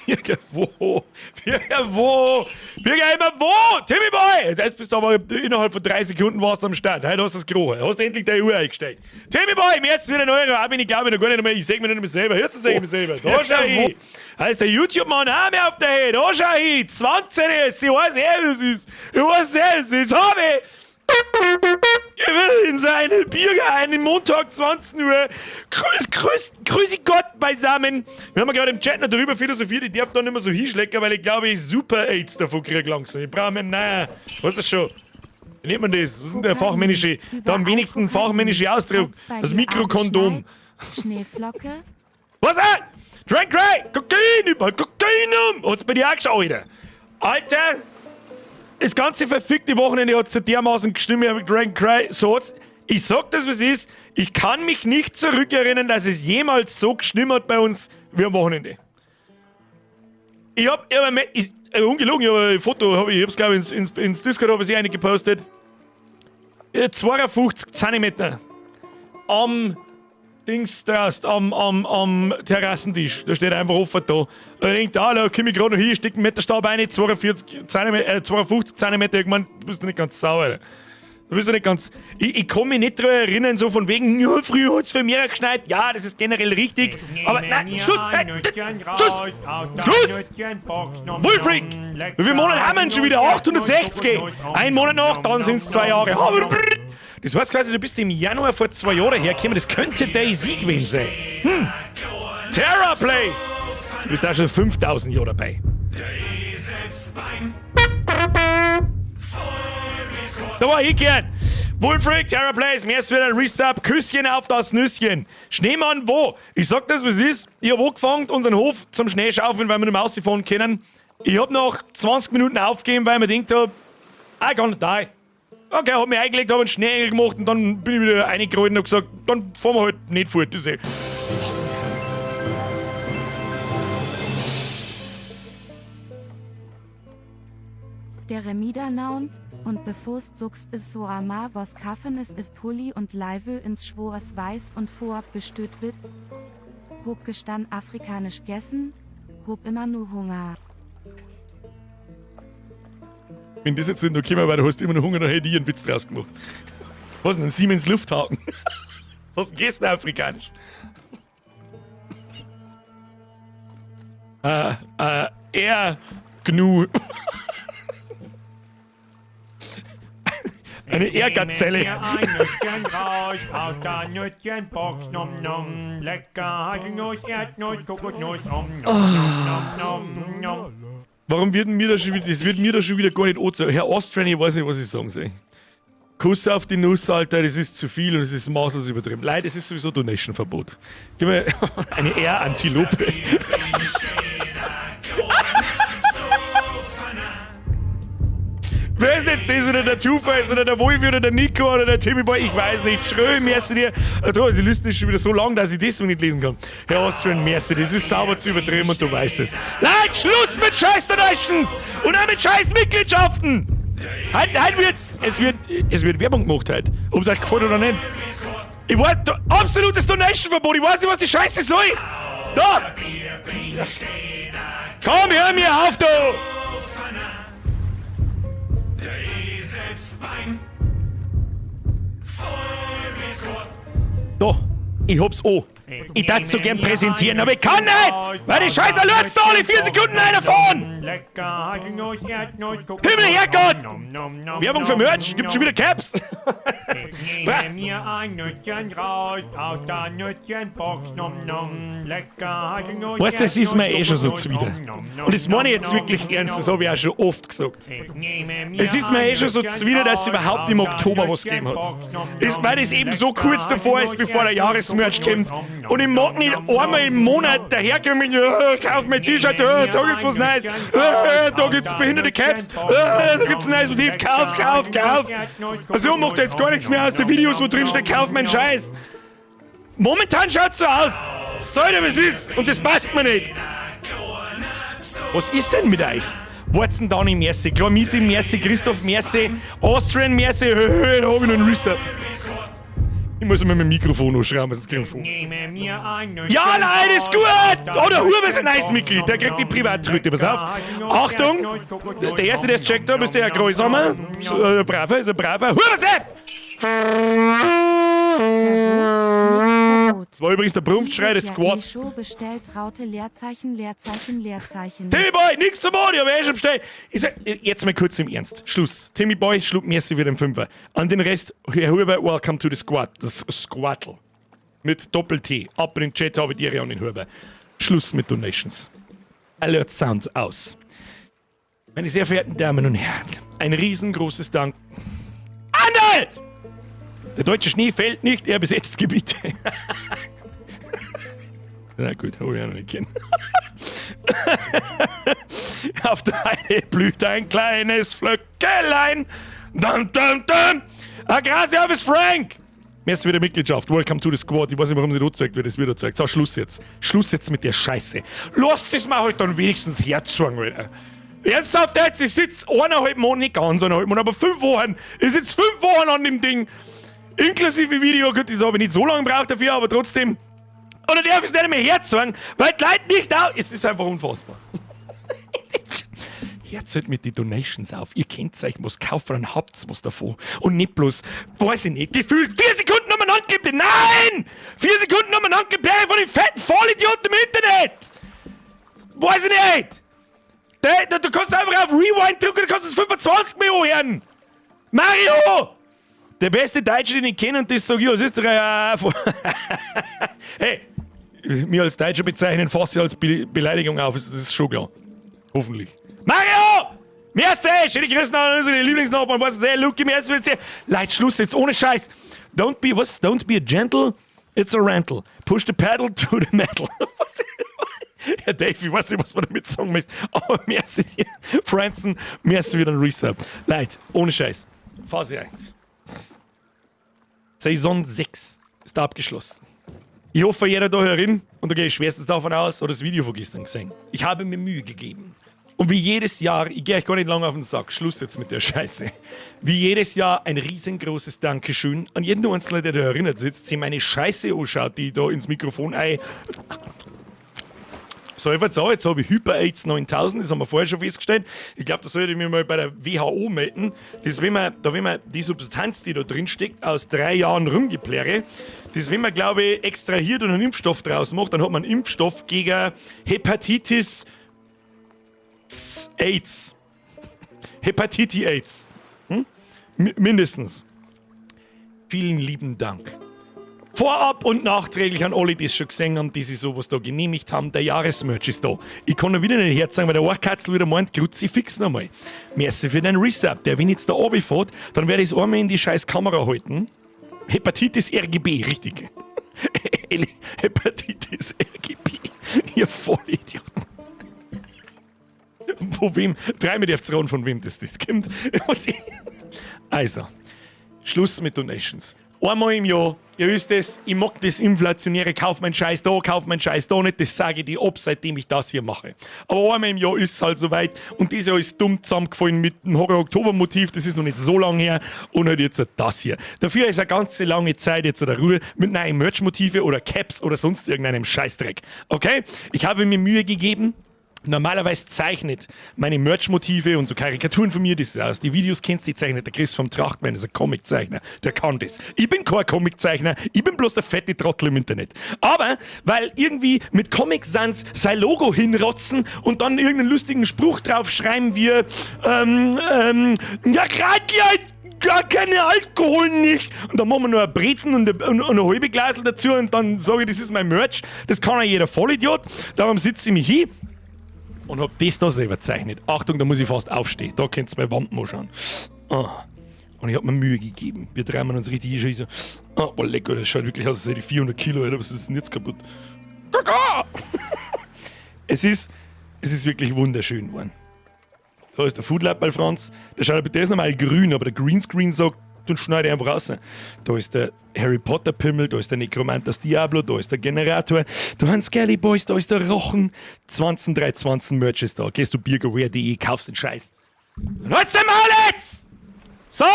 Birger, wo? Birger, wo? Birger, immer wo? Timmy Boy! Jetzt bist du aber innerhalb von 3 Sekunden warst du am Start. Heute hast du das gerochen. Hast du endlich deine Uhr eingestellt. Timmy Boy, mir jetzt wieder ein Euro. Auch bin ich glaube ich noch gar nicht mehr. Ich sehe mich nicht mehr selber. Jetzt sehe ich mich selber. Da schau ich. Da ist der YouTube-Mann auch mehr auf der Höhe. Da schau ich. 20 ist. Ich weiß eh, was es ist. Ich weiß eh, was es ist. Hab ich. Ich will in seine Birger einen Montag 20 Uhr. Grüß, grüß, grüß Gott beisammen. Wir haben ja gerade im Chat noch darüber philosophiert, ich darf da nicht mehr so hinschlecken, weil ich glaube, ich super AIDS davon kriege langsam. Ich brauche mir, naja, was ist das schon? Wie nennt man das? Was ist denn der fachmännische, da am wenigsten fachmännische Ausdruck? Das Mikrokondom. Schneeflocke. Was? Ah? Drink Cry! Kokain überall! Kokain! Hat's bei dir auch geschaut, Alter? Alter! Das ganze verfickte Wochenende hat so dermaßen gestimmt mit Dragon Cry. So hat's. Ich sag das, was ist. Ich kann mich nicht zurückerinnern, dass es jemals so gestimmt hat bei uns wie am Wochenende. Ich hab, ungelogen, ich hab ein Foto, ich hab's glaube ich ins Discord hab ich eine gepostet. 52 Zentimeter am Dings draußen, am Terrassentisch. Da steht einfach offen da. Und ich denk, da komm ich gerade noch hin, steck einen Meterstab rein, 42 Zentimeter, 52 Zentimeter. Ich mein, du bist nicht ganz sauer, Alter. Du bist doch nicht ganz. Ich kann mich nicht daran erinnern, so von wegen, ja, früher hat's für mehr geschneit. Ja, das ist generell richtig. Aber nein, Schluss! Nein, Schluss! Schluss! Wolfric! Wie viele Monate haben wir denn schon wieder? 860! Ein Monat noch, dann sind's 2 Jahre. Das heißt quasi, du bist im Januar vor 2 Jahren hergekommen. Das könnte DayZ gewesen sein. Terra Place! Du bist auch schon 5000 Jahre dabei. Da war ich gern. Wolfric, Terra Place, mir ist wieder ein Resub. Küsschen auf das Nüsschen. Schneemann, wo? Ich sag das, was ist. Ich hab angefangen, unseren Hof zum Schneeschaufeln, weil wir nicht mehr rausfahren können. Ich hab nach 20 Minuten aufgegeben, weil ich mir gedacht hab, I gonna die. Okay, hab mich eingelegt, hab einen Schneeengel gemacht und dann bin ich wieder reingerollt und hab gesagt, dann fahren wir halt nicht fort. Das ist eh. Der Remida naunt, und befost suchst es so amar was kaffen es is Pulli und Leive ins Schwoers weiß und vorab bestöt Witz. Hob gestan afrikanisch gessen, hob immer nur Hunger. Wenn das jetzt nicht noch gekommen wäre, du hast immer noch Hunger, dann hätte ich einen Witz draus gemacht. Was denn? Ein Siemens Lufthaken. Was hast du gegessen, afrikanisch? Er Gnu. Eine Ärgerzelle. Ein Nüsschen raus aus der Nüsschenbox, nom nom. Lecker Haselnuss, Erdnuss, Kokosnuss, om nom nom nom nom. Warum wird mir das schon wieder, das wird mir da schon wieder gar nicht angezeigt. Herr Austrian, ich weiß nicht, was ich sagen soll. Kuss auf die Nuss, Alter, das ist zu viel und es ist maßlos übertrieben. Leider, es ist sowieso Donation-Verbot. Gib mir eine R-Antilope. Wer ist denn jetzt das? Oder der Two-Face oder der Wolfi oder der Nico oder der Timmy Boy? Ich weiß nicht. Schrö, merci dir. Die Liste ist schon wieder so lang, dass ich das nicht lesen kann. Herr Austrian, merci. Das ist sauber zu übertrieben und du weißt es. Leute, Schluss mit scheiß Donations und auch mit scheiß Mitgliedschaften! Heute wird, es wird Werbung gemacht heute. Ob es euch gefällt oder nicht. Ich weiß, da, absolutes Donation-Verbot. Ich weiß nicht, was die Scheiße soll. Da! Komm, hör mir auf, du! Da, ich hab's auch. Ich darf so gern präsentieren, aber ich kann nicht! Weil die scheiß Alerts da alle 4 Sekunden einer fahren! Himmel, Herrgott! Werbung für Merch, gibt schon wieder Caps! Ich nehme mir ein Nüsschen raus aus der Nüsschenbox, nom nom. Lecker Haselnuss, Weißt du, das ist mir eh schon so zuwider. Und das meine ich jetzt wirklich ernst, das habe ich auch schon oft gesagt. Es ist mir eh schon so zuwider, dass es überhaupt im Oktober was gegeben hat. Das, weil das eben so kurz davor ist, bevor der Jahresmerch kommt. Und ich mag nicht einmal im Monat daherkommen, kauf mein T-Shirt, da gibt's was Neues, da gibt's behinderte Caps, da gibt's ein neues Motiv, kauf, kauf, kauf. Also macht jetzt gar nichts mehr aus den Videos, wo drin steht, kauf meinen Scheiß. Momentan schaut's so aus. Sag dir, was ist. Und das passt mir nicht. Was ist denn mit euch? Warzen Dani merci, Klamizi merci, Christoph merci, Austrian merci, da hab ich noch einen Reset. Ich muss mir mein Mikrofon anschrauben, sonst krieg ich einen Nehme mir ein Ja, nein, ist gut! Oh, der Huber ist ein neues Mitglied, der kriegt die Privattröte, pass auf. Achtung! Der Erste, der es checkt hat, ist der Herr Greusamer. So, braver, ist ein braver. Huber Sepp! Herr Wo, nix Verbot. Das war übrigens der Brunftschrei des Ja, Squads. Show bestellt Raute Leerzeichen Leerzeichen Leerzeichen. Timmy Boy, nix Verbot, ich hab eh schon bestellt. Ich sag, jetzt mal kurz im Ernst. Schluss. Timmy Boy schlug merci für den Fünfer. An den Rest, Herr Huber, welcome to the squad. Das Squattle. Mit Doppel-T. Ab in den Chat habe ich die an den Huber. Schluss mit Donations. Alert Sound aus. Meine sehr verehrten Damen und Herren, ein riesengroßes Dank. Anderl! Der deutsche Schnee fällt nicht, er besetzt Gebiete. Na gut, habe ich auch noch nicht kennen. Auf der Heide blüht ein kleines Flöckelein. Dum, dum, dum. Ah, gracias, Frank! Merci wieder Mitgliedschaft. Welcome to the squad. Ich weiß nicht, warum sie nicht zeigt, wer das wieder zeigt. So, Schluss jetzt. Schluss jetzt mit der Scheiße. Lasst es mir halt dann wenigstens herzogen, Alter. Ernsthaft jetzt, ich sitze 1,5 Monate, nicht ganz 1,5 Monate, aber 5 Wochen. Ich sitze 5 Wochen an dem Ding. Inklusive Video, gut, das habe ich nicht so lange gebraucht dafür, aber trotzdem. Und dann darf ich es nicht mehr herzeigen, weil die Leute nicht da. Es ist einfach unfassbar. Hört halt mit die Donations auf. Ihr könnt euch was kaufen, dann habt's was davon. Und nicht bloß, weiß ich nicht, gefühlt 4 Sekunden umeinander gebläht. Nein! 4 Sekunden umeinander gebläht von den fetten Vollidioten im Internet! Weiß ich nicht! Da, du kannst einfach auf Rewind drücken, du kannst es 25 Mal anhören! Mario! Der beste Deutsche, den ich kenne, und das sage ich als Österreicher auch. Hey, mir als Deutscher bezeichnen fasse ich als Be Beleidigung auf, das ist schon klar. Hoffentlich. Mario! Merci! Schöne Grüße an unsere Lieblingsnachbarn. Was ist hey, Luki, merci für die. Leute, Schluss jetzt, ohne Scheiß. Don't be, was? Don't be a gentle, it's a rental. Push the pedal to the metal. Was? Herr Dave, ich weiß nicht, was man damit sagen möchte, aber merci dir. Franzen, merci wieder ein Resub. Leute, ohne Scheiß. Phase 1. Saison 6 ist abgeschlossen. Ich hoffe, jeder da herin, und da gehe ich schwerstens davon aus, hat das Video von gestern gesehen. Ich habe mir Mühe gegeben. Und wie jedes Jahr, ich gehe euch gar nicht lange auf den Sack, Schluss jetzt mit der Scheiße. Wie jedes Jahr ein riesengroßes Dankeschön an jeden Einzelnen, der da herinnen sitzt, sich meine Scheiße anschaut, die ich da ins Mikrofon ein. So, ich jetzt auch, jetzt habe ich Hyper-AIDS 9000, das haben wir vorher schon festgestellt. Ich glaube, da sollte ich mich mal bei der WHO melden. Das, wenn man, da, wenn man die Substanz, die da drin steckt, aus 3 Jahren Rumgeplärre, das, wenn man, glaube ich, extrahiert und einen Impfstoff draus macht, dann hat man einen Impfstoff gegen Hepatitis AIDS. Hepatitis AIDS. Mindestens. Vielen lieben Dank. Vorab und nachträglich an alle, die es schon gesehen haben, die sich sowas da genehmigt haben, der Jahresmerch ist da. Ich kann noch wieder nicht herzeigen, weil der Ohrkatzel wieder meint, Kruzifix nochmal. Merci für den Resub. Der, wenn jetzt da runterfährt, dann werde ich es einmal in die scheiß Kamera halten. Hepatitis RGB, richtig. Hepatitis RGB. Ihr Vollidioten. Von wem? Dreimal dürft raten, von wem das kommt. Also, Schluss mit Donations. Einmal im Jahr, ihr wisst es, ich mag das inflationäre, kauf meinen Scheiß da, kauf meinen Scheiß da nicht, das sage ich dir ab, seitdem ich das hier mache. Aber einmal im Jahr ist es halt soweit und dieses Jahr ist dumm zusammengefallen mit dem Horror-Oktober-Motiv, das ist noch nicht so lange her und halt jetzt das hier. Dafür ist eine ganze lange Zeit jetzt oder Ruhe mit neuen Merch-Motive oder Caps oder sonst irgendeinem Scheißdreck. Okay? Ich habe mir Mühe gegeben. Normalerweise zeichnet meine Merch-Motive und so Karikaturen von mir, das ist aus die Videos kennst, die zeichnet der Chris vom Trachtmann, das ist ein Comiczeichner, der kann das. Ich bin kein Comiczeichner, ich bin bloß der fette Trottel im Internet. Aber, weil irgendwie mit Comic Sans sein Logo hinrotzen und dann irgendeinen lustigen Spruch drauf schreiben wir, ja, grad ja, gar keine Alkohol nicht. Und dann machen wir noch ein Brezen und ein halbe Glasl dazu und dann sage ich, das ist mein Merch. Das kann ja jeder Vollidiot. Darum sitze ich mich hin und hab das da selber gezeichnet. Achtung, da muss ich fast aufstehen. Da könnt ihr meine Wand mal schauen. Ah. Und ich hab mir Mühe gegeben. Wir treiben uns richtig hin. So, ah, oh, lecker, das schaut wirklich aus, als hätte ich 400 Kilo, Alter, was ist denn jetzt kaputt? Kaka! Es ist wirklich wunderschön geworden. Da ist der Foodlab bei Franz. Der schaut, der ist normal grün, aber der Greenscreen sagt, dann schneide ich einfach raus. Da ist der Harry Potter Pimmel, da ist der Necromantas Diablo, da ist der Generator, da haben Skelly Boys, da ist der Rochen. 20, Merch ist da. Gehst du biergeware.de, kaufst den Scheiß. Und halt's dein Maul jetzt! So,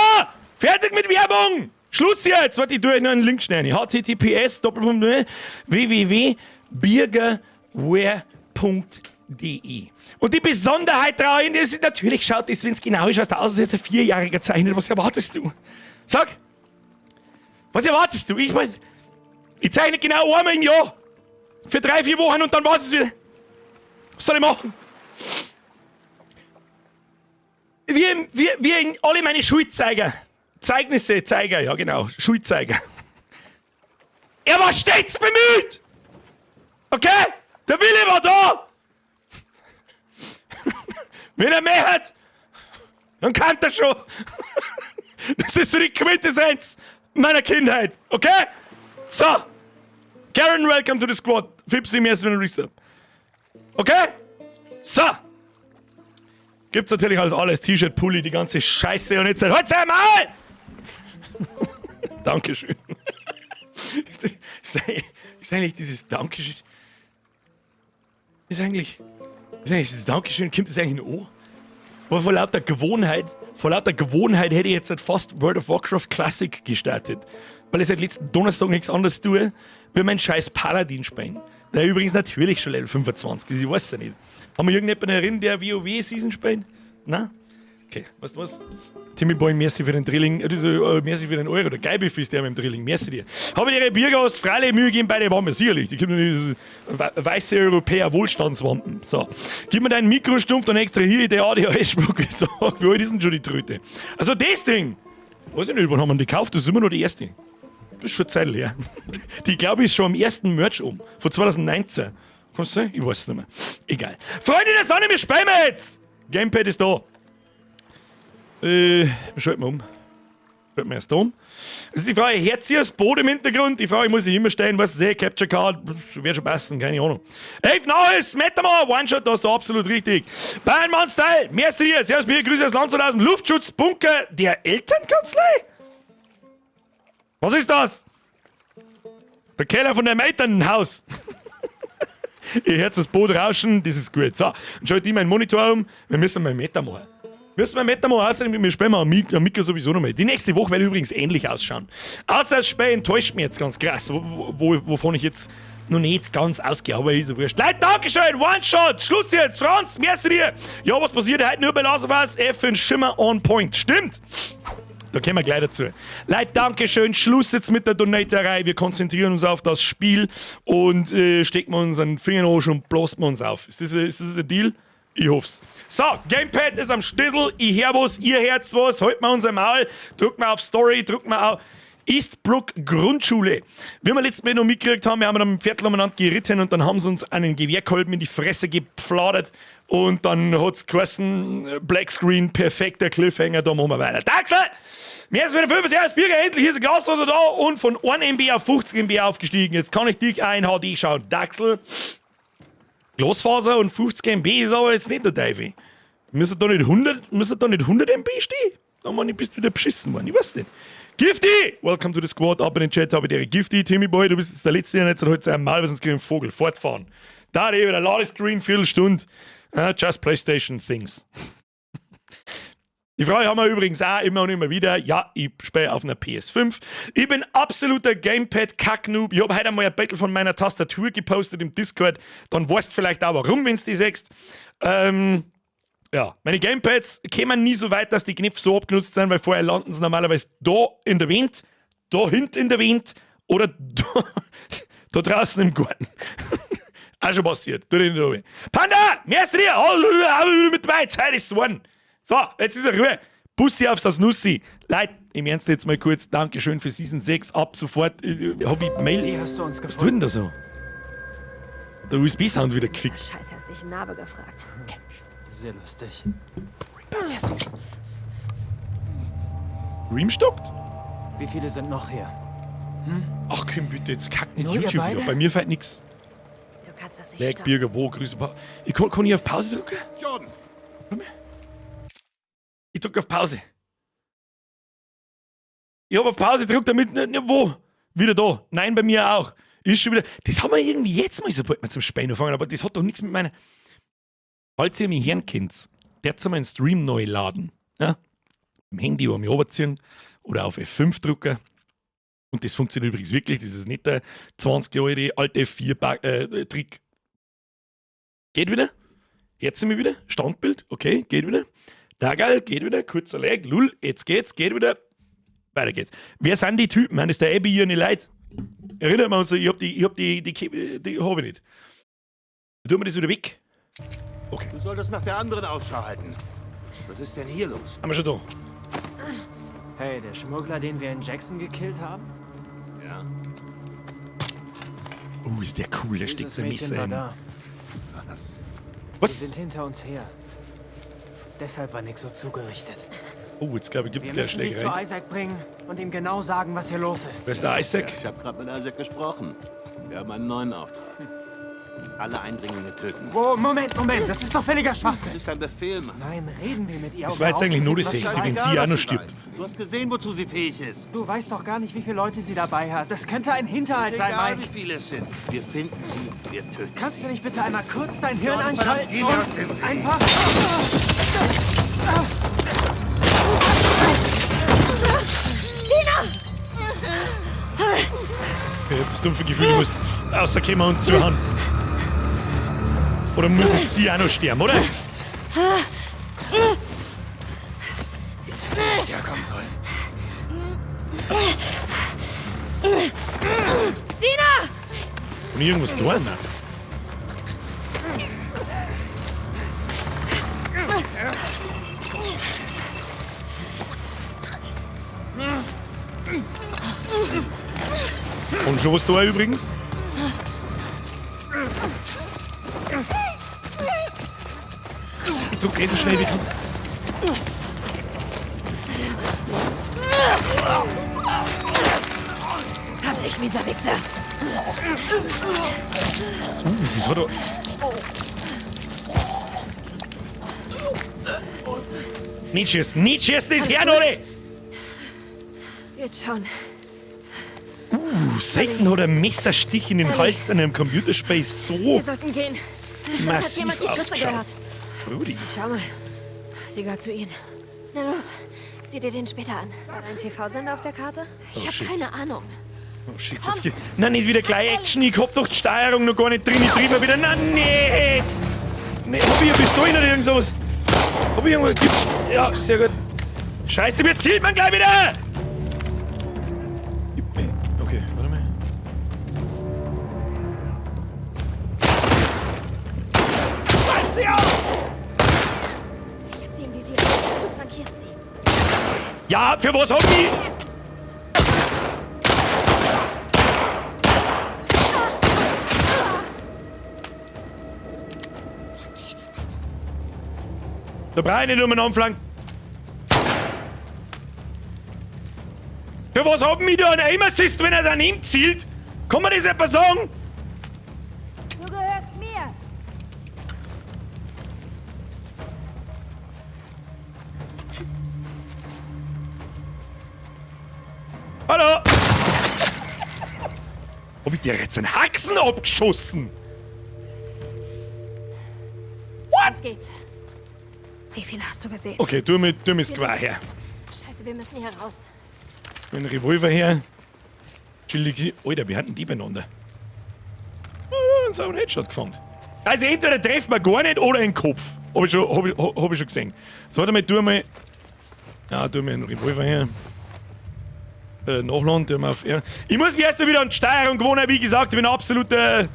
fertig mit Werbung! Schluss jetzt! Warte, ich tue euch noch einen Link schnell rein. https://www.birgerwear.de. Und die Besonderheit daran ist natürlich, schaut das, wenn es genau ist, aus, als jetzt ein Vierjähriger zeichnet. Was erwartest du? Sag! Was erwartest du? Ich weiß, ich zeichne genau einmal im Jahr. Für 3, 4 Wochen und dann war's es wieder. Was soll ich machen? Wie in alle meine Schulzeiger. Zeugnisse, Zeiger, ja genau, Schulzeiger. Er war stets bemüht! Okay? Der Wille war da! Wenn er mehr hat, dann kann er schon. Das ist so die Quintessenz meiner Kindheit, okay? So. Karen, welcome to the squad. Fipsi, mir ist wieder Resub. Okay? So. Gibt's natürlich alles, alles. T-Shirt, Pulli, die ganze Scheiße und jetzt halt einmal! Dankeschön. Ist eigentlich dieses Dankeschön. Ist eigentlich dieses Dankeschön, kommt das eigentlich ein O? Aber vor lauter Gewohnheit hätte ich jetzt halt fast World of Warcraft Classic gestartet. Weil ich seit letzten Donnerstag nichts anderes tue, wie mein scheiß Paladin spielen. Der übrigens natürlich schon Level 25 ist, ich weiß es ja nicht. Haben wir irgendjemanden erinnert, der WoW Season spielt? Na? Okay, weißt du was? Timmy Boy, merci für den Drilling, das ist, merci für den Euro, der Geibiff ist der mit dem Drilling, merci dir. Habe ich ihre Biergast freilich Mühe gegeben bei den Wampen, sicherlich. Die gibt mir weiße Europäer Wohlstandswampen. So, gib mir deinen Mikrostumpf, dann extrahiere ich die ADHS-Spucke. So, wie alt ist denn schon die Tröte? Also das Ding, weiß ich nicht, wann haben wir die gekauft? Das ist immer noch die erste. Das ist schon Zeit her. Die, glaube ich, ist schon am ersten Merch um, von 2019. Kannst du sehen? Ich weiß es nicht mehr. Egal. Freunde der Sonne, wir spielen jetzt! Gamepad ist da. Schalten wir um. Schalten wir erst um. Das ist die Frage, hört ihr das Boot im Hintergrund? Die Frage muss ich immer stellen, was ist eh, Capture Card, wird schon passen, keine Ahnung. Elf Neues, Metamor, One-Shot, das ist absolut richtig. Bayernmann Style, merci dir, servus mir, Grüße aus Landshut aus dem Luftschutzbunker der Elternkanzlei? Was ist das? Der Keller von deinem Elternhaus. Ihr hört das Boot rauschen, das ist gut. So, dann schalte ich meinen Monitor um. Wir müssen mal Meta machen. Müssen wir Meta machen, außerdem, wir spielen am Mikro sowieso noch mal. Die nächste Woche wird übrigens ähnlich ausschauen. Außer das Spiel enttäuscht mich jetzt ganz krass, wovon ich jetzt noch nicht ganz ausgehe, aber ist ja wurscht. Leute, Dankeschön, One Shot, Schluss jetzt, Franz, merci dir. Ja, was passiert heute nur bei Last of Us? F Schimmer on point. Stimmt. Da kommen wir gleich dazu. Leute, Dankeschön. Schluss jetzt mit der Donaterei. Wir konzentrieren uns auf das Spiel und stecken wir unseren Finger in den Arsch und blasen wir uns auf. Ist das ein Deal? Ich hoff's. So, Gamepad ist am Schlüssel. Ich hör was, ihr hört's was. Halt mal unser Maul. Drück mal auf Story, drück mal auf Eastbrook Grundschule. Wie wir letztes Mal noch mitgekriegt haben, wir haben am Viertel umeinander geritten und dann haben sie uns einen Gewehrkolben in die Fresse gepfladert und dann hat's geheißen, Black Screen, perfekter Cliffhanger, da machen wir weiter. Daxel! Mir ist wieder 5 Jahre Bürger, endlich ist ein Glasfaser da und von 1 MB auf 50 MB aufgestiegen. Jetzt kann ich dich auch in HD schauen. Daxel, Glasfaser und 50 MB ist aber jetzt nicht der Teufel. Müssen da nicht 100, müssen da nicht 100 MB stehen? Da man, ich bist wieder beschissen worden, ich weiß nicht. Gifty! Welcome to the squad. Ab in den Chat habe ich dir. Gifty, Timmy Boy, du bist jetzt der Letzte und jetzt heute einmal, weil sonst krieg ich einen Vogel. Fortfahren. Da eben der Ladescreen, Viertelstunde. Just PlayStation Things. Die Frage haben wir übrigens auch immer und immer wieder. Ja, ich spiele auf einer PS5. Ich bin absoluter Gamepad-Kack-Noob. Ich habe heute einmal ein Battle von meiner Tastatur gepostet im Discord. Dann weißt du vielleicht auch warum, wenn du die siehst. Ja, meine Gamepads kämen nie so weit, dass die Knöpfe so abgenutzt sind, weil vorher landen sie normalerweise da in der Wind, da hinten in der Wind oder da draußen im Garten. Auch schon passiert. Tut nicht weh. Panda! Merci dir! Mit dabei! Zeit ist one. So, jetzt ist er Ruhe. Bussi aufs das Nussi. Leute, im Ernst jetzt mal kurz, Dankeschön für Season 6. Ab sofort hab ich Mail. Wie hast du uns Was tut gefunden? denn da so? Der USB-Sound wieder gefickt. Scheiß hässlichen Narbe gefragt. Sehr lustig. Reamstockt? Wie viele sind noch hier? Ach komm bitte, jetzt kack nicht Nur ihr YouTube beide? wieder. Bei mir fällt nix. Du kannst das nicht Leg, stoppen. Birger, wo, Grüße. Kann ich auf Pause drücken? Jordan, Ich drück auf Pause. Ich hab auf Pause gedrückt, damit. Ne, ne, wo? Wieder da. Nein, bei mir auch. Ist schon wieder. Das haben wir irgendwie jetzt mal, sobald wir zum Spielen anfangen, aber das hat doch nichts mit meiner. Falls ihr mich hören könnt, der mal einen Stream neu laden. Ja? Im Handy oder mich runterziehen oder auf F5 drücken. Und das funktioniert übrigens wirklich, das ist nicht der 20 Jahre alte 4-Trick. Geht wieder. Jetzt sind wir wieder. Standbild, okay, geht wieder. Da geil, geht wieder. Kurzer Lag, lull, jetzt geht's, geht wieder. Weiter geht's. Wer sind die Typen? Das ist der Abby hier nicht leid. Erinnert man uns, ich hab die hab ich nicht. Tun wir das wieder weg? Okay. Du solltest nach der anderen Ausschau halten. Was ist denn hier los? Haben wir schon da. Hey, der Schmuggler, den wir in Jackson gekillt haben? Ja. Oh, ist der cool, der steckt Dieses sein Mädchen Messer war in. da. Was? Sie Was? sind hinter uns her. Deshalb war Nick so zugerichtet. Oh, jetzt glaube ich, gibt's Wir gleich müssen sie zu Schlägerei. Isaac bringen und ihm genau sagen, was hier los ist. Wer ist der Isaac? Ja, ich habe gerade mit Isaac gesprochen. Wir haben einen neuen Auftrag. Alle Eindringlinge töten. Oh, Moment, Moment, das ist doch völliger Schwachsinn. Das ist ein Befehl, Mann. Nein, reden wir mit ihr. Das um war jetzt eigentlich nur das herauszufinden, Sechste, wenn was sie auch was noch sie stirbt. weiß. Du hast gesehen, wozu sie fähig ist. Du weißt doch gar nicht, wie viele Leute sie dabei hat. Das könnte ein Hinterhalt sein, Egal, Mike. wie viele es sind. Wir finden sie, wir töten. Kannst du nicht bitte einmal kurz dein Hirn Gott, verdammt, anschalten geh mir aus dem und Weg. einfach... Ich hab das dumpfe Gefühl, du musst rauskommen und zuhauen. Oder muss jetzt sie auch noch sterben, oder? Nicht herkommen soll. Dina! Und irgendwas tun? Nein. Und schon was da übrigens? Ich drück eh so schnell wie ich kann. Hab dich, mieser Wichser! Das hat doch. Nicht schießen, nicht schießen, ist her, Nore! Jetzt schon. Selten hat ein Messerstich in den Hals in einem Computerspiel so Wir sollten gehen. Bestimmt hat massiv jemand die Schüsse ausgeschaut. gehört. Rudi. Schau mal. Sie gehört zu ihnen. Na los, sieh dir den später an. War da ein TV-Sender auf der Karte? Ich Oh, habe shit. keine Ahnung. Oh shit, jetzt geht. Nein, nicht wieder gleich Action. Ich hab doch die Steuerung noch gar nicht drin. Ich trieb mal wieder. Nein, nee! Nee, hab ich eine Pistole oder irgend sowas? Hab ich irgendwas? Ja, sehr gut. Scheiße, mir zielt man gleich wieder! Gib mir. Okay, warte mal. Schalt sie aus! Ich hab sie im Visier. Du flankierst sie. Ja, für was hab ich? Da brauche ich nicht um einen Anfang. Für was haben wir da einen Aim Assist, wenn er daneben zielt? Kann man das etwa sagen? Du gehörst mir. Hallo! Hab ich dir jetzt einen Haxen abgeschossen? Los geht's. Wie viele hast du gesehen? Okay, tu mir das Gewehr her. Scheiße, wir müssen hier raus. Den Revolver her. Chillig. Alter, wir hatten die beieinander. Oh, ja, so einen Headshot gefangen. Also entweder treffen wir gar nicht oder in den Kopf. Hab ich schon gesehen. So, warte mal, tu mal. Ja, tu mir einen Revolver her. Nachladen, tu mal auf R. Ich muss mich erstmal wieder an die Steuerung gewohnen. Wie gesagt, ich bin ein absoluter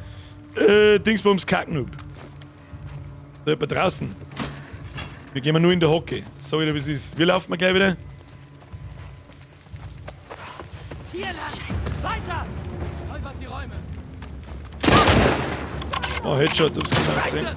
Dingsbums Kacknoob. Da jemand draußen. Wir gehen nur in der Hocke. So wieder, wie es ist. Wir laufen gleich wieder. Hier lang! Weiter! Säubert die Räume! Oh, Headshot, hab's genau gesehen.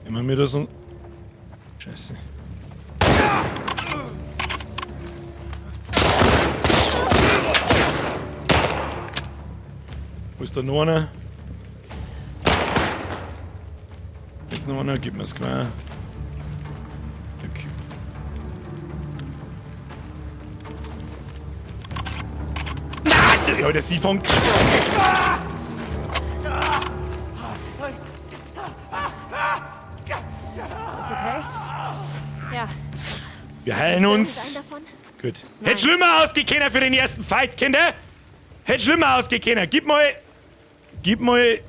Immer wieder so ein. Scheiße. Wo ist da noch einer? Ist noch einer? Gib mir's Gewehr. Okay. Nein! Ja, Alter, sie fängt. Ist okay? Ja. Wir heilen uns. Irgendeinen davon? Gut. Hätte schlimmer ausgekennen für den ersten Fight, Kinder. Hätte schlimmer ausgekennen. Gib mal. Gib mal.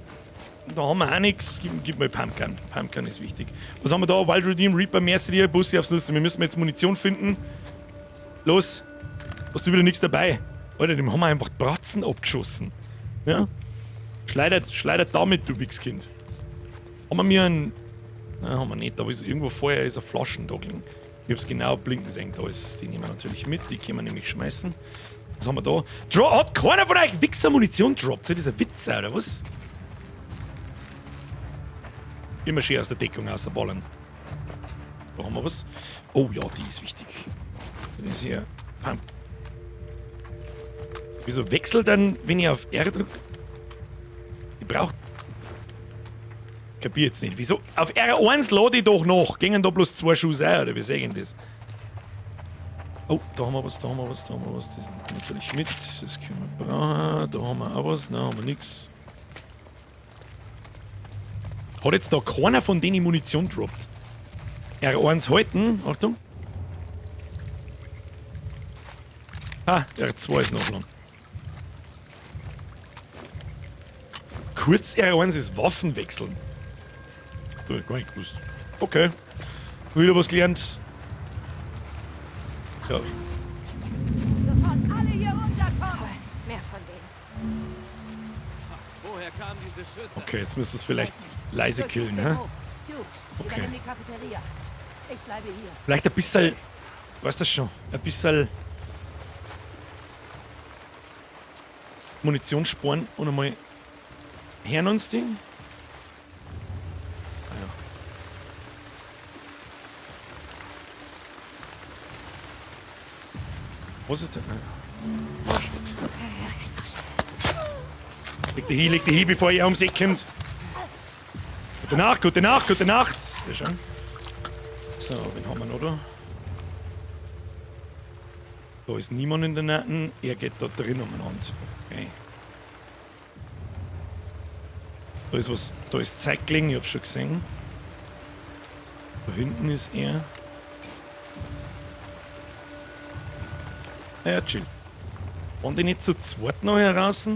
Da haben wir auch nichts. Gib mal Pumpgun. Pumpgun ist wichtig. Was haben wir da? Wild Redeem, Reaper, Mercenary, Bussi aufs Nuss. Wir müssen jetzt Munition finden. Los. Hast du wieder nichts dabei? Alter, dem haben wir einfach die Bratzen abgeschossen. Ja? Schleudert damit, du Wichskind. Haben wir mir einen. Nein, haben wir nicht. Aber ist irgendwo vorher ist eine Flaschen da gelegen. Ich hab's genau blinken sehen. Da ist, die nehmen wir natürlich mit. Die können wir nämlich schmeißen. Was haben wir da? Hat keiner von euch Wichser Munition droppt? Soll das ein Witz sein, oder was? Immer schön aus der Deckung rausballern. Da haben wir was. Oh ja, die ist wichtig. Das ist hier. Pam. Wieso wechselt dann, wenn ich auf R drücke? Ich brauch. Kapier jetzt nicht. Wieso? Auf R1 lade ich doch noch. Gingen da bloß 2 Schuss ein, oder wie sehen das? Oh, da haben wir was, da haben wir was, da haben wir was. Das nehmen wir natürlich mit. Das können wir brauchen. Da haben wir auch was. Nein, haben wir nix. Hat jetzt da keiner von denen Munition droppt? R1 halten. Achtung. Ah, R2 ist noch lang. Kurz R1 ist Waffen wechseln. Das hab ich gar nicht gewusst. Okay. Wieder was gelernt. Ja. Sofort alle hier runterkommen! Mehr von denen. Woher kamen diese Schüsse? Okay, jetzt müssen wir es vielleicht leise killen, hä? Okay. Übernimm die Cafeteria. Ich bleibe hier. Vielleicht ein bisschen, weißt du schon, ein bisschen Munition sparen und einmal hören uns die. Ah ja. Was ist denn? Ah. Leg dich hin, leg dich hin, bevor ihr ums Eck kommt. Gute Nacht, gute Nacht, gute Nacht. Sehr schön. So, wen haben wir noch da? Da ist niemand in der Nähe. Er geht da drin umeinander. Okay. Da ist was, da ist Zeug gelegen, ich hab's schon gesehen. Da hinten ist er. Ja, chill. Waren die nicht zu zweit noch heraus?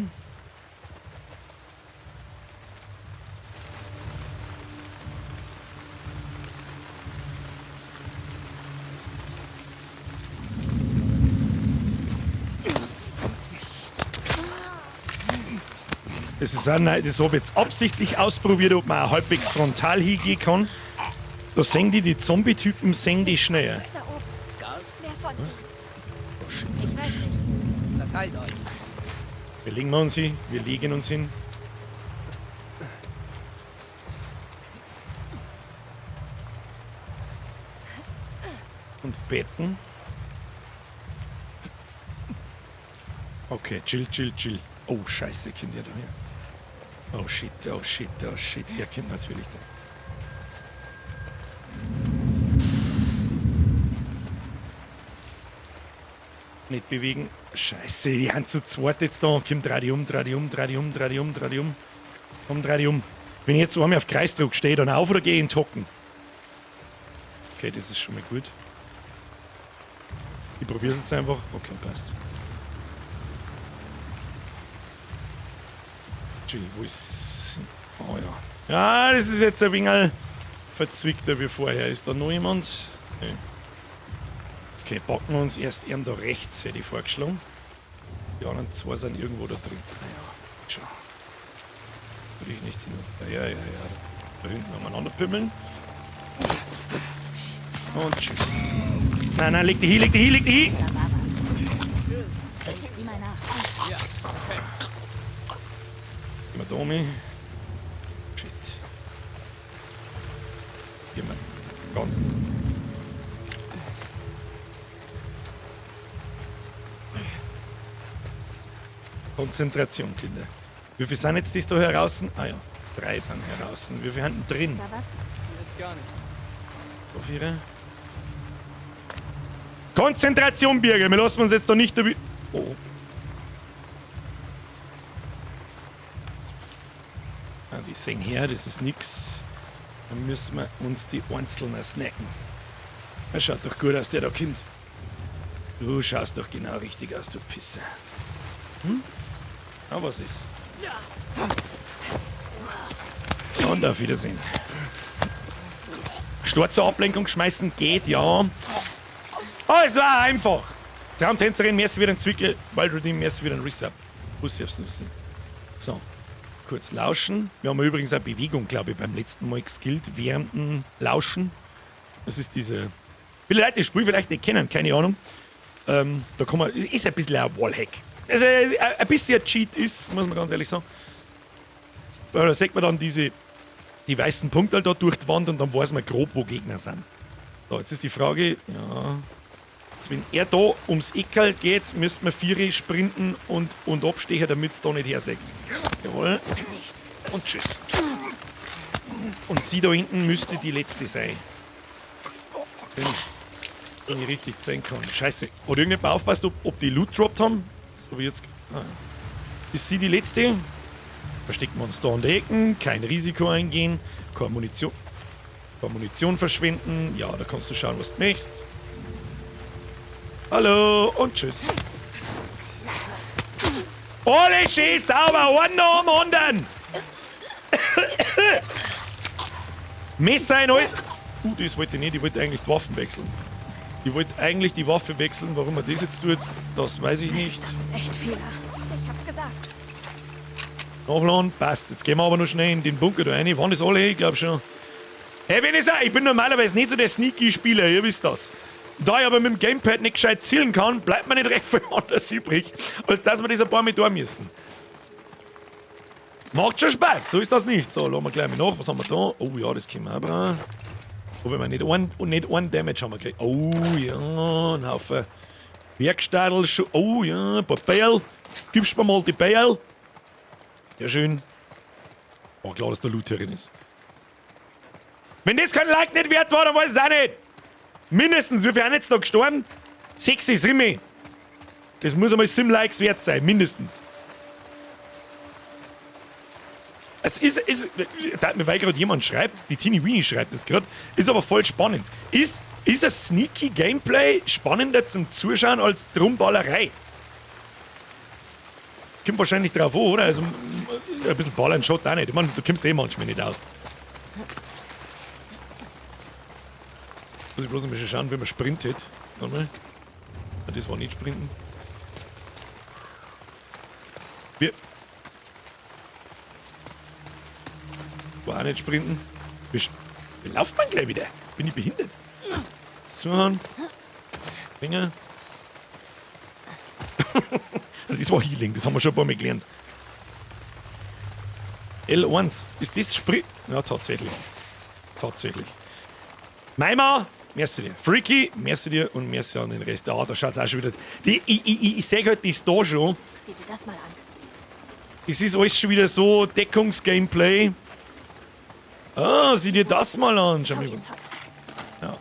Das ist auch, nein, das habe ich jetzt absichtlich ausprobiert, ob man auch halbwegs frontal hingehen kann. Da sehen die, die Zombie-Typen, sehen die schneller. Da oben. Scars? Mehr von ihnen. Oh shit. Ich weiß nicht. Verteilt euch. Wir legen wir uns hin, wir legen uns hin. Und betten. Okay, chill, chill, chill. Oh, scheiße, kommt der da her. Oh shit, oh shit, oh shit, der kommt natürlich da. Nicht bewegen. Scheiße, die haben zu zweit jetzt da. Komm, dreh dich um, dreh dich um, dreh dich um, dreh dich um, dreh dich um. Komm, dreh dich um. Wenn ich jetzt einmal auf Kreisdruck stehe, dann auf oder gehe ich in den Hocken? Okay, das ist schon mal gut. Ich probier's jetzt einfach. Okay, passt. Chill, wo ist... Oh ja. Ja, das ist jetzt ein wenig verzwickter wie vorher. Ist da noch jemand? Nee. Okay, packen wir uns erst einen da rechts, hätte ich vorgeschlagen. Die anderen zwei sind irgendwo da drin. Naja, schau. Würde ich nicht hin. Ja, ja, ja, ja. Da hinten umeinander pimmeln. Und tschüss. Nein, nein, leg dich hin, leg dich hin, leg dich hin! Da war was. Sieh mal nach. Gehen wir da um. Shit. Gehen wir ganz. Konzentration, Kinder. Wie viel sind jetzt das da heraus? Ah ja, 3 sind heraus. Wie viel haben denn drin? Da was? Jetzt gar nicht. Da 4. Konzentration, Birger. Wir lassen uns jetzt da nicht. Oh. Die sehen her, das ist nix. Dann müssen wir uns die einzelnen snacken. Das schaut doch gut aus, der da kommt. Du schaust doch genau richtig aus, du Pisser. Hm? Ah, was ist? Und auf Wiedersehen. Sturz zur Ablenkung schmeißen geht, ja. Oh, es war einfach. Traumtänzerin, merci wieder ein Zwickel. Wild Redeem, merci wieder ein Resub. Bussi aufs Nüssi. So, kurz lauschen. Wir haben übrigens eine Bewegung, glaube ich, beim letzten Mal geskillt während dem Lauschen. Das ist diese. Viele Leute das Spiel vielleicht nicht kennen, keine Ahnung. Da kann man. Ist ein bisschen ein Wallhack. Also ein bisschen ein Cheat ist, muss man ganz ehrlich sagen. Weil da sieht man dann die weißen Punkte da durch die Wand und dann weiß man grob, wo Gegner sind. So, jetzt ist die Frage, ja. Jetzt, wenn er da ums Eckerl geht, müsste man Vieri sprinten und abstechen, damit es da nicht hersägt. Jawohl. Und tschüss. Und sie da hinten müsste die letzte sein. Wenn ich richtig sehen kann. Scheiße. Hat irgendjemand aufpasst, ob die Loot droppt haben? So wie jetzt. Ah. Ist sie die letzte? Verstecken wir uns da an der Ecken. Kein Risiko eingehen. Keine Munition. Keine Munition verschwenden. Ja, da kannst du schauen, was du möchtest. Hallo und tschüss. Alle schön sauber, einen nach dem anderen. Messer in alles. Das wollte ich nicht. Ich wollte eigentlich die Waffen wechseln. Ich wollte eigentlich die Waffe wechseln. Warum er das jetzt tut, das weiß ich nicht. Das sind echt viele. Ich hab's gesagt. Nachladen, passt. Jetzt gehen wir aber noch schnell in den Bunker da rein. Waren das alle? Ich glaube schon. Hey, wenn ich sag, ich bin normalerweise nicht so der Sneaky-Spieler, ihr wisst das. Da ich aber mit dem Gamepad nicht gescheit zielen kann, bleibt mir nicht recht viel anderes übrig, als dass wir das ein paar Mal tun müssen. Macht schon Spaß, so ist das nicht. So, lassen wir gleich mal nach. Was haben wir da? Oh ja, das können wir auch brauchen. Oh, wenn wir nicht einen Damage haben wir gekriegt. Oh ja, ein Haufen Werkstadel. Oh ja, ein paar Beil. Gibst mir mal die Beil. Sehr schön. Oh, klar, dass der Loot drin ist. Wenn das kein Like nicht wert war, dann weiß ich es auch nicht. Mindestens, wie viel sind jetzt da gestorben? 6, 7. Das muss einmal 7 Likes wert sein, mindestens. Es ist, weil gerade jemand schreibt, die Teeny Weenie schreibt das gerade, ist aber voll spannend. Ist ein sneaky Gameplay spannender zum Zuschauen als Drumballerei? Kommt wahrscheinlich drauf an, oder? Also ein bisschen ballern schaut auch nicht. Ich meine, du kommst eh manchmal nicht aus. Muss ich bloß ein bisschen schauen, wie man sprintet. Warte mal. Das war nicht sprinten. Wir. War auch nicht sprinten. Wie läuft man gleich wieder? Bin ich behindert? Zuhören. Finger. Das war Healing, das haben wir schon ein paar Mal gelernt. L1. Ist das Sprint? Ja, tatsächlich. Tatsächlich. Maima, merci dir. Freaky, merci dir und merci an den Rest. Ah, da schaut's auch schon wieder. Ich seh halt das da schon. Sieh dir das mal an. Das ist alles schon wieder so Deckungsgameplay. Ah, sieh dir das mal an. Schau mal. Ja,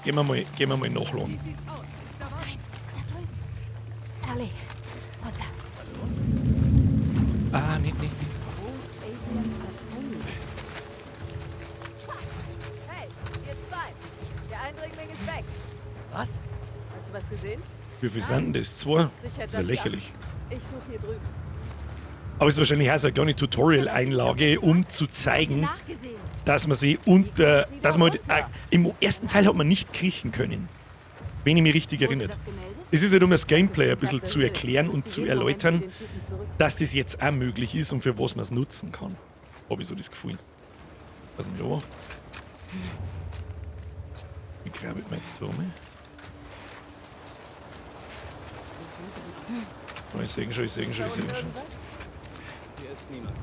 gehen wir mal nachladen. Nein, da drüben. Ellie, runter. Ah, nicht, nicht, nicht. Hey, ihr zwei. Der Eindringling ist weg. Was? Hast du was gesehen? Wie viel sind denn das? 2? Das ist ja lächerlich. Ich suche hier drüben. Aber es ist wahrscheinlich auch so eine kleine Tutorial-Einlage, um zu zeigen, dass man sie unter. Dass man halt, im ersten Teil hat man nicht kriechen können. Wenn ich mich richtig erinnere. Es ist halt, um das Gameplay ein bisschen zu erklären und zu erläutern, dass das jetzt auch möglich ist und für was man es nutzen kann. Habe ich so das Gefühl. Was denn da? Wie grabe ich mir jetzt da rum? Oh, ich sehe schon, ich sehe schon, ich sehe schon. Hier ist niemand.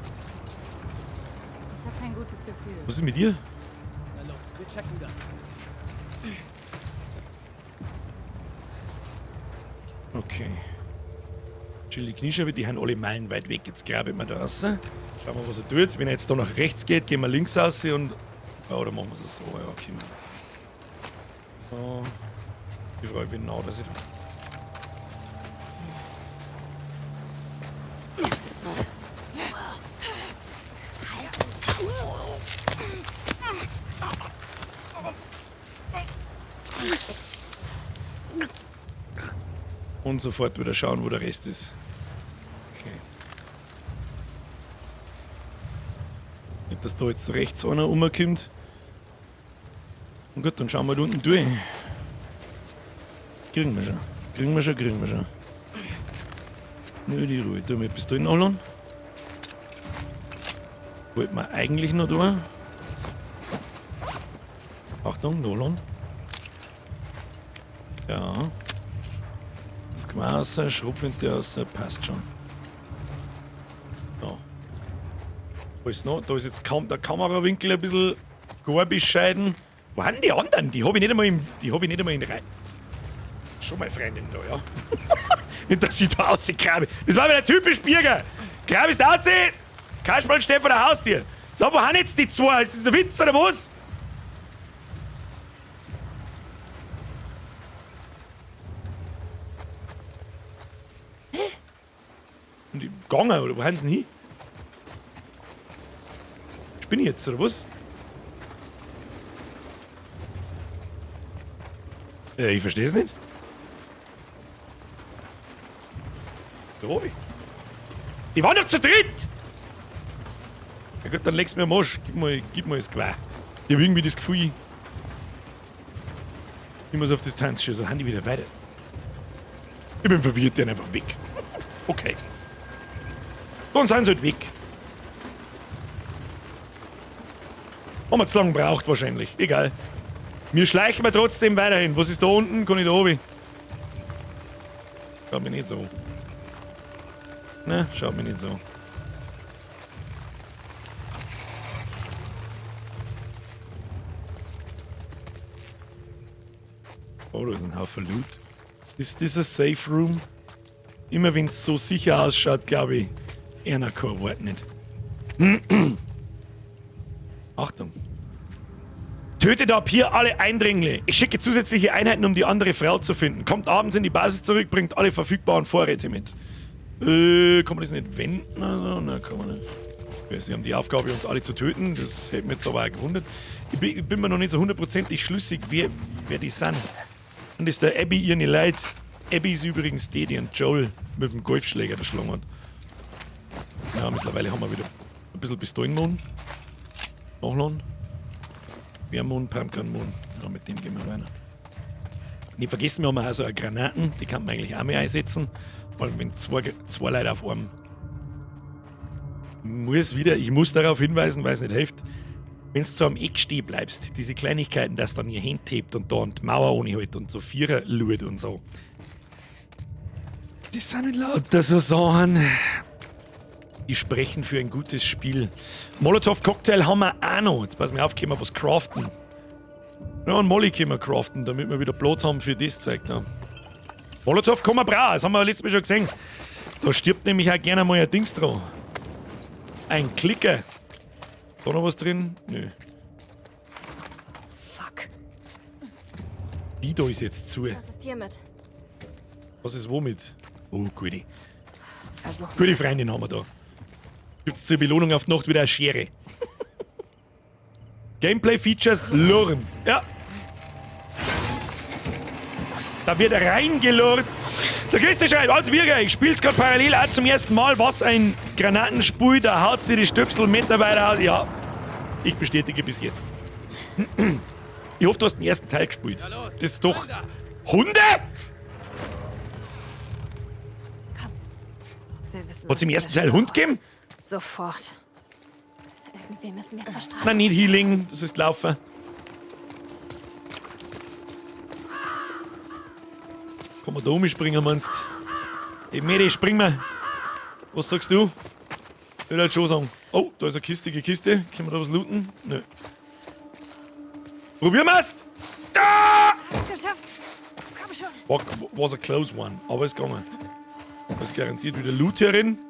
Ich hab kein gutes Gefühl. Was ist mit dir? Na los, wir checken das. Okay. Chill die Kniescheibe, die haben alle meilenweit weg. Jetzt grabe ich mir da raus. Schauen wir, was er tut. Wenn er jetzt da nach rechts geht, gehen wir links raus und. Ja, oder machen wir es so. Ja, okay. So. Die Frage, wie genau dass ich da. Und sofort wieder schauen, wo der Rest ist. Okay. Nicht, dass da jetzt rechts einer rumkommt. Und gut, dann schauen wir da unten durch. Kriegen wir schon. Kriegen wir schon, kriegen wir schon. Nö, die Ruhe. Tu mir Pistolen anladen. Wollten wir eigentlich noch da. Achtung, Nolan. Ja. Das raus, Schrotflinte raus, passt schon. Da. Wo ist noch? Da ist jetzt kaum der Kamerawinkel ein bisschen gar bescheiden. Wo sind die anderen? Die habe ich nicht einmal im, die habe ich nicht einmal in Reihe. Schon meine Freundin da, ja. Nicht, dass ich da rausgrabe. Das war wieder typisch Birger. Grabst raus, Kasperl steht vor der Haustür. So, wo sind jetzt die zwei? Ist das ein Witz oder was? Hä? Und die gegangen, oder wo haben sie denn hin? Spinne ich jetzt, oder was? Ich verstehe es nicht. Da oben. Die waren doch zu dritt! Ja gut, dann leg's mir am Arsch. Gib mal das Gewehr. Ich hab irgendwie das Gefühl, ich muss auf Distanz schießen, dann haben die wieder weiter. Ich bin verwirrt, die sind einfach weg. Okay. Dann sind sie halt weg. Haben wir zu lange gebraucht wahrscheinlich. Egal. Wir schleichen wir trotzdem weiterhin. Was ist da unten? Kann ich da oben? Schaut mich nicht so. Ne, schaut mich nicht so. Oh, da ist ein Haufen Loot. Ist das ein Safe Room? Immer wenn es so sicher ausschaut, glaube ich, einer kein Wort nicht. Achtung. Tötet ab hier alle Eindringlinge. Ich schicke zusätzliche Einheiten, um die andere Frau zu finden. Kommt abends in die Basis zurück, bringt alle verfügbaren Vorräte mit. Kann man das nicht wenden? Also, nein, kann man nicht. Okay, sie haben die Aufgabe, uns alle zu töten. Das hätte mich jetzt aber auch gewundert. Ich bin mir noch nicht so hundertprozentig schlüssig, wer die sind. Und das ist der Abby ihre Leid. Abby ist übrigens die, die einen Joel mit dem Golfschläger erschlagen hat. Ja, mittlerweile haben wir wieder ein bisschen Pistolenmond. Nachladen. Wehrmond, Pumpkin-Mond. Ja, mit dem gehen wir weiter. Nicht vergessen, wir haben auch so eine Granaten, die kann man eigentlich auch mehr einsetzen. Vor allem wenn zwei Leute auf einem. Ich muss darauf hinweisen, weil es nicht hilft, wenn du so am Eck stehen bleibst, diese Kleinigkeiten, dass dann ihr Hand hebt und da und die Mauer ohne halt und so Vierer lurt und so. Das sind nicht lauter so Sachen. Die sprechen für ein gutes Spiel. Molotow-Cocktail haben wir auch noch. Jetzt pass mal auf, können wir was craften. Ja, und Molly können wir craften, damit wir wieder Platz haben für das Zeug da. Molotow kann man brauchen, das haben wir letztes Mal schon gesehen. Da stirbt nämlich auch gerne mal ein Dings dran. Ein Klicker. Da noch was drin? Nö. Fuck. Wie, da ist jetzt zu? Was ist hiermit? Was ist womit? Oh, gute. Versuchen Gute wir's. Freundin haben wir da. Gibt's zur Belohnung auf die Nacht wieder eine Schere. Gameplay-Features lurren. Ja. Da wird reingelurrt. Der Christi schreibt, also Birger, ich spiel's grad parallel auch zum ersten Mal. Was ein Granatenspul, da haut's dir die Stöpsel Mitarbeiter aus. Ja, ich bestätige bis jetzt. Ich hoffe, du hast den ersten Teil gespielt. Das ist doch... Hunde? Komm. Wir müssen Hat's im aus ersten dieser Teil Hund Stadt gegeben? raus. Sofort. Irgendwie müssen wir zur Straße. Nein, nicht Healing, das ist Laufen. Kann man da umspringen, meinst du? Ey, Medi, spring mal. Was sagst du? Ich würde halt schon sagen. Oh, da ist eine kistige Kiste. Können wir da was looten? Nö. Probieren wir's! Da! Geschafft! Komm schon! Was a close one, aber ist gegangen. Da ist garantiert wieder Loot herin.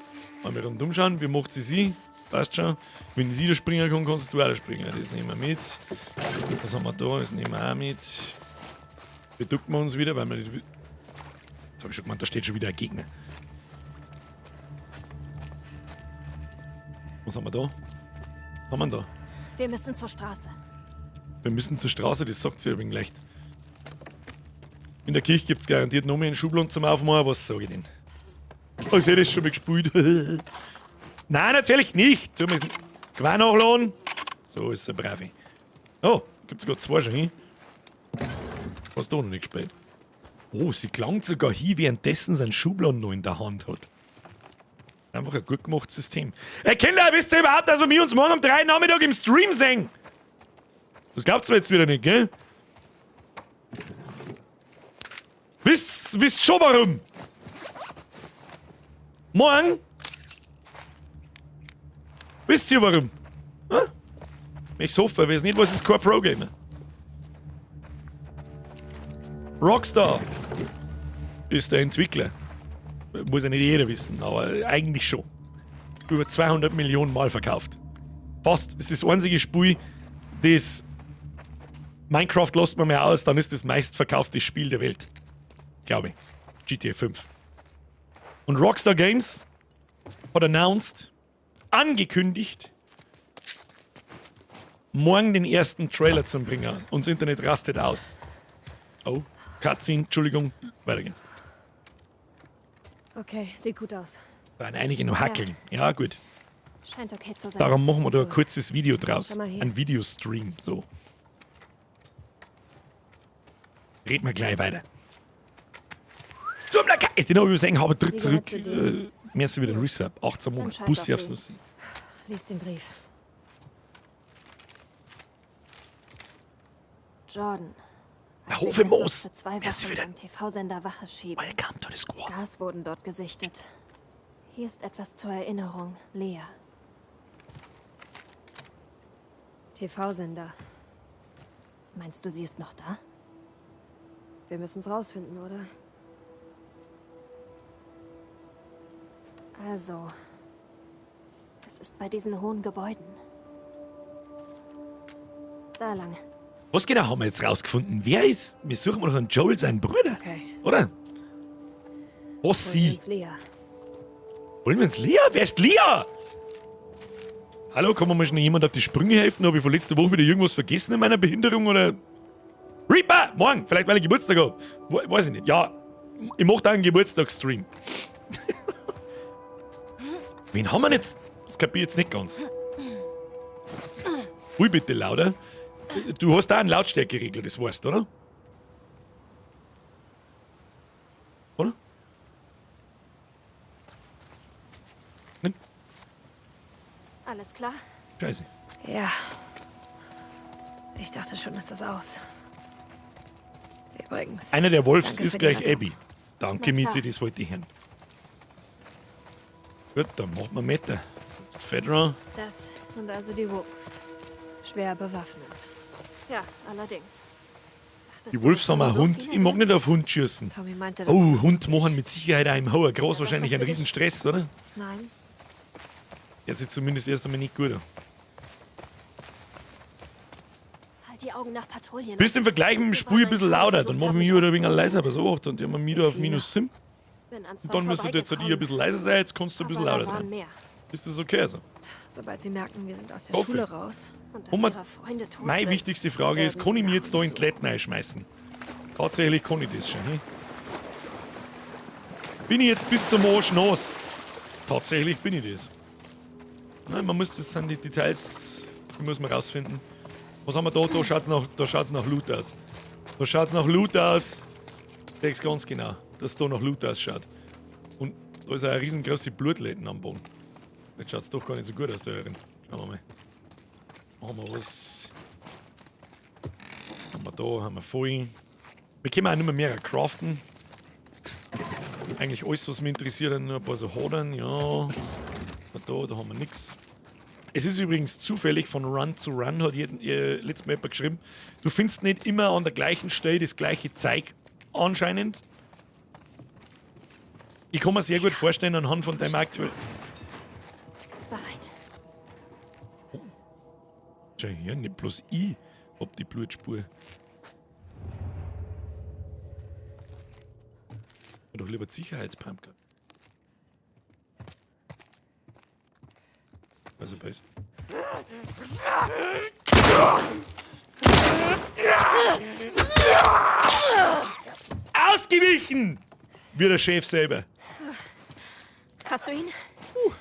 Mal wir rundum schauen, wie macht sie sie? Passt schon. Wenn sie da springen kann, kannst du auch da springen. Das nehmen wir mit. Was haben wir da? Das nehmen wir auch mit. Beducken wir uns wieder, weil wir nicht. Jetzt hab ich schon gemeint, da steht schon wieder ein Gegner. Was haben wir da? Was haben wir da? Wir müssen zur Straße. Wir müssen zur Straße, das sagt sie übrigens leicht. In der Kirche gibt es garantiert noch mehr einen Schubladen zum Aufmachen. Was sage ich denn? Oh, ich hätte das schon mal gespielt. Nein, natürlich nicht. Du musst Geweih nachladen. So ist der Brave. Oh, gibt es sogar zwei schon hin. Was da noch nicht gespielt. Oh, sie klangt sogar hin, währenddessen sein Schubladen noch in der Hand hat. Einfach ein gut gemachtes System. Ey, Kinder, wisst ihr überhaupt, dass wir uns morgen um 3 Nachmittag im Stream sehen? Das glaubt ihr jetzt wieder nicht, gell? Wisst schon warum? Morgen? Wisst ihr warum? Hm? Ich hoffe, wer es nicht weiß, ist kein Pro-Gamer. Rockstar ist der Entwickler. Muss ja nicht jeder wissen, aber eigentlich schon. Über 200 Millionen Mal verkauft. Fast. Es ist das einzige Spiel, das Minecraft lässt man mehr aus, dann ist das meistverkaufte Spiel der Welt. Glaube ich. GTA 5. Und Rockstar Games hat announced, angekündigt, morgen den ersten Trailer zu bringen. Und das Internet rastet aus. Oh, Cutscene, Entschuldigung, weiter geht's. Okay, sieht gut aus. Da sind einige noch hackeln. Ja, gut. Scheint okay zu sein. Darum machen wir da ein kurzes Video draus. Schau mal hier. Ein Videostream, so. Reden wir gleich weiter. Sturmlakai! Den habe ich übersehen, aber tritt Sie zurück. gehört zu denen. Merci wieder Resub. 18 Monate. scheiß Bussi auf aufs sie. Nussi. Lies den Brief. Jordan. Herr Als ich Hofe es Moos. für 2 Merci Wochen für den beim TV-Sender Wache schieben. Welcome to the squad. Gas wurden dort gesichtet. Hier ist etwas zur Erinnerung, Lea. TV-Sender. Meinst du, sie ist noch da? Wir müssen's rausfinden, oder? Also, es ist bei diesen hohen Gebäuden. Da lang. Was genau haben wir jetzt rausgefunden? Wer ist. Wir suchen mal noch einen Joel, seinen Bruder. Okay. Oder? Was Holen wir sie? uns Lea. Wollen wir uns Lea? Wer ist Lea? Hallo, kann mir mal schnell jemand auf die Sprünge helfen? Habe ich von letzter Woche wieder irgendwas vergessen in meiner Behinderung oder? Reaper! Morgen! Vielleicht weil ich Geburtstag habe. Weiß ich nicht. Ja, ich mache da einen Geburtstagsstream. Wen haben wir denn jetzt? Das kapier ich jetzt nicht ganz. Hui, bitte lauter. Du hast da einen Lautstärkeregler, das weißt du, oder? Oder? Nein? Alles klar? Scheiße. Ja. Ich dachte schon, ist das aus. Übrigens. Einer der Wolfs Danke ist für die gleich Rettung. Abby. Danke, Na klar. Mizi, das wollte ich hören. Gut, dann machen wir Meter. Jetzt Fedra. Das sind also die Wolves. Schwer bewaffnet. Ja, allerdings. Dachtest Die du, Wolves es haben kommen einen so Hund. viele? Ich mag nicht auf Hund schießen. Tommy meinte, das. Oh, Hund machen mit Sicherheit auch im Hauer Groß Ja, das wahrscheinlich was einen für dich. riesen Stress, oder? Nein. Jetzt ist zumindest erst einmal nicht gut an. Halt die Augen nach Patrouillen. Bist im Vergleich mit dem Spiel ein bisschen lauter, dann machen wir mich wieder ein wenig leiser, aber so, dann tun wir mich da auf minus 7. Bin an Und zwei dann müsstest du jetzt halt hier ein bisschen leiser sein, jetzt kannst du ein bisschen Aber da lauter waren dran. mehr. Ist das okay so? Sobald sie merken, wir sind aus der Hoffe. Schule raus. Und dass Und man- ihre Freunde tot Meine sind. wichtigste Frage ist, Werden kann sie ich mich jetzt da in nach die Letten reinschmeißen? Tatsächlich kann ich das schon. Hm? Bin ich jetzt bis zum Arsch nass? Tatsächlich bin ich das. Nein, man muss, das sind die Details, die muss man rausfinden. Was haben wir da? Da schaut's nach, da schaut's nach Loot aus. Da schaut's nach Loot aus. Ich sag's ganz genau, dass da nach Loot ausschaut. Und da ist auch eine riesengroße Blutletten am Boden. Jetzt schaut's doch gar nicht so gut aus, da drin. Schauen wir mal. Machen wir was. Haben wir da, haben wir voll. Wir können auch nicht mehr, mehr craften. Eigentlich alles, was mich interessiert, sind nur ein paar so Hodern, ja. Da, da haben wir nichts. Es ist übrigens zufällig von Run zu Run, hat letztes Mal jemand geschrieben. Du findest nicht immer an der gleichen Stelle das gleiche Zeug, anscheinend. Ich kann mir sehr gut vorstellen, anhand von deinem aktuellen. Bereit. Schau her, nicht bloß ich hab die Blutspur. Doch lieber die Sicherheitspumpgun. Also bei. Ausgewichen! Wie der Chef selber. Hast du ihn?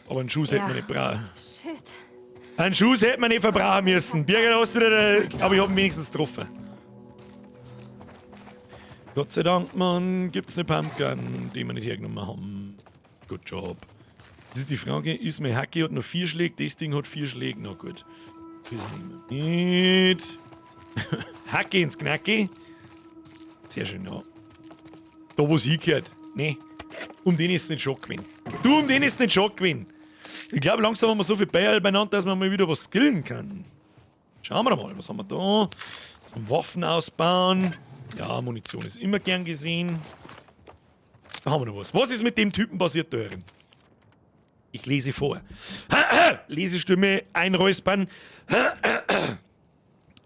Aber einen Schuss Ja. hätte man nicht brauchen. Shit. Einen Schuss hätte man nicht verbrauchen müssen. Birgit, hast wieder. Aber ich hab ihn wenigstens getroffen. Gott sei Dank, Mann, gibt's eine Pumpgun, die wir nicht hergenommen haben. Good job. Das ist die Frage, ist mein Hacke hat noch 4 Schläge, das Ding hat 4 Schläge. Na gut. Das nehmen wir nicht. Hacke ins Knacke. Sehr schön, ja. Da, wo's hingehört. Nee. Um den ist es nicht schon gewesen. Du, um den ist es nicht schon gewesen. Ich glaube, langsam haben wir so viel Bayerl beieinander, dass man mal wieder was skillen kann. Schauen wir mal, was haben wir da? Zum Waffen ausbauen. Ja, Munition ist immer gern gesehen. Da haben wir noch was. Was ist mit dem Typen passiert da drin? Ich lese vor. Lesestimme einräuspern.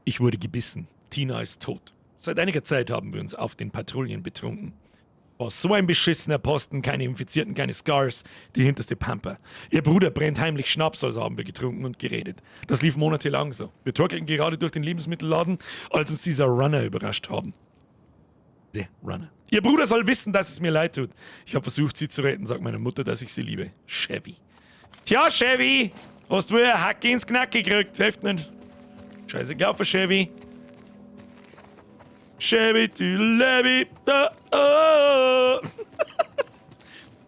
Ich wurde gebissen. Tina ist tot. Seit einiger Zeit haben wir uns auf den Patrouillen betrunken. War so ein beschissener Posten, keine Infizierten, keine Scars, die hinterste Pampa. Ihr Bruder brennt heimlich Schnaps, also haben wir getrunken und geredet. Das lief monatelang so. Wir torkelten gerade durch den Lebensmittelladen, als uns dieser Runner überrascht haben. Der Runner. Ihr Bruder soll wissen, dass es mir leid tut. Ich habe versucht, sie zu retten, sagt meine Mutter, dass ich sie liebe. Chevy. Tja, Chevy, hast du eine Hacke ins Knack gekriegt? Hilft nicht. Scheiße, gelaufen, Chevy. Chevy, du Levy. Da, oh.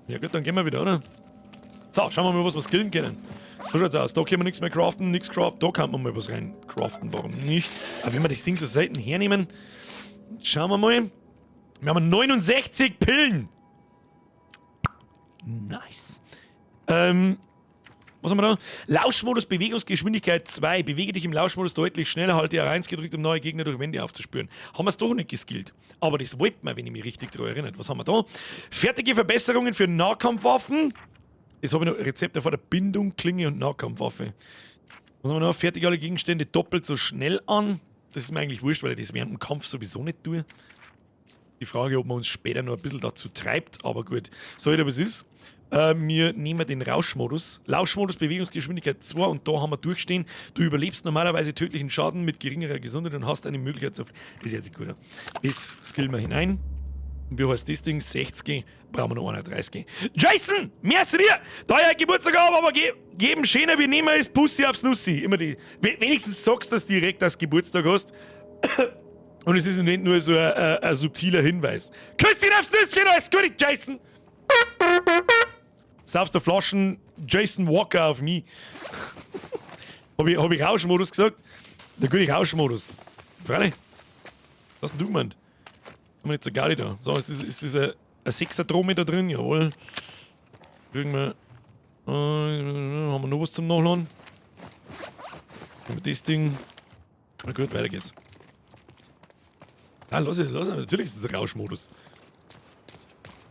Ja gut, dann gehen wir wieder, oder? So, schauen wir mal, was wir skillen können. So schaut's aus. Da können wir nichts mehr craften, nichts craften. Da kann man mal was rein craften, warum nicht? Aber wenn wir das Ding so selten hernehmen, schauen wir mal. Wir haben 69 Pillen. Nice. Was haben wir da? Lauschmodus, Bewegungsgeschwindigkeit 2. Bewege dich im Lauschmodus deutlich schneller, halte R1 gedrückt, um neue Gegner durch Wände aufzuspüren. Haben wir es doch nicht geskillt. Aber das wollten wir, wenn ich mich richtig daran erinnere. Was haben wir da? Fertige Verbesserungen für Nahkampfwaffen. Jetzt habe ich noch Rezepte vor der Bindung, Klinge und Nahkampfwaffe. Was haben wir noch? Fertige alle Gegenstände doppelt so schnell an. Das ist mir eigentlich wurscht, weil ich das während dem Kampf sowieso nicht tue. Die Frage, ob man uns später noch ein bisschen dazu treibt, aber gut. So, aber es ist. Wir nehmen den Rauschmodus. Lauschmodus, Bewegungsgeschwindigkeit 2 und da haben wir durchstehen. Du überlebst normalerweise tödlichen Schaden mit geringerer Gesundheit und hast eine Möglichkeit zu. Das ist jetzt gut. Das skillen wir hinein. Und wie heißt das Ding? 60, brauchen wir noch 31. Jason! Merci dir! Da ja Geburtstag haben, aber geben schöner, wir nehmen es Pussy aufs Nussi. Immer die. Wenigstens sagst du das direkt, dass du Geburtstag hast. Und es ist nicht nur so ein subtiler Hinweis. Küsschen aufs Nüsschen, alles Gute, Jason! Saufst der Flaschen Jason Walker auf mich. Hab ich Rauschmodus gesagt? Der gute Rauschmodus. Freilich. Was hast denn du gemeint? Haben wir nicht so Gaudi da. So, ist das ein 6er-Drome da drin? Jawohl. Kriegen wir. Haben wir noch was zum Nachladen? Haben wir das Ding? Na gut, weiter geht's. Ah, lass es, lass es. Natürlich ist das ein Rauschmodus.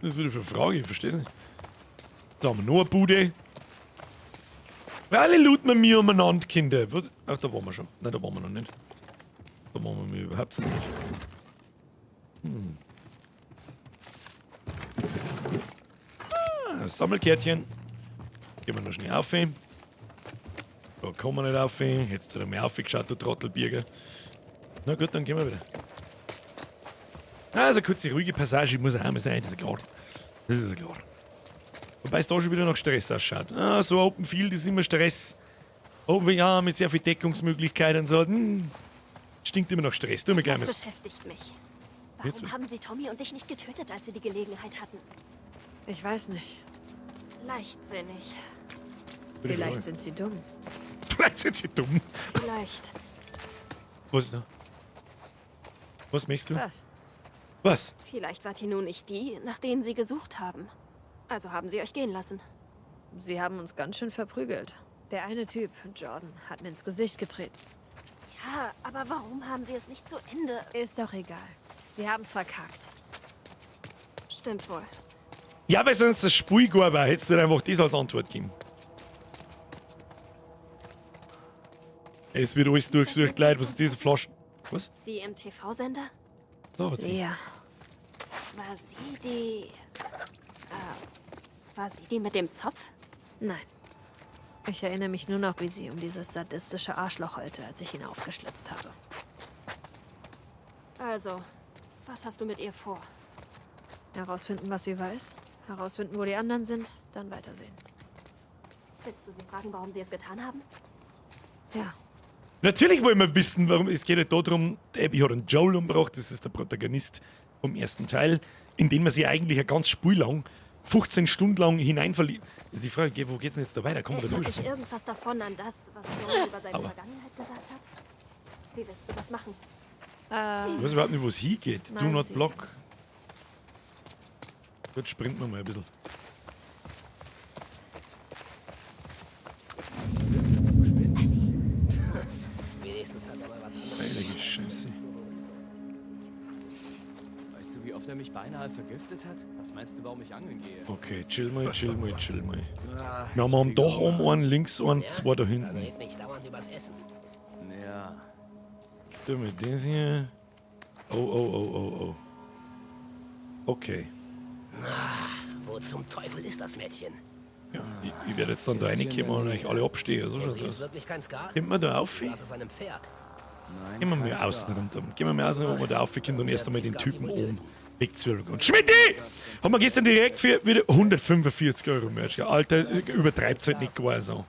Das ist wieder für eine Frage, ich versteh's nicht. Da haben wir noch eine Bude. Alle looten wir mir umeinander, Kinder. Ach, da waren wir schon. Nein, da waren wir noch nicht. Da waren wir überhaupt nicht. Ah, Sammelkärtchen. Gehen wir noch schnell auf. Da kommen wir nicht auf. Hättest du da mal aufgeschaut, du Trottelbirger. Na gut, dann gehen wir wieder. Also kurze, ruhige Passage muss auch einmal sein, das ist ja klar. Das ist ja klar. Wobei es da schon wieder nach Stress ausschaut. Ah, so Open Field ist immer Stress. Open, ja, mit sehr viel Deckungsmöglichkeiten und so. Stinkt immer nach Stress. Tu mir gleich Das was. beschäftigt mich. Jetzt Warum haben sie Tommy und dich nicht getötet, als sie die Gelegenheit hatten? Ich weiß nicht. Leichtsinnig. Vielleicht sind sie dumm. Vielleicht sind sie dumm. Vielleicht. Was ist da? Was möchtest du? Was? Was? Vielleicht wart ihr nun nicht die, nach denen sie gesucht haben. Also haben sie euch gehen lassen. Sie haben uns ganz schön verprügelt. Der eine Typ, Jordan, hat mir ins Gesicht getreten. Ja, aber warum haben sie es nicht zu Ende? Ist doch egal. Sie haben's verkackt. Stimmt wohl. Ja, weil sonst das Spiel gar war, hättest du einfach das als Antwort gegeben. Es wird alles durchgesucht, Leute. Was ist diese Flasche? Was? Die im TV-Sender? Da hat sie. Lea. War sie die... war sie die mit dem Zopf? Nein. Ich erinnere mich nur noch, wie sie um dieses sadistische Arschloch heulte, als ich ihn aufgeschlitzt habe. Also, was hast du mit ihr vor? Herausfinden, was sie weiß. Herausfinden, wo die anderen sind. Dann weitersehen. Willst du sie fragen, warum sie es getan haben? Ja. Natürlich wollen wir wissen, warum. Es geht ja darum, die Abby hat einen Joel umgebracht, das ist der Protagonist vom ersten Teil, in den man sich eigentlich ein ganz Spiel lang, 15 Stunden lang hineinverliebt. Das ist die Frage, wo geht's denn jetzt da weiter? Kommen wir da Erinnert durch? dich irgendwas davon an das, was Joel über seine Aber- Vergangenheit gesagt hat? Wie willst du das machen? Ich weiß überhaupt nicht, wo es hingeht. Do Mal not sehen. block. Gut, sprinten wir mal ein bisschen. Wenigstens hat er mal was Heilige Scheiße. Weißt du, wie oft er mich beinahe vergiftet hat? Was meinst du, warum ich angeln gehe? Okay, chill mal, chill mal, chill mal. Ah, Wir haben am ich kriege Dach Hunger. oben einen, links einen, zwei da Dann hinten. red nicht dauernd übers Essen. Ja. Tu mal das hier. Oh, oh, oh, oh, oh. Okay. Wo zum Teufel ist das Mädchen? Ja, ich werde jetzt dann da reinkommen und euch alle abstehen. So schaut's Sie ist aus. wirklich kein Scar? Kommt man da auf? Saß auf einem Pferd. Nein. Gehen wir mal kein außen Star. runter. Gehen wir mal außen rum, ob wir da raufkommen und erst einmal den Typen oben wegzwirken. Und Schmidti! Haben wir gestern direkt für wieder 145 Euro Merch. Ja, Alter, übertreibt's halt nicht gar so.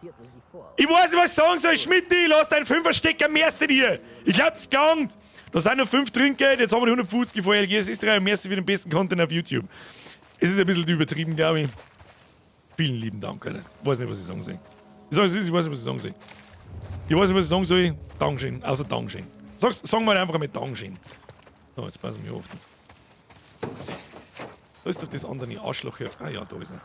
Ich weiß nicht, was ich sagen soll. Schmidti, lass deinen Fünferstecker merci dir. Ich glaub, es gegangen. Da sind noch 5 Trinkgeld, jetzt haben wir die 150 von LGS Österreich. Merci für den besten Content auf YouTube. Es ist ein bisschen übertrieben, glaube ich. Vielen lieben Dank, Alter. Ich weiß nicht, was ich sagen soll. Ich sag, es ist, ich weiß nicht, was ich sagen soll. Ich weiß nicht, was ich sagen soll. Dankeschön. Außer Dankeschön. Sagen wir einfach mit Dankeschön. So, jetzt passen wir auf. Jetzt. Da ist doch das andere Arschloch hier. Ah ja, da ist er.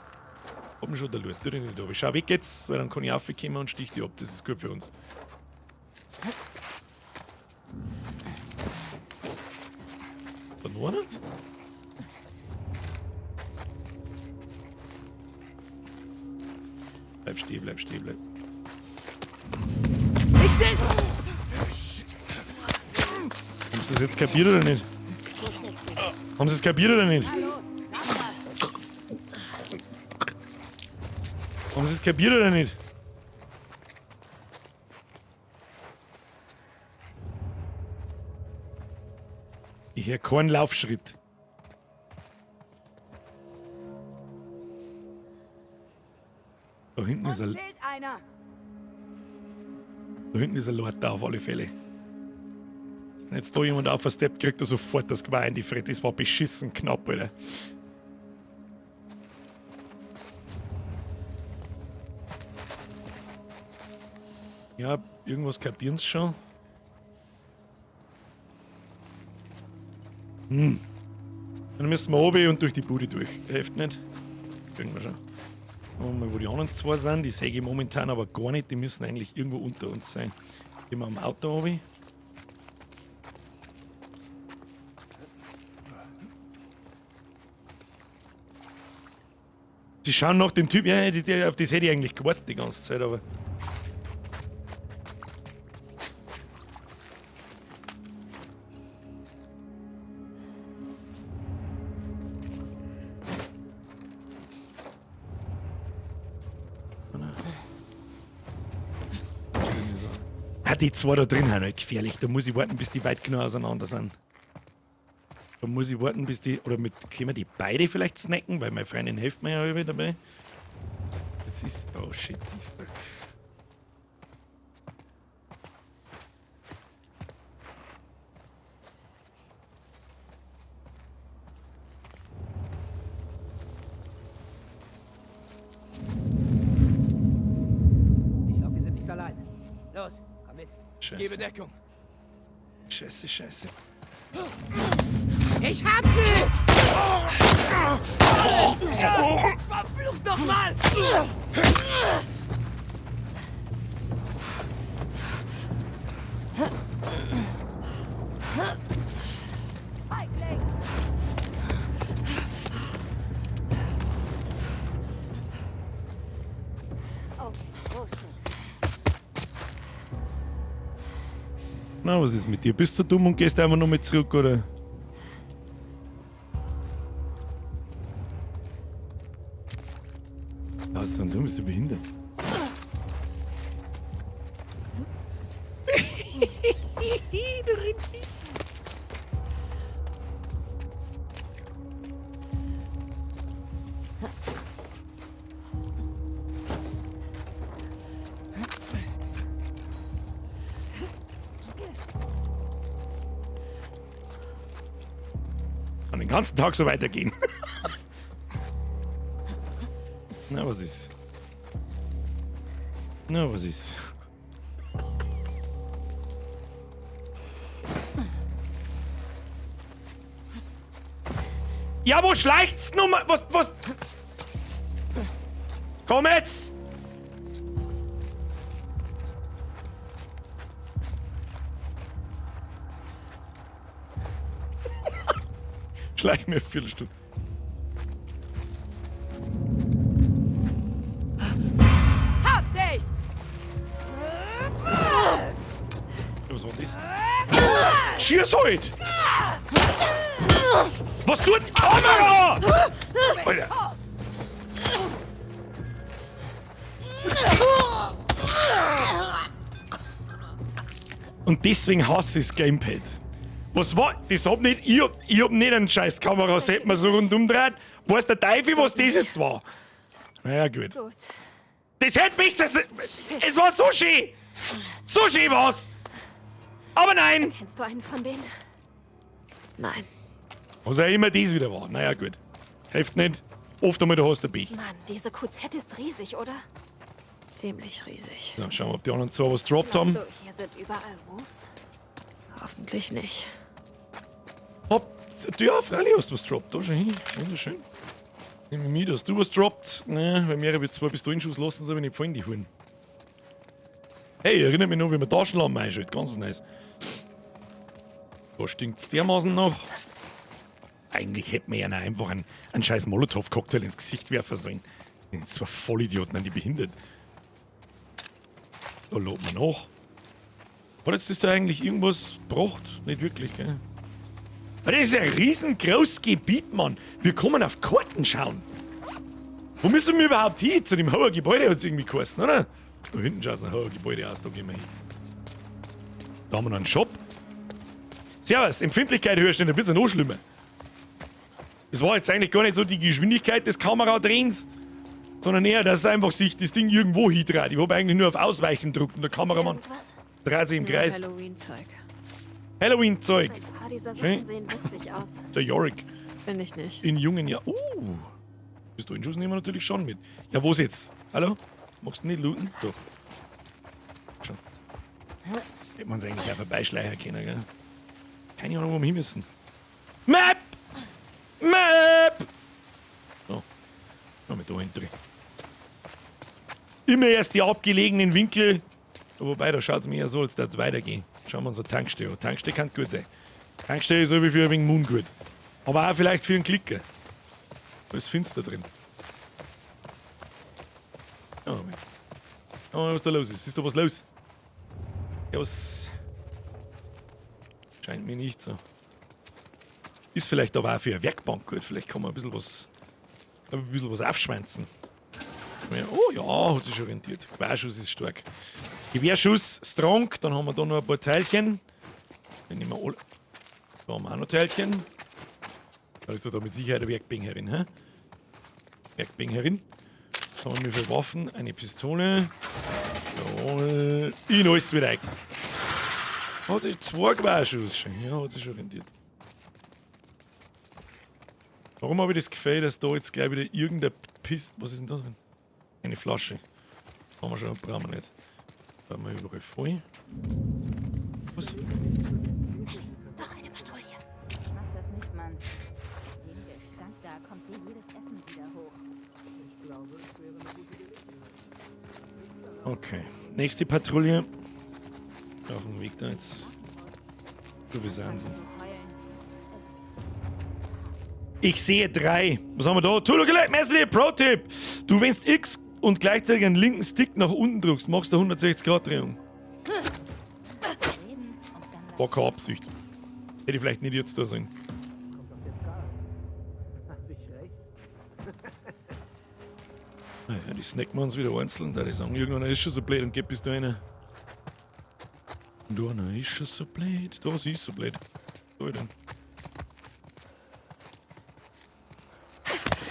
Hab ihn schon da schaut. Tu dich nicht da. Schau weg jetzt, weil dann kann ich raufkommen und stich die ab. Das ist gut für uns. Da noch einer? Bleib stehen, bleib stehen, bleib. Ich seh! Haben sie das jetzt kapiert oder nicht? Haben sie es kapiert oder nicht? Haben sie es kapiert oder nicht? Ich höre keinen Laufschritt. Da hinten ist ein, Fehlt einer! da hinten ist ein Lord da auf alle Fälle. Wenn jetzt da jemand auf steppt, kriegt er sofort das Geweih in die Fresse. Das war beschissen knapp, Alter. Ja, irgendwas kapieren sie schon. Hm. Dann müssen wir runter und durch die Bude durch. Hilft nicht. Kriegen wir schon. Schauen wir mal, wo die anderen zwei sind. Die sehe ich momentan aber gar nicht. Die müssen eigentlich irgendwo unter uns sein. Gehen wir am Auto runter. Sie schauen nach dem Typ. Ja, auf das hätte ich eigentlich gewartet die ganze Zeit, aber. Ah, die zwei da drin sind halt gefährlich. Da muss ich warten, bis die weit genug auseinander sind. Da muss ich warten, bis die. Oder mit, können wir die beide vielleicht snacken? Weil meine Freundin hilft mir ja immer dabei. Jetzt ist. Oh shit. Fuck. Ich glaube, wir sind nicht allein. Los, komm mit. Scheiße. Gebe Deckung. Scheiße, scheiße. Ich hab sie! Verflucht nochmal! Na, was ist mit dir? Bist du dumm und gehst einfach nur mit zurück, oder? Was ist denn dumm? Bist du behindert? Du Rindvieh. den ganzen Tag so weitergehen. Na, was ist? Na, was ist? Ja, wo schleicht's nun mal? Was, was? Komm jetzt! Schleich mir eine Viertelstunde. Hab dich! Was war das? Schieß halt! Was tut die Kamera? Alter! Und deswegen hasse ich das Gamepad. Was war? Das hab nicht ich, ich hab nicht einen scheiß Kamera, mir so rundum dreht. Weiß der Teufel, was das jetzt war? Naja, gut. Gut. Das hätte mich. Das, es war so schön! So schön war's! Aber nein! Kennst du einen von denen? Nein. Was auch immer das wieder war. Naja, gut. Hilft nicht. Oft einmal, du hast ein Pech. Mann, diese QZ ist riesig, oder? Ziemlich riesig. So, schauen wir, ob die anderen zwei was droppt haben. Glaubst du, hier sind überall Wolves? Hoffentlich nicht. Hopp, ja, freilich hast du was droppt. Da schon hin. Wunderschön. Nimm mich mit, hast du was droppt? Ne, weil mehrere wie zwei Pistolenschuss lassen sie aber nicht fallen, die Huren. Hey, erinnert mich noch, wie man Taschenlampen einschaltet. Ganz nice. Da stinkt's dermaßen noch. Eigentlich hätte man ja einfach einen scheiß Molotow-Cocktail ins Gesicht werfen sollen. Die zwei Vollidioten, die behindert. Da lädt man nach. Hat jetzt das da eigentlich irgendwas gebracht? Nicht wirklich, gell? Das ist ein riesengroßes Gebiet, Mann. Wir kommen auf Karten schauen. Wo müssen wir überhaupt hin? Zu dem hohen Gebäude hat es irgendwie geheißen, oder? Da hinten schaut es ein hohes Gebäude aus, da gehen wir hin. Da haben wir noch einen Shop. Servus, Empfindlichkeit höher stehen, da wird es ja noch schlimmer. Es war jetzt eigentlich gar nicht so die Geschwindigkeit des Kameradrehens, sondern eher, dass einfach sich das Ding irgendwo hindreht. Ich habe eigentlich nur auf Ausweichen gedrückt und der Kameramann dreht sich im Kreis. Halloween-Zeug. Halloween-Zeug. Ein paar dieser Sachen Hey. sehen witzig aus. Der Yorick. Finde ich nicht. In jungen Jahren. Pistolenschuss nehmen wir natürlich schon mit. Ja, wo ist jetzt? Hallo? Magst du nicht looten? Doch. Schon. Hätte man es eigentlich auch vorbeischleichen können, gell? Keine Ahnung, wo wir hin müssen. Map! Map! So. Noch mit da hinten. Immer erst die abgelegenen Winkel. Wobei, da schaut es mir eher so, als würde es weitergehen. Schauen wir uns eine Tankstelle an. Tankstelle kann gut sein. Tankstelle ist so wie für ein wenig Moon gut. Aber auch vielleicht für einen Klicker. Da ist finster drin. Ja, Moment. Oh, was da los ist. Ist da was los? Ja, was. Scheint mir nicht so. Ist vielleicht aber auch für eine Werkbank gut. Vielleicht kann man ein bisschen was aufschwänzen. Oh ja, hat sich schon rentiert. Querschuss ist stark. Gewehrschuss strong. Dann haben wir da noch ein paar Teilchen. Dann nehmen wir alle. Da haben wir auch noch Teilchen. Da ist da mit Sicherheit eine Werkbank herin, hä? Werkbank herin. Was haben wir für Waffen? Eine Pistole. Jawohl. In alles wieder ein. Hat sich zwei Querschuss schon. Ja, hat sich schon rentiert. Warum habe ich das Gefühl, dass da jetzt gleich wieder irgendein Piss. Was ist denn da drin? Eine Flasche. Haben wir schon, brauchen wir nicht. Da haben wir überall voll. Was? Noch eine Patrouille. Mach das nicht, Mann. Dem Gestank da kommt dir jedes Essen wieder hoch. Okay. Nächste Patrouille. Auf dem Weg da jetzt. Du bist Ansen. Ich sehe drei. Was haben wir da? Tulu Messi, Pro-Tipp. Du, wenn's X und gleichzeitig einen linken Stick nach unten drückst, machst du 160-Grad-Drehung. War keine Absicht. Hätte ich vielleicht nicht jetzt da sollen. Naja, die snacken wir uns wieder einzeln. Da die sagen, irgendwann ist schon so blöd und geht bis da einer. Und einer ist schon so blöd. Da, sie ist so blöd. Da denn.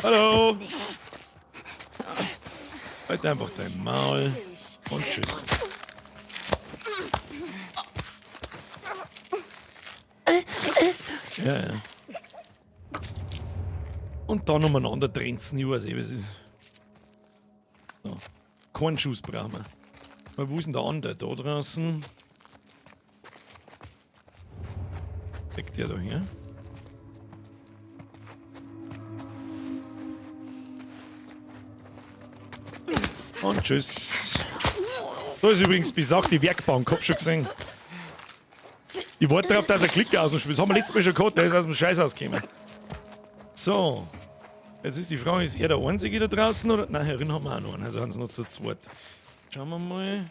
Hallo! Halt einfach dein Maul. Und tschüss. Ja, ja. Und dann umeinander trenzen, ich weiß eh, was ist. So. Keinen Schuss brauchen wir. Aber wo ist denn der andere? Da draußen. Steckt der da her? Und tschüss. Da ist übrigens besagte Werkbank, hab schon gesehen. Ich warte darauf, dass er Klicker aus dem Spiel. Das haben wir letztes Mal schon gehabt, der ist aus dem Scheiß rausgekommen. So. Jetzt ist die Frage, ist er der Einzige da draußen oder? Nein, herin haben wir auch noch einen, also haben sie noch zu zweit. Schauen wir mal.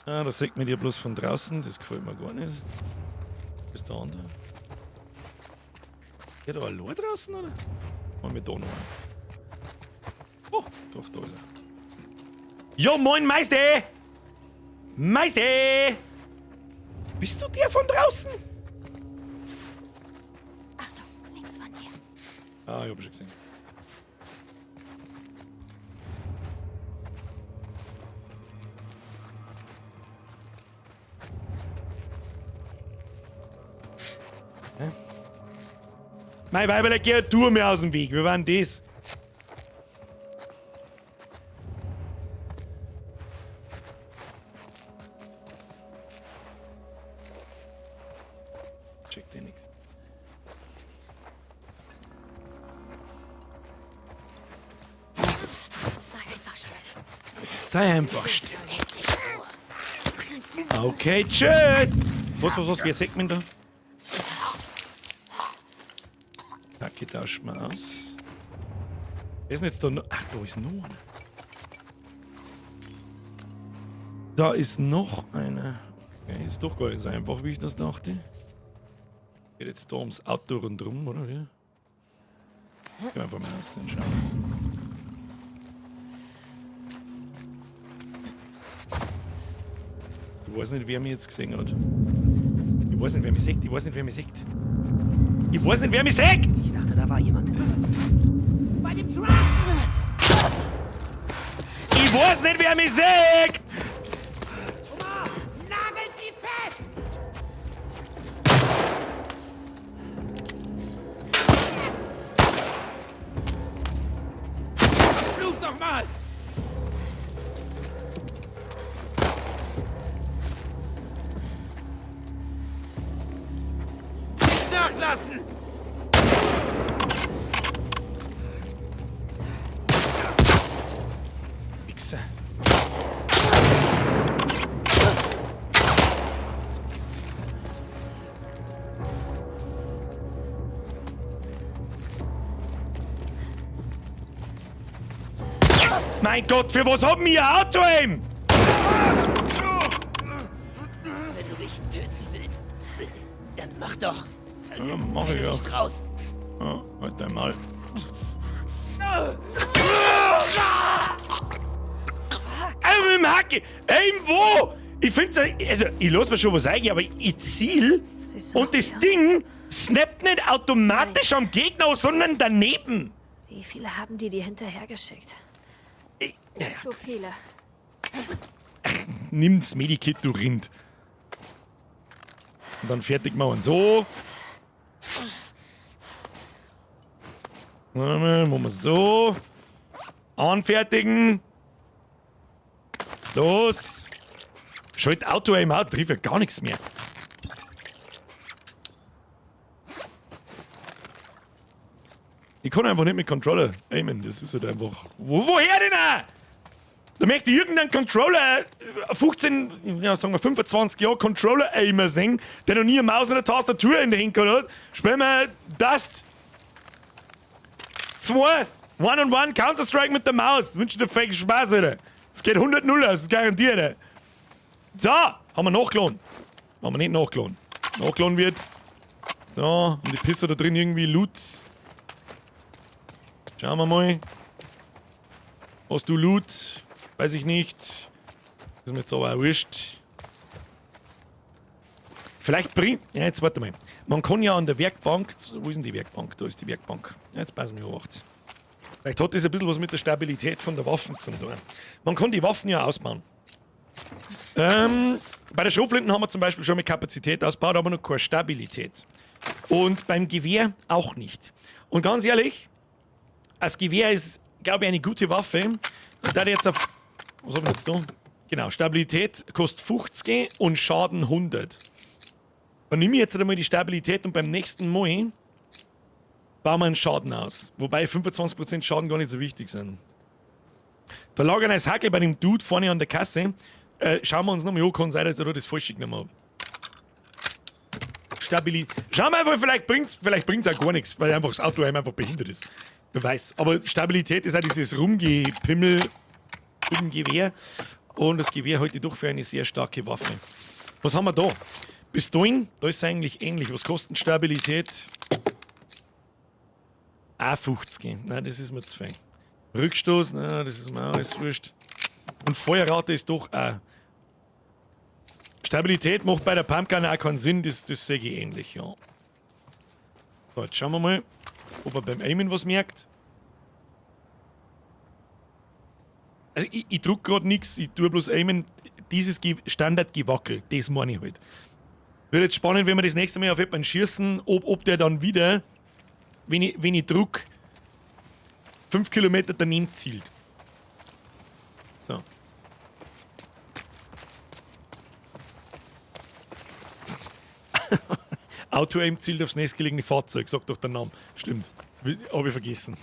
Ah, da sieht man die bloß von draußen, das gefällt mir gar nicht. Ist der andere? Ist der da allein draußen oder? Machen wir da noch einen. Oh, doch, da ist er. Jo, moin Meister! Meister! Bist du der von draußen? Achtung, links von dir. Ah, ich hab schon gesehen. Hä? Mein Weiberle, geh du mir aus dem Weg. Wir waren das. Checkt eh nix. Sei einfach still. Sei einfach still. Okay, tschüss. Was, wer sagt mir da? Kacke, tauschen wir aus. Wer ist denn jetzt da noch? Ach, da ist noch einer. Da ist noch einer. Okay, ist doch gar nicht so einfach, wie ich das dachte. Geht jetzt da ums Auto rundherum, oder? Ja. Gehen wir einfach mal raus und schauen. Ich weiß nicht, wer mich jetzt gesehen hat. Ich weiß nicht, wer mich sieht. Ich weiß nicht, wer mich sieht. Ich weiß nicht, wer mich sieht! Ich dachte, da war jemand. Bei dem Truck! Ich weiß nicht, wer mich sieht! Omar, nagelt sie fest! Fluch doch mal! Nicht nachlassen! Wichser. Mein Gott, für was haben wir ein Auto eben? Wenn du mich töten willst, dann mach doch. Ja, mach Wenn ich du ja. dich traust. Ja, halt dein Maul. Ey, mit dem Hacke! Ey, wo? Ich find's, also, ich lass mir schon was eingehen, aber ich ziel und das Ding snappt nicht automatisch am Gegner, sondern daneben. Wie viele haben die dir hinterhergeschickt? Naja, Zu viele. nimm das Medikit, du Rind. Und dann fertig machen. So. Warte mal, machen wir so. Anfertigen. Los. Schalt Auto aim out, trifft ja gar nichts mehr. Ich kann einfach nicht mit Controller aimen. Das ist halt einfach. Woher denn auch? Da möchte ich irgendeinen Controller, 15, ja, sagen wir 25 Jahre Controller-Aimer sehen, der noch nie eine Maus und eine Tastatur in der Hand gehabt hat. Spielen wir Dust 2, One-on-One Counter-Strike mit der Maus. Wünsche dir fake Spaß, Alter. Es geht 100-0 aus, das ist garantiert. Alter. So, haben wir nachgeladen. Haben wir nicht nachgeladen. Nachgeladen wird. So, und die Pisse da drin irgendwie Loot. Schauen wir mal. Hast du Loot? Weiß ich nicht. Ist mir jetzt aber auch wurscht. Vielleicht bringt. Ja, jetzt warte mal. Man kann ja an der Werkbank. Wo ist denn die Werkbank? Da ist die Werkbank. Ja, jetzt passen wir auf. Vielleicht hat das ein bisschen was mit der Stabilität von der Waffen zu tun. Man kann die Waffen ja ausbauen. Bei der Schrotflinten haben wir zum Beispiel schon mit Kapazität ausgebaut, aber noch keine Stabilität. Und beim Gewehr auch nicht. Und ganz ehrlich, Das Gewehr ist, glaube ich, eine gute Waffe. Da jetzt auf. Was haben wir jetzt da? Genau, Stabilität kostet 50 und Schaden 100. Dann nehme ich jetzt einmal die Stabilität und beim nächsten Mal bauen wir einen Schaden aus. Wobei 25% Schaden gar nicht so wichtig sind. Da lag ein Hackel bei dem Dude vorne an der Kasse. Schauen wir uns nochmal an, kann sein, dass ich da das Falsche genommen habe. Stabilität. Schauen wir einfach, vielleicht bringt's auch gar nichts, weil einfach das Auto einfach behindert ist. Wer weiß. Aber Stabilität ist auch dieses Rumgepimmel mit dem Gewehr. Und das Gewehr halte ich doch für eine sehr starke Waffe. Was haben wir da? Pistolen, da ist es eigentlich ähnlich. Was kostet Stabilität? A50. Nein, das ist mir zu fein. Rückstoß, nein, das ist mir auch alles wurscht. Und Feuerrate ist doch auch. Stabilität macht bei der Pumpgun auch keinen Sinn, das sehe ich ähnlich, ja. So, jetzt schauen wir mal, ob er beim Aimen was merkt. Also ich druck gerade nichts, ich tue bloß Aimen. Dieses Standardgewackel, das meine ich halt. Wird jetzt spannend, wenn wir das nächste Mal auf jemanden schießen, ob der dann wieder, wenn ich druck, 5 Kilometer daneben zielt. So. Auto-Aim zielt aufs nächstgelegene Fahrzeug, sagt doch der Name. Stimmt. Hab ich vergessen.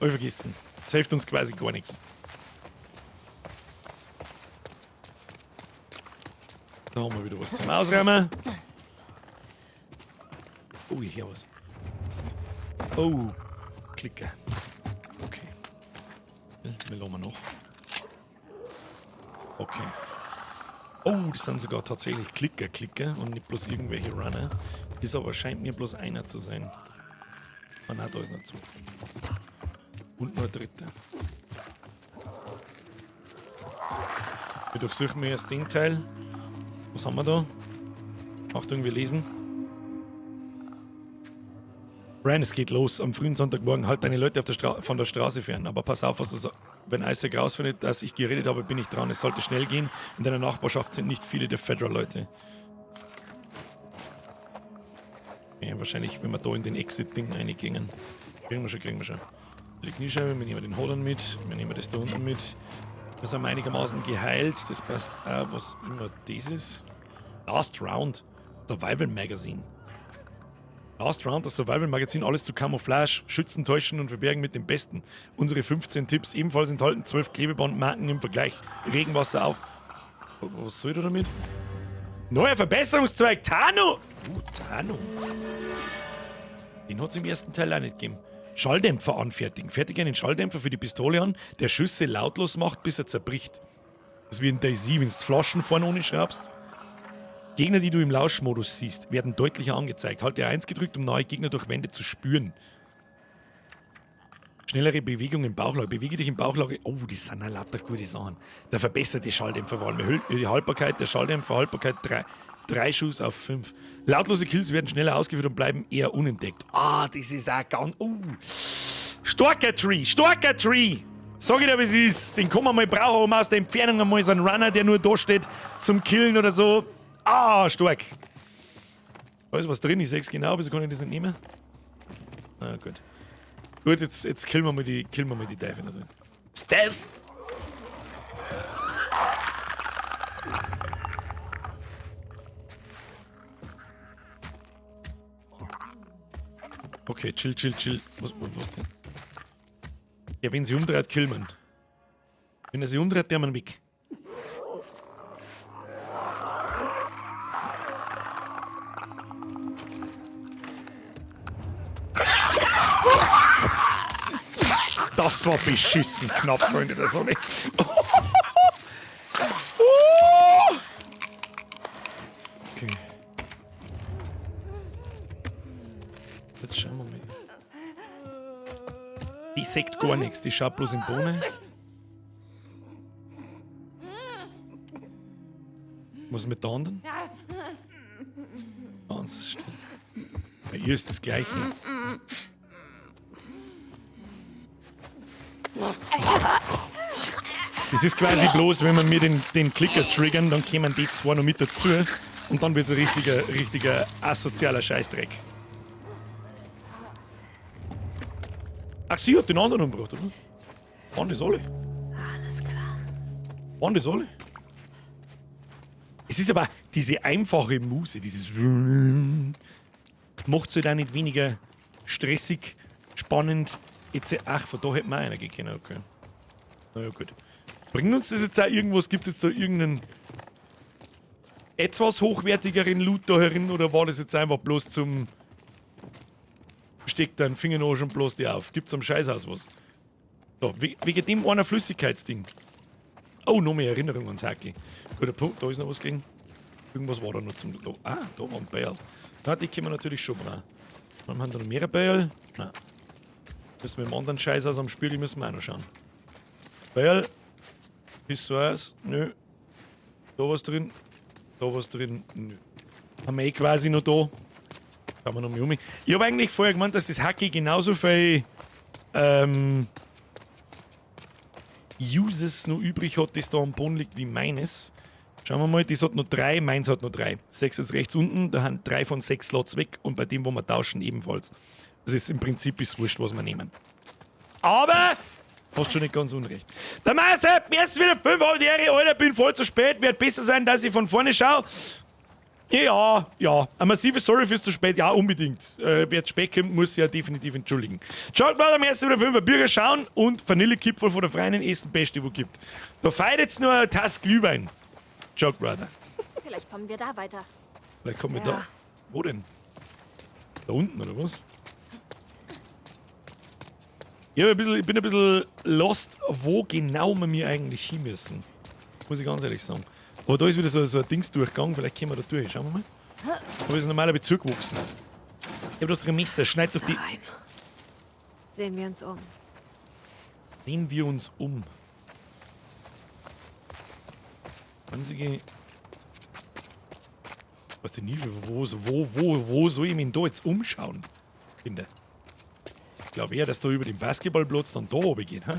Hab ich vergessen. Das hilft uns quasi gar nichts. Da haben wir wieder was zum Ausräumen. Oh, ich höre was. Oh, Klicker. Okay. Wir lassen noch. Okay. Oh, das sind sogar tatsächlich Klicker und nicht bloß irgendwelche Runner. Ist aber scheint mir bloß einer zu sein. Ah nein, da ist noch zu. Und noch ein dritter. Wir durchsuchen wir erst den Teil. Was haben wir da? Achtung, wir lesen. Brian, es geht los. Am frühen Sonntagmorgen halt deine Leute auf von der Straße fern. Aber pass auf, was du sagst. Wenn Isaac rausfindet, dass ich geredet habe, bin ich dran. Es sollte schnell gehen. In deiner Nachbarschaft sind nicht viele der Federal-Leute. Ja, wahrscheinlich, wenn wir da in den Exit-Ding reingehen. Kriegen wir schon, kriegen wir schon. Die Kniescheibe, wir nehmen den Hodern mit. Wir nehmen das da unten mit. Wir sind einigermaßen geheilt. Das passt auch, was immer das ist. Last Round. Survival Magazine. Last Round, das Survival Magazin, alles zu Camouflage, Schützen täuschen und verbergen mit dem Besten. Unsere 15 Tipps ebenfalls enthalten 12 Klebebandmarken im Vergleich. Regenwasser auf. Was soll ich da damit? Neuer Verbesserungszweig, Tano! Tano. Den hat es im ersten Teil auch nicht gegeben. Schalldämpfer anfertigen. Fertige einen Schalldämpfer für die Pistole an, der Schüsse lautlos macht, bis er zerbricht. Das ist wie in DayZ, wenn du Flaschen vorne ohne schraubst. Gegner, die du im Lauschmodus siehst, werden deutlicher angezeigt. Halte R1 gedrückt, um neue Gegner durch Wände zu spüren. Schnellere Bewegung im Bauchlage. Bewege dich im Bauchlage. Oh, die sind ja lauter gute Sachen. Der verbesserte Schalldämpfer war. Die Haltbarkeit der Schalldämpfer, Haltbarkeit 3 Schuss auf 5. Lautlose Kills werden schneller ausgeführt und bleiben eher unentdeckt. Ah, das ist auch ganz. Starker Tree! Starker Tree! Sag ich dir, wie es ist. Den kann man mal brauchen, um aus der Entfernung einmal so einen Runner, der nur da steht, zum Killen oder so. Ah, stark. Da ist was drin, ich sehe es genau, wieso kann ich das nicht nehmen? Na gut. Gut, jetzt killen wir mal die, Teufel da drin. Stealth! Okay, chill, chill, chill. Was denn? Ja, wenn sie umdreht, killen wir. Wenn er sie umdreht, der man weg. Das war beschissen knapp, Freunde der Sonne. Okay. Jetzt schauen wir mal. Die sagt gar nichts, die schaut bloß in Bohne. Was ist mit der anderen? Ganz still. Bei ihr ist das Gleiche. Das ist quasi bloß, wenn man mir den Klicker triggern, dann kämen die zwei noch mit dazu und dann wird's ein richtiger asozialer Scheißdreck. Ach, sie hat den anderen umgebracht, oder? Waren das alle? Alles klar. Waren das alle? Es ist aber diese einfache Muse, dieses macht es halt auch nicht weniger stressig, spannend, etc. Ach, von da hätten wir einer gekannt, okay. Na ja, gut. Bringt uns das jetzt auch irgendwas? Gibt es jetzt da irgendeinen etwas hochwertigeren Loot da herin oder war das jetzt einfach bloß zum Steck deinen Finger noch schon bloß die auf? Gibt's am Scheißhaus was? So, wegen dem einer Flüssigkeitsding. Oh, noch mehr Erinnerung ans Hacki. Guter Punkt, da ist noch was gelegen. Irgendwas war da noch zum. Da, ah, da war ein Bäl. Na, die können wir natürlich schon brauchen. Haben wir da noch mehrere Bäl? Nein. Müssen wir im anderen Scheißhaus am Spiegel müssen wir auch noch schauen. Bäl. Pissoirs. Nö. Da was drin. Da was drin. Nö. Haben wir eh quasi noch da. Schauen wir noch mal um. Ich habe eigentlich vorher gemeint, dass das Hacki genauso viel Uses noch übrig hat, das da am Boden liegt, wie meines. Schauen wir mal, das hat noch 3, meins hat noch 3. 6 ist rechts unten, da haben 3 von 6 Slots weg und bei dem, wo wir tauschen, ebenfalls. Das ist im Prinzip ist wurscht, was wir nehmen. Aber, hast schon nicht ganz unrecht. Der Marcel, mir ist wieder 5 Jahre, Alter, bin voll zu spät, wird besser sein, dass ich von vorne schaue. Ja, ja, ein massives Sorry fürs zu spät, ja, unbedingt. Wer zu spät kommt, muss sich ja definitiv entschuldigen. Schaut mal am ersten wieder 5 Bürger schauen und Vanillekipferl von der Freien essen, beste, wo gibt. Da feiert jetzt nur eine Tasse Glühwein. Joke Brother. Vielleicht kommen wir da weiter. Vielleicht kommen wir Ja. da. Wo denn? Da unten, oder was? Ich, hab ein bisschen, ich bin ein bisschen lost, wo genau wir mir eigentlich hin müssen. Muss ich ganz ehrlich sagen. Aber da ist wieder so ein Dingsdurchgang, vielleicht kommen wir da durch. Schauen wir mal. Aber ist ein normaler Bezirk gewachsen. Ich hab das Messer, schneid doch die. Rein. Sehen wir uns um. Sehen wir uns um. Einzige. Weiß ich nicht, wo soll ich mich denn da jetzt umschauen, Kinder? Ich glaube eher, dass da über den Basketballplatz dann da oben geht, hä?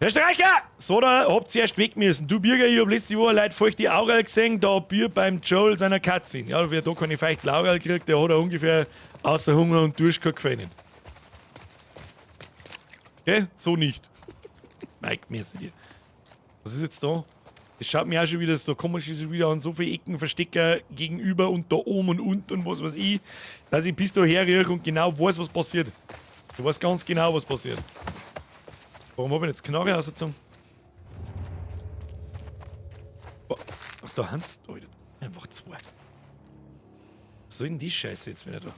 Herr Streicher! So, da habt ihr erst weg müssen. Du Bürger, ich hab letzte Woche Leute feuchte Augen gesehen, da Bier beim Joel seiner Katze. Ja, wer da keine feuchten Augen kriegt, der hat er ungefähr außer Hunger und Durst kein Gefallen. Okay? So nicht. Mike, merci dir. Was ist jetzt da? Das schaut mir auch schon wieder so komisch ist, wieder an so vielen Ecken Verstecker gegenüber und da oben und unten und was weiß ich, dass ich bis da herrühre und genau weiß, was passiert. Du weißt ganz genau, was passiert. Warum hab ich jetzt Knarre rausgezogen? Oh, ach, da haben's. Alter, einfach zwei. Was soll denn die Scheiße jetzt wieder da?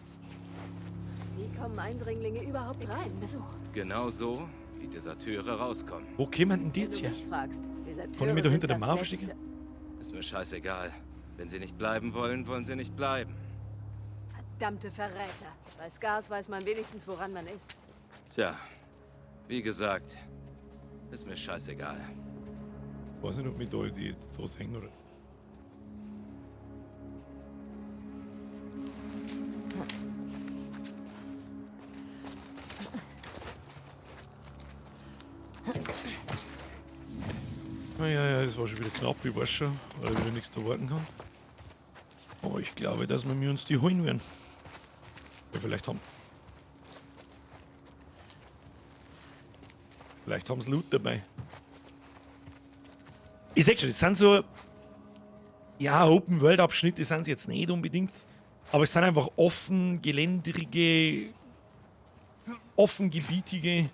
Wie kommen Eindringlinge überhaupt rein? Besuch. Genau so, wie Deserteure rauskommen. Wo kommen denn die Wenn jetzt du her? mich fragst, Deserteure Kann ich mich da hinter sind der das Mauer Letzte. verstecken? Ist mir scheißegal. Wenn sie nicht bleiben wollen, wollen sie nicht bleiben. Verdammte Verräter. Bei Scars weiß man wenigstens, woran man ist. Tja, wie gesagt, ist mir scheißegal. Ich weiß nicht, ob mich da die jetzt so sehen oder. Ah, ja, ja, das war schon wieder knapp, ich weiß schon, weil ich wieder nichts da warten kann. Aber ich glaube, dass wir uns die holen werden. Ja, vielleicht haben. Vielleicht haben sie Loot dabei. Ich sag schon, das sind so. Ja, Open-World-Abschnitte sind sie jetzt nicht unbedingt. Aber es sind einfach offen, geländerige, offengebietige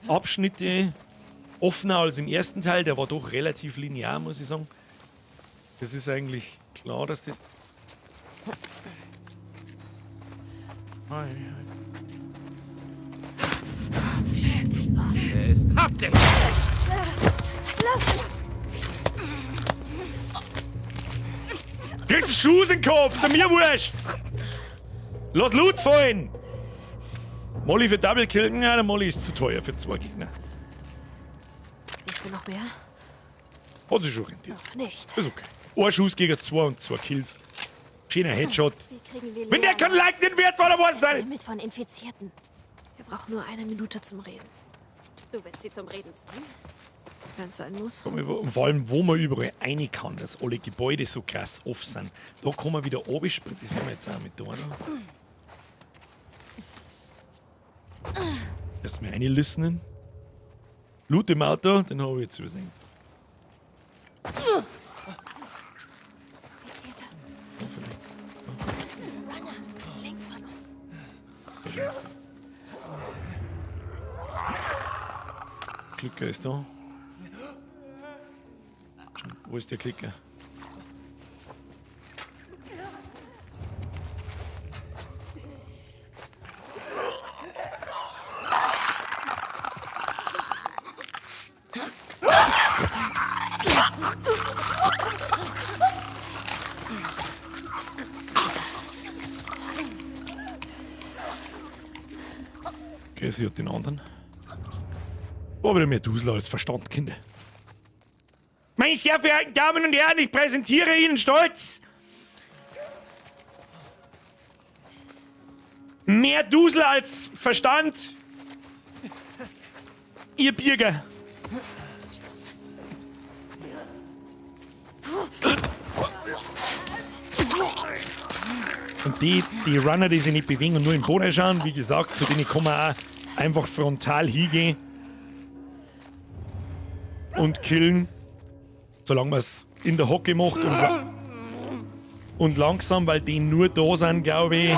Abschnitte. Offener als im ersten Teil, der war doch relativ linear, muss ich sagen. Das ist eigentlich klar, dass das. Hi, hi. Er ist. Hab dich! Kriegst du Schuss in den Kopf, der mir wurscht! Lass Loot fallen! Molly für Double Kill? Ja, der Molly ist zu teuer für zwei Gegner. Siehst du noch mehr? Hat sich schon rentiert. Noch nicht. Ist okay. Ein Schuss gegen zwei und zwei Kills. Schöner Headshot. Wie kriegen wir Wenn der Lea kein Like nicht wert war, dann weiß es nicht. Mit von Infizierten. Wir brauchen nur eine Minute zum Reden. Du willst sie zum Reden zwingen? Wenn es sein muss. Und vor allem, wo man überall rein kann, dass alle Gebäude so krass off sind. Da kann man wieder runterspringen. Das machen wir jetzt auch mit da, oder? Erstmal reinlistenen. Loot im Auto, den habe ich jetzt übersehen. Runner, links von uns. Klicker ist da. Wo ist der Klicker? Okay, sie hat den anderen. War wieder mehr Dusel als Verstand, Kinder. Meine sehr verehrten Damen und Herren, ich präsentiere Ihnen stolz mehr Dusel als Verstand. Ihr Bürger. Und die Runner, die sich nicht bewegen und nur im Boden schauen, wie gesagt, zu denen kann man auch einfach frontal hingehen und killen, solange man es in der Hocke macht und langsam, weil die nur da sind, glaube ich,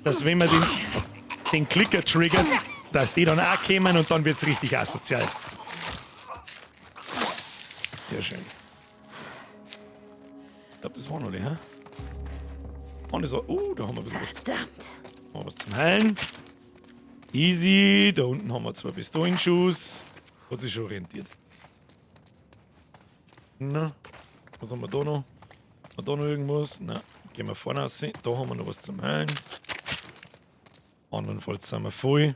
dass wenn man den Klicker triggert, dass die dann auch kommen und dann wird's richtig asozial. Sehr schön. Ich glaube, das waren alle, hä? Und so, oh, da haben wir ein bisschen was. Verdammt. Haben wir was zum Heilen. Easy. Da unten haben wir 2 Pistolenschuss. Hat sich schon orientiert. Na, was haben wir da noch? Haben wir da noch irgendwas? Na, gehen wir vorne raus. Da haben wir noch was zum Heilen. Andernfalls sind wir voll.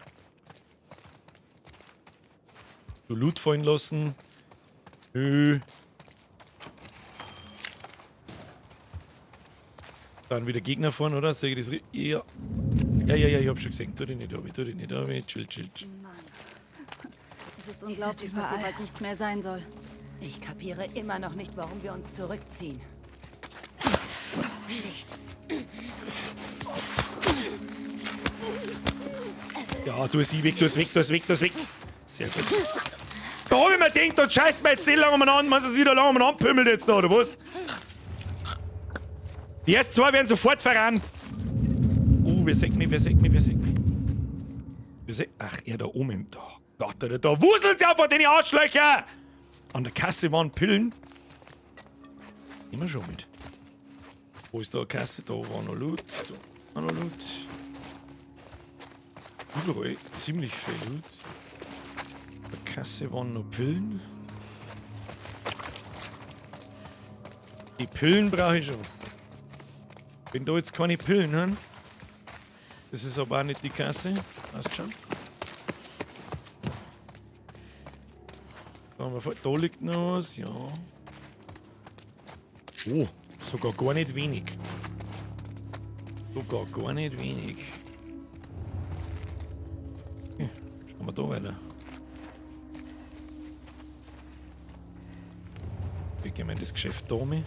Du Loot fallen lassen. Nö. Dann wieder Gegner vorne, oder? Sehe ich das Ja. Ja, ja, ja, ich hab schon gesehen. Tu dich nicht ab, tu dich nicht ab. Chill, chill, chill. Mann. Es ist unglaublich, dass hier bald nichts mehr sein soll. Ich kapiere immer noch nicht, warum wir uns zurückziehen. Nicht. Ja, du es weg, du es weg, du es weg, du es weg. Sehr gut. Da hab ich mir gedacht, da scheißt mir jetzt nicht lange umeinander, man sich da lange umeinander pümmelt jetzt da, oder was? Die ersten 2 werden sofort verrannt. Oh, wer sägt mich, wer sägt mich, wer sägt mich? Wer sägt, ach, er da oben im... Da, Gott, da, da wuselt's ja vor den Arschlöcher! An der Kasse waren Pillen. Immer schon mit. Wo ist da eine Kasse? Da war noch Loot. Da war noch Loot. Überall ziemlich viel Loot. An der Kasse waren noch Pillen. Die Pillen brauche ich schon. Wenn da jetzt keine Pillen haben, das ist aber auch nicht die Kasse. Passt schon. Da, haben wir, da liegt noch was, ja. Oh, sogar gar nicht wenig. Sogar gar nicht wenig. Okay, schauen wir da weiter. Wir gehen in das Geschäft da mit.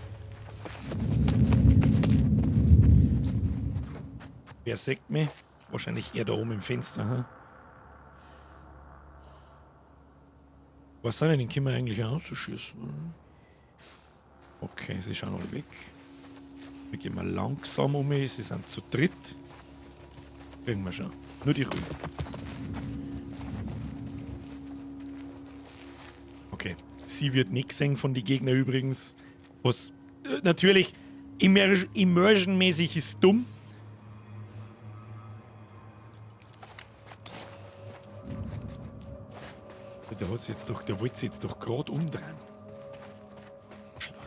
Wer sägt mich? Wahrscheinlich er da oben im Fenster. Hm? Was sind denn? Den können wir eigentlich auch ausschießen. Okay, sie schauen alle weg. Wir gehen mal langsam um. Sie sind zu dritt. Kriegen wir schon. Nur die Ruhe. Okay. Sie wird nicht gesehen von den Gegnern übrigens. Was natürlich immersion-mäßig ist dumm. Der hat's jetzt doch, der wollte sich jetzt doch grad umdrehen. Schlag.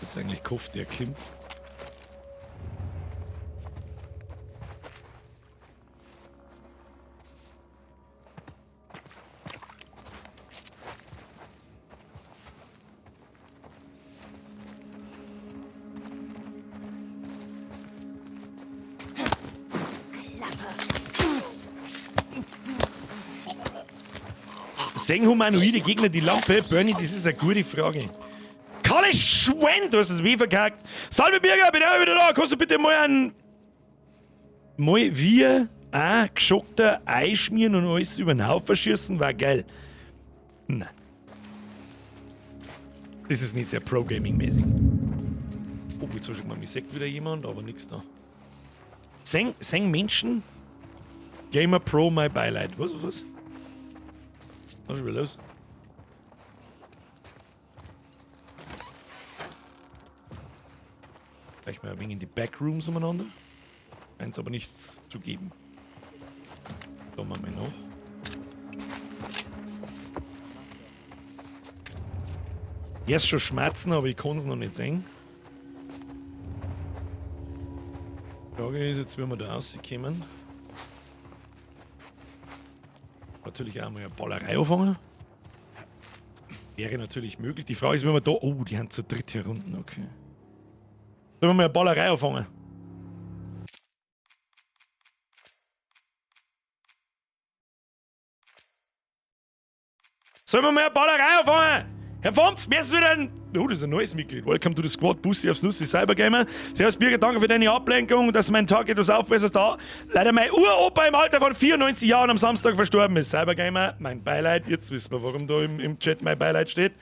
Jetzt eigentlich gehofft, der kommt. Sehen humanoide Gegner die Lampe? Bernie, das ist eine gute Frage. Kalle Schwein, du hast das W verkackt. Salve Birger, bin auch wieder da. Kannst du bitte mal ein. Mal wir ein geschockter Ei schmieren und alles über den Haufen schießen? War geil. Nein. Das ist nicht sehr Pro-Gaming-mäßig. Oh, jetzt hab ich mal, mich sieht wieder jemand, aber nix da. Seng Menschen? Gamer Pro, my Beileid. Was, was, was? Was ist wieder los? Gleich mal ein wenig in die Backrooms umeinander. Eins aber nichts zu geben. Da machen wir noch. Erst schon Schmerzen, aber ich kann's noch nicht sehen. Die Frage ist jetzt, wie wir da rauskommen. Natürlich auch mal eine Ballerei anfangen. Wäre natürlich möglich. Die Frage ist, wenn wir da. Oh, die haben zu dritt hier unten, okay. Sollen wir mal eine Ballerei anfangen? Sollen wir mal eine Ballerei anfangen? Herr Fompf, mir ist wieder ein. Oh, das ist ein neues Mitglied. Welcome to the Squad, Bussi aufs Nussi, Cybergamer. Servus Birger, danke für deine Ablenkung, dass mein Tag etwas aufbesserst da. Leider mein Uropa im Alter von 94 Jahren am Samstag verstorben ist. Cybergamer, mein Beileid. Jetzt wissen wir, warum da im Chat mein Beileid steht.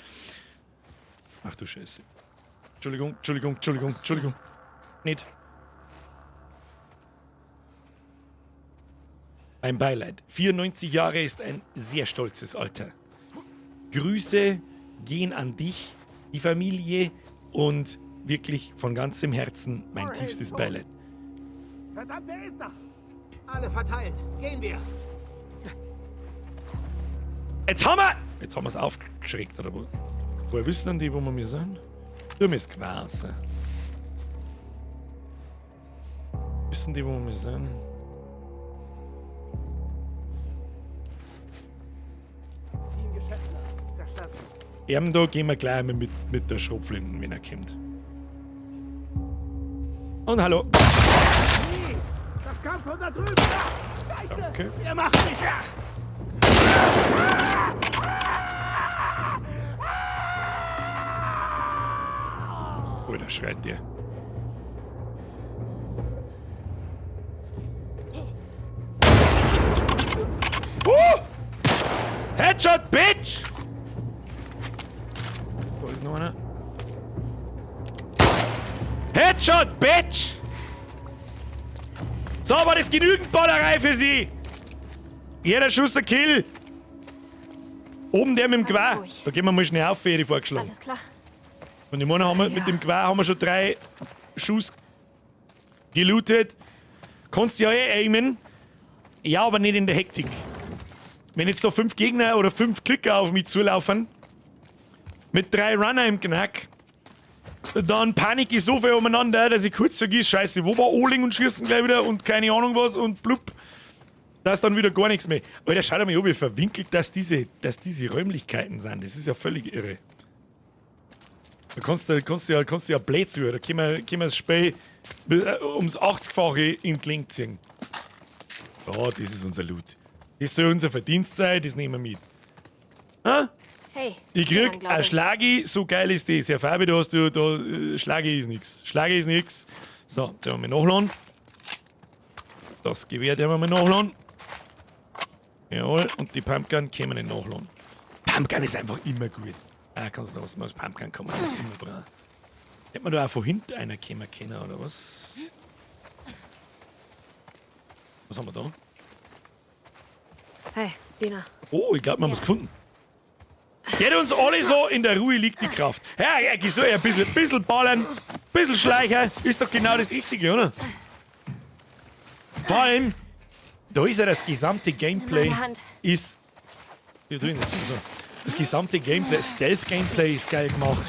Ach du Scheiße. Entschuldigung, Entschuldigung, Entschuldigung, Entschuldigung. Nicht. Mein Beileid. 94 Jahre ist ein sehr stolzes Alter. Grüße gehen an dich, die Familie und wirklich von ganzem Herzen mein tiefstes Beileid. Verdammt, wer ist da? Alle verteilen. Gehen wir. Jetzt haben wir... Jetzt haben wir's aufgeschreckt, oder was? Woher wissen denn die, wo wir mir sind? Du bist quasi. Wissen die, wo wir sind? Erben da gehen wir gleich einmal mit der Schrotflinte, wenn er kommt. Und hallo. Das kam von da drüben. Danke. Ihr macht mich. Oh, da schreit der. Headshot, Bitch! Da ist noch einer. Headshot, Bitch! So, war das genügend Ballerei für Sie? Jeder Schuss ein Kill. Oben der mit dem Gewehr. Da gehen wir mal schnell auf, hätte ich vorgeschlagen. Alles klar. Und ich meine, haben wir, mit dem Gewehr haben wir schon 3 Schuss gelootet. Kannst ja eh aimen. Ja, aber nicht in der Hektik. Wenn jetzt da 5 Gegner oder 5 Klicker auf mich zulaufen, mit 3 Runner im Knack, dann panik ich so viel umeinander, dass ich kurz vergiss, scheiße, wo war Oling und schießen gleich wieder und keine Ahnung was und blub. Da ist dann wieder gar nichts mehr. Alter, schau dir mal an, wie verwinkelt das diese Räumlichkeiten sind. Das ist ja völlig irre. Da kannst du ja blöd zu, da können wir das Spiel ums 80-fache in die Länge ziehen. Ja, das ist unser Loot. Das soll unser Verdienst sein, das nehmen wir mit. Ha? Hey, ich krieg glaub ein ich. Schlagi, so geil ist das. Herr Fabi, da hast du, da, Schlagi ist nix. Schlagi ist nix. So, den wir mal nachladen. Das Gewehr, den wir mal nachladen. Jawohl, und die Pumpgun können wir nicht nachladen. Pumpgun ist einfach immer gut. Ah, kannst du sagen, was Pumpgun kann man nicht immer brauchen. Hätte man da auch von hinten einer kommen können, oder was? Was haben wir da? Hey, Dina. Oh, ich glaub, wir haben's gefunden. Geht uns alle so, in der Ruhe liegt die Kraft. Ja, ja, geh so, ein bisschen ballern, ein bisschen schleichen, ist doch genau das Richtige, oder? Vor allem, da ist ja das gesamte Gameplay Meine Hand. ist. Ja, du, das ist so. Das gesamte Gameplay, Stealth-Gameplay ist geil gemacht.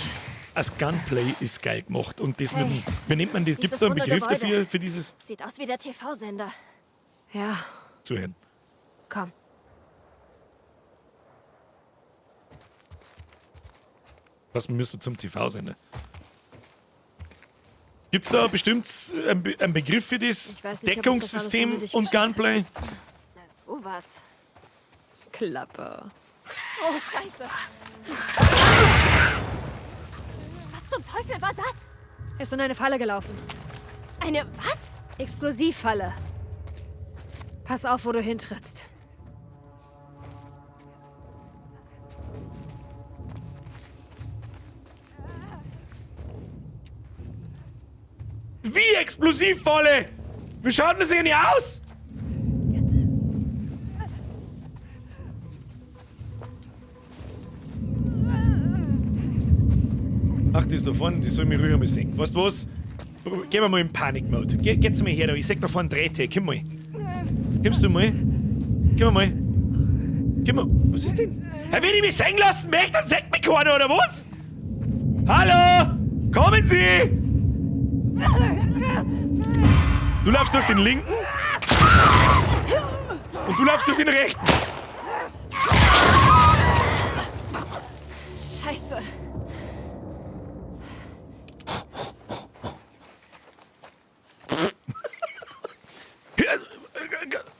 Das Gunplay ist geil gemacht. Und das mit dem, wie nennt man das? Dieses Gibt's da einen runde Begriff Gebäude. dafür, für dieses? Sieht aus wie der TV-Sender. Ja. Zuhören. Komm. Was müssen wir zum TV-Sender? Gibt's da bestimmt einen Begriff für das Ich weiß nicht, ob ich das alles Deckungssystem unnötig und Gunplay? Na, sowas. Klappe. Oh, Scheiße. zum Teufel war das? Ist in eine Falle gelaufen. Eine was? Explosivfalle. Pass auf, wo du hintrittst. Wie Explosivfalle? Wie schaut denn das eigentlich aus? Ach, die ist da vorne, die soll mich ruhig einmal sehen. Weißt du was? Gehen wir mal in Panik-Mode. Geht's mal her da, ich seh da vorne Drähte. Komm mal. Kommst du mal? Komm mal. Komm mal. Was ist denn? Herr, wenn ich mich sehen lassen möchte, dann sagt mich keiner, oder was? Hallo! Kommen Sie! Du laufst durch den linken und du laufst durch den rechten. Scheiße.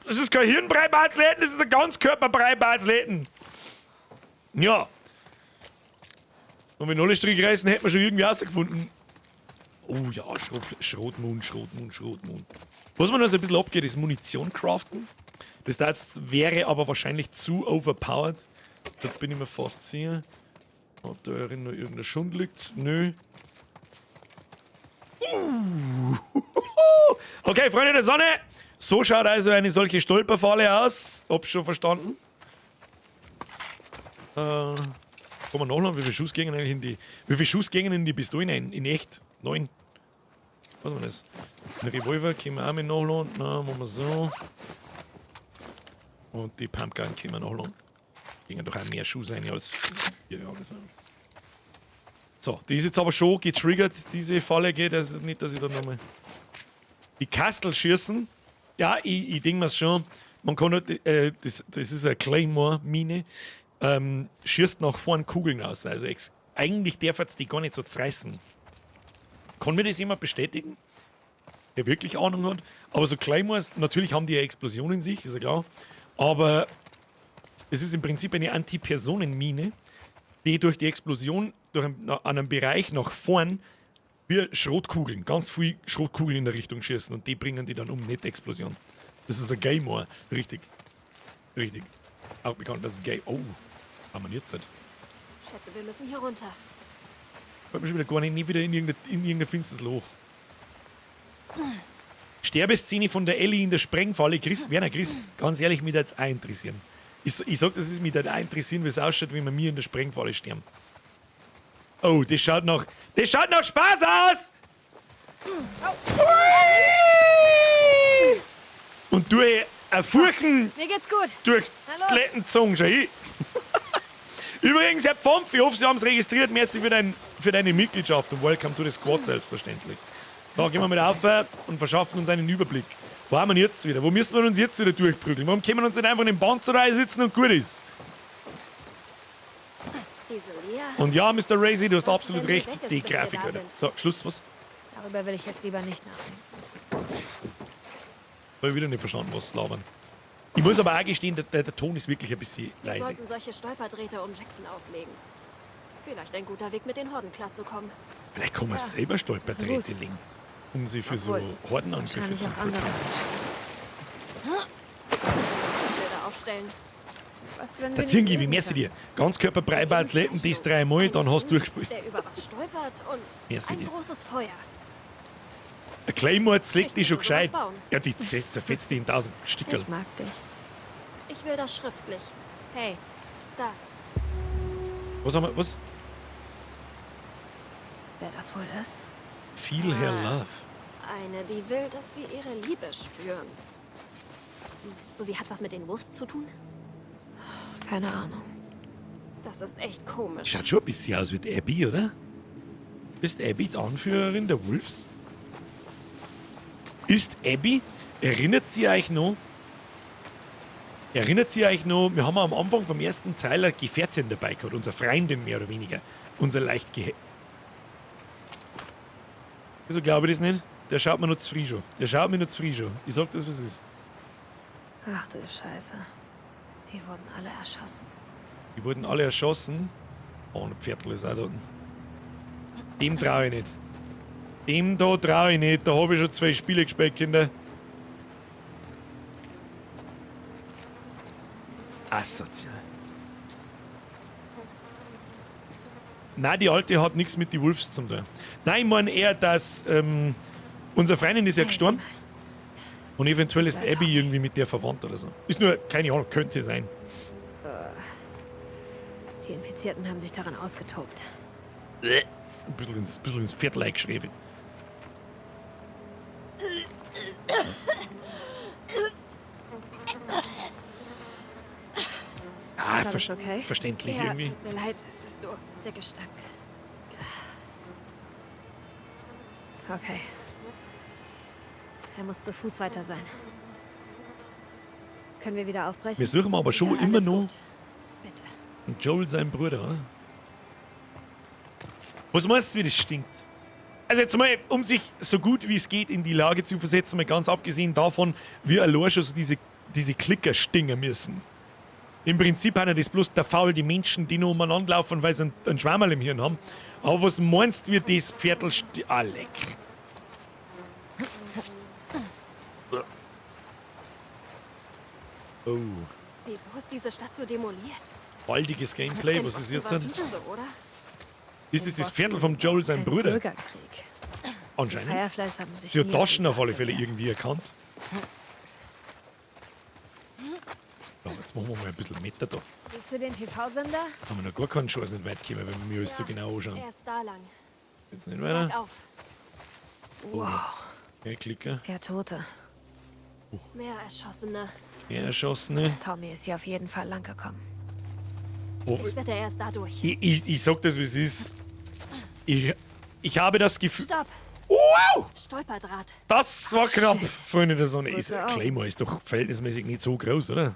Das ist kein Hirnbrei-Batzläden, das ist ein Ganzkörperbrei-Batzläden. Ja. Und wenn alle Stricke reißen, hätten wir schon irgendwie rausgefunden. Oh ja, Schrotmund, Schrotmund, Schrotmund. Was man noch so ein bisschen abgeht, ist Munition craften. Das da jetzt wäre aber wahrscheinlich zu overpowered. Da bin ich mir fast sicher. Ob da drin noch irgendein Schund liegt? Nö. Okay, Freunde der Sonne. So schaut also eine solche Stolperfalle aus. Hab's schon verstanden. Kann man nachschauen, wie viele Schuss gingen eigentlich in die. Wie viele Schuss gingen in die Pistolen ein? In echt? 9. Was war das? Ein Revolver können wir auch mit nachladen. Na, machen wir so. Und die Pumpgun können wir nachladen. Gingen doch auch mehr Schuss rein als. Ja, das war. So, die ist jetzt aber schon getriggert, diese Falle geht. Also nicht, dass ich da nochmal. Die Kastel schießen. Ja, ich denke mir's schon. Man kann nicht, das ist eine Claymore-Mine, schießt nach vorn Kugeln aus. Also eigentlich darf es die gar nicht so zerreißen. Kann mir das jemand bestätigen? Der wirklich Ahnung hat. Aber so Claymores, natürlich haben die ja Explosionen in sich, ist ja klar. Aber es ist im Prinzip eine Antipersonenmine, die durch die Explosion an einem Bereich nach vorn wie Schrotkugeln, ganz viel Schrotkugeln in der Richtung schießen und die bringen die dann um, nicht Explosion. Das ist ein Gaymore. Richtig. Richtig. Auch bekannt als Gay. Oh, haben wir jetzt. Schätze, wir müssen hier runter. Fällt mir schon wieder gar nicht, nie wieder in irgendein finsteres Loch. Sterbeszene von der Ellie in der Sprengfalle. Chris, Werner, Chris, ganz ehrlich, mich würde es auch interessieren. Ich sag, das ist mich würde auch interessieren, wie es ausschaut, wenn wir mir in der Sprengfalle sterben. Oh, das schaut nach Spaß aus! Und durch eine Furchen Mir geht's gut. durch die Lettenzunge, schau hin. Übrigens, Herr Pfomf, ich hoffe, Sie haben es registriert. Merci für deine Mitgliedschaft und welcome to the Squad, selbstverständlich. Da gehen wir mit auf und verschaffen uns einen Überblick. Wo haben wir jetzt wieder? Wo müssen wir uns jetzt wieder durchprügeln? Warum können wir uns nicht einfach in den Panzer reinsitzen und gut ist? Und ja, Mr. Razy, du hast absolut recht. Die Grafik, Alter. So, Schluss, was? Darüber will ich jetzt lieber nicht nachdenken. Hab ich wieder nicht verstanden, was sie labern. Ich muss aber auch gestehen, der Ton ist wirklich ein bisschen Wir leise. sollten solche Stolperdrähte um Jackson auslegen. Vielleicht ein guter Weg, mit den Horden klarzukommen. Vielleicht kann man Ja, selber Stolperdrähte legen, um sie für so Hordenangriffe Wahrscheinlich zu auch andere. Schilder aufstellen. Was, wenn Der wir Zingi, nicht wie lesen merci können? dir. Ganzkörperbrei-Athleten, das dreimal, dann hast du durchgespielt. Der über was stolpert und Merci ein dir. großes Feuer. Ein Claymore zlegt die schon Ich will sowas gescheit. bauen. Ja, die zerfetzt die in 1000 Stickerl. Ich mag dich. Ich will das schriftlich. Hey, da. Was haben wir? Was? Wer das wohl ist? Feel her love. Eine, die will, dass wir ihre Liebe spüren. Meinst du, sie hat was mit den Wolves zu tun? Keine Ahnung. Das ist echt komisch. Schaut schon ein bisschen aus wie die Abby, oder? Ist Abby die Anführerin der Wolves? Ist Abby? Erinnert sie euch noch? Erinnert sie euch noch? Wir haben am Anfang vom ersten Teil eine Gefährtin dabei gehabt, unsere Freundin mehr oder weniger. Unser leicht gehe. Wieso glaube ich das nicht? Der schaut mir noch zu früh schon. Der schaut mir noch zu früh schon. Ich sag das, was es ist. Ach du Scheiße. Die wurden alle erschossen. Die wurden alle erschossen. Oh, ein Pferdl ist auch da unten. Dem traue ich nicht. Dem da traue ich nicht. Da habe ich schon 2 Spiele gespielt, Kinder. Asozial. Nein, die Alte hat nichts mit den Wolves zu tun. Nein, ich meine eher, dass unsere Freundin ist ja gestorben. Und eventuell ist Abby irgendwie mit der verwandt oder so. Ist nur, keine Ahnung, könnte sein. Die Infizierten haben sich daran ausgetobt. Ein bisschen ins Viertel eingeschrieben. Ah, Ist alles okay? verständlich Ja, irgendwie. tut mir leid, es ist nur der Gestank. Okay. Er muss zu Fuß weiter sein. Können wir wieder aufbrechen? Wir suchen aber schon Ja, immer alles noch gut. Bitte. Und Joel, sein Bruder, oder? Was meinst du, wie das stinkt? Also jetzt mal, um sich so gut wie es geht in die Lage zu versetzen, mal ganz abgesehen davon, wie allein schon so diese Klicker stingen müssen. Im Prinzip haben das bloß der Faul, die Menschen, die nur umeinander laufen, weil sie einen Schwammerl im Hirn haben. Aber was meinst du, wie das Pferdl ah, leck. Oh. Wieso ist diese Stadt so demoliert? Baldiges Gameplay, Im was ist Osten jetzt? war's nicht so, oder? Ist das das Viertel vom Joel, sein Ein Bruder? Bürgerkrieg. Anscheinend. Fireflies haben sich Sie hat nie Taschen auf alle diese Fälle gewehrt. irgendwie erkannt. Ja, jetzt machen wir mal ein bisschen Meter da. Siehst du den TV-Sender? Haben wir noch gar keine Chance, nicht weit kommen, wenn wir uns so genau anschauen. Er ist da lang. Jetzt nicht weiter. Bergauf. Wow. Okay, Klicker. Mehr Tote. Mehr Erschossene. Mehr Erschossene. Tommy ist hier auf jeden Fall lang gekommen. Oh. Ich wette, er ist da durch. Ich sag das, wie es ist. Ich habe das Gefühl. Stopp! Wow! Stolperdraht. Das war knapp, Shit. Freunde der Sonne. Ist, Gute Augen. Claymore ist doch verhältnismäßig nicht so groß, oder?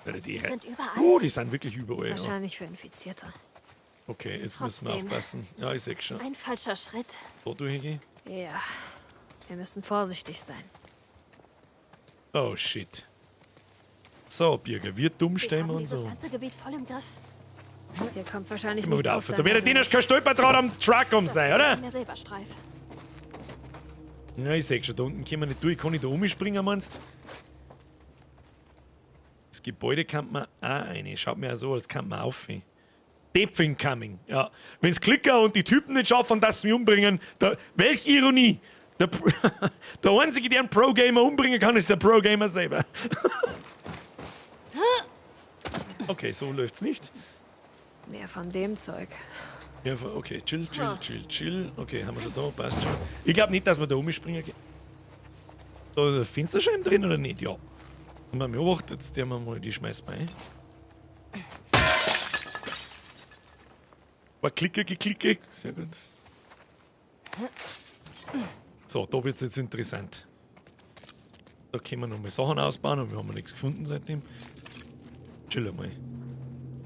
Die, Die sind überall. Oh, die sind wirklich überall. Ja. Wahrscheinlich für Infizierte. Okay, jetzt müssen wir Trotzdem. aufpassen. Ja, ich seh schon. Ein falscher Schritt. Da durchgehen. Ja. Wir müssen vorsichtig sein. Oh, shit. So, Birger, wir dumm Wir stehen haben wir uns dieses so. ganze Gebiet voll im Griff. Hier kommt wahrscheinlich Immer nicht wieder auf auf. Da wird der kein Stolperdraht am Truck um Das sein, war oder? Der Silberstreif. Ja, ich seh schon, da unten können wir nicht durch. Kann ich da umspringen, meinst du? Das Gebäude kann man auch rein. Schaut mir auch so, als kann man auf. Depth incoming. Ja. Wenn's Klicker und die Typen nicht schaffen, dass sie mich umbringen, da, welch Ironie! Der, der Einzige, der einen Pro-Gamer umbringen kann, ist der Pro-Gamer selber. Okay, so läuft's nicht. Mehr von dem Zeug. Ja, okay, chill, chill, chill, chill. Okay, haben wir schon da, passt schon. Ich glaub nicht, dass wir da umspringen können. Da ist ein Fensterscheiben drin oder nicht? Ja. Haben wir beobachtet, jetzt tun wir mal die Schmeiß bei. War Klicker geklicke. Sehr gut. So, da wird's jetzt interessant. Da können wir nochmal Sachen ausbauen, aber wir haben nichts gefunden seitdem. Chill mal.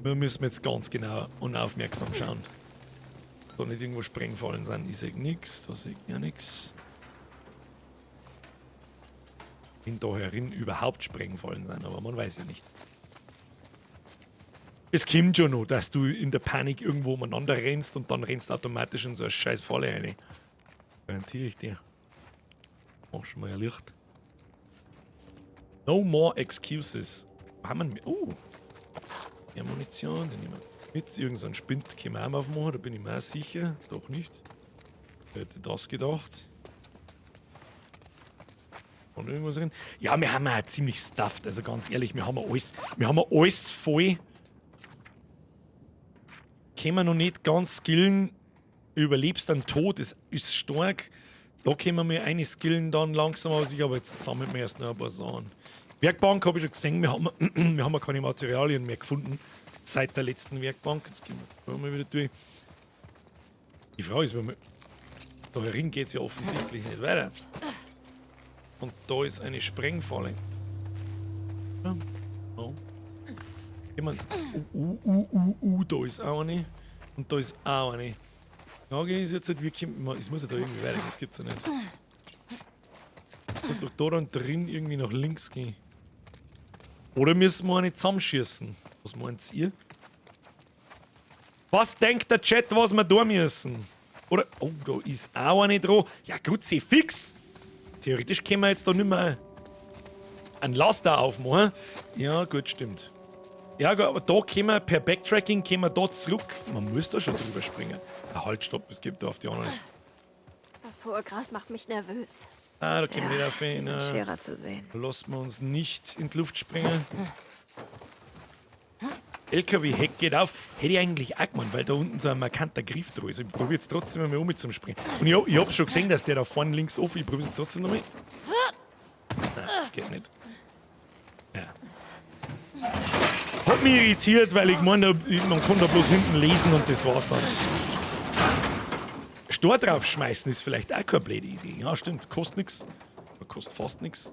Wir müssen jetzt ganz genau und aufmerksam schauen. Da nicht irgendwo Sprengfallen sind. Ich seh nix, da seh ich ja nix. Wenn da herin überhaupt Sprengfallen sind, aber man weiß ja nicht. Es kommt schon noch, dass du in der Panik irgendwo umeinander rennst und dann rennst du automatisch in so eine scheiß Falle rein. Garantiere ich dir. Mach schon mal ein Licht. No more excuses. Haben wir. Oh! Die Munition, die nehmen wir mit. Irgend so ein Spind können wir auch mal aufmachen, da bin ich mir auch sicher. Doch nicht. Wer hätte das gedacht? Und irgendwas drin? Ja, wir haben ja ziemlich stuffed, also ganz ehrlich, wir haben ja alles, wir haben ja alles voll. Können wir noch nicht ganz skillen. Überlebst dann tot, ist stark. Da können wir mir eine skillen dann langsam, aber sicher, aber jetzt sammeln wir erst noch ein paar Sachen. Werkbank habe ich schon gesehen, wir haben ja keine Materialien mehr gefunden seit der letzten Werkbank. Jetzt gehen wir mal wieder durch. Die Frage ist, wenn wir, da herin geht's ja offensichtlich nicht weiter. Und da ist eine Sprengfalle. Ja. Oh. Ich mein, da ist auch eine. Und da ist auch eine. Die Frage ist jetzt halt, wie kommt man, es muss ja da irgendwie weitergehen, das gibt's ja nicht. Muss doch da dann drin irgendwie nach links gehen. Oder müssen wir eine zusammenschießen? Was meint ihr? Was denkt der Chat, was wir da müssen? Oder? Oh, da ist auch eine dran. Ja, Kruzifix. Theoretisch können wir jetzt da nicht mehr einen Laster aufmachen. Ja, gut, stimmt. Ja, gut, aber da können wir per Backtracking können wir da zurück. Man muss da schon drüber springen. Ah, halt, stopp, es gibt da auf die anderen. Das hohe Gras macht mich nervös. Ah, da können wir nicht auf Die sind ihn. schwerer zu sehen. Lassen wir uns nicht in die Luft springen. LKW-Heck geht auf. Hätte ich eigentlich auch gemacht, weil da unten so ein markanter Griff dran ist. Ich probiere jetzt trotzdem einmal um zum Springen. Und ich hab schon gesehen, dass der da vorne links offen ist. Ich probiere jetzt trotzdem nochmal. Nein, geht nicht. Ja. Hat mich irritiert, weil ich meine, man kann da bloß hinten lesen und das war's dann. Stor draufschmeißen ist vielleicht auch keine blöde Idee. Ja, stimmt. Kostet nix. Oder kostet fast nix.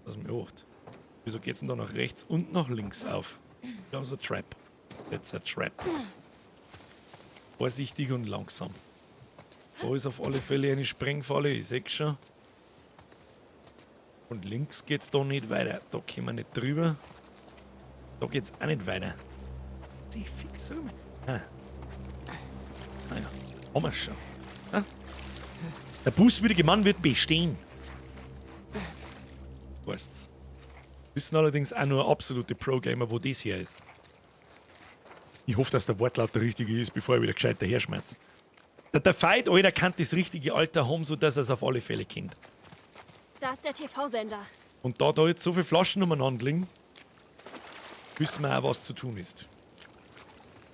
Lass mich acht. Wieso geht's denn da nach rechts und nach links auf? Das ist a trap. That's a trap. Vorsichtig und langsam. Da ist auf alle Fälle eine Sprengfalle, ich seh's schon. Und links geht's da nicht weiter. Da kommen wir nicht drüber. Da geht's auch nicht weiter. Sie fix, sag mal. Ah. Naja, haben wir schon. Ah. Der bußwürdige Mann wird bestehen. Weißt's. Wissen allerdings auch nur absolute Pro-Gamer, wo das her ist. Ich hoffe, dass der Wortlaut der richtige ist, bevor ich wieder gescheit daherschmerz. Der Fight, Alter, kann das richtige Alter haben, sodass er es auf alle Fälle kennt. Da ist der TV-Sender. Und da da jetzt so viele Flaschen umeinander liegen, wissen wir auch, was zu tun ist.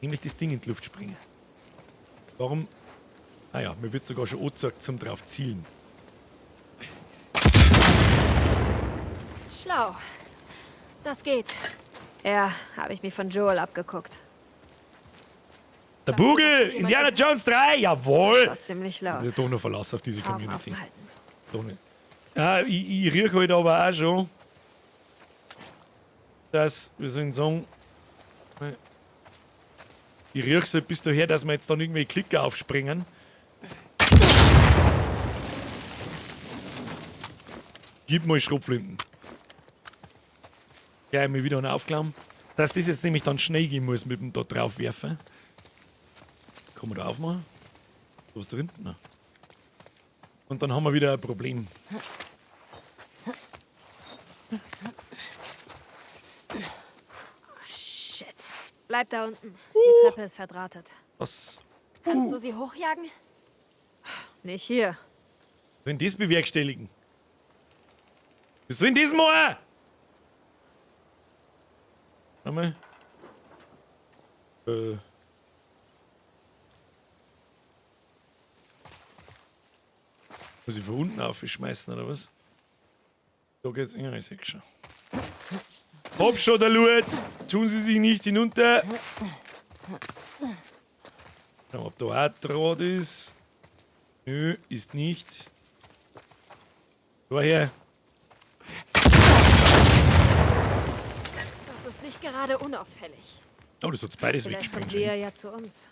Nämlich das Ding in die Luft springen. Warum? Ah ja, mir wird sogar schon angezeigt zum drauf zielen. Schlau. Das geht. Ja, habe ich mir von Joel abgeguckt. Der Bugel! Indiana Jones 3! Jawohl! War ziemlich laut. Das ist doch noch Verlass auf diese Augen Community. offen halten. Doch nicht. Ja, ich riech halt aber auch schon, dass, wie soll ich sagen, ich riech's halt bis daher, dass wir jetzt dann irgendwelche Klicker aufspringen. Gib mal Schrotflinten. Gleich mal wieder einen aufklauen. Dass das jetzt nämlich dann schnell gehen muss mit dem da drauf werfen. Kann man da aufmachen? Ist was drin? Nein. Und dann haben wir wieder ein Problem. Oh, shit. Bleib da unten. Die Treppe ist verdrahtet. Was Kannst du sie hochjagen? Nicht hier. soll denn das bewerkstelligen? Was soll denn das machen? Warte mal. Muss ich von unten aufschmeißen oder was? Da geht's. Ja, ich seh schon. Hopp schon, der Lurz! Tun Sie sich nicht hinunter! Schauen, ob da auch Draht ist. Nö, ist nicht. Daher. Das ist nicht gerade unauffällig. Oh, das hat's beides Vielleicht kommt weggesprengt. Lea ja zu uns.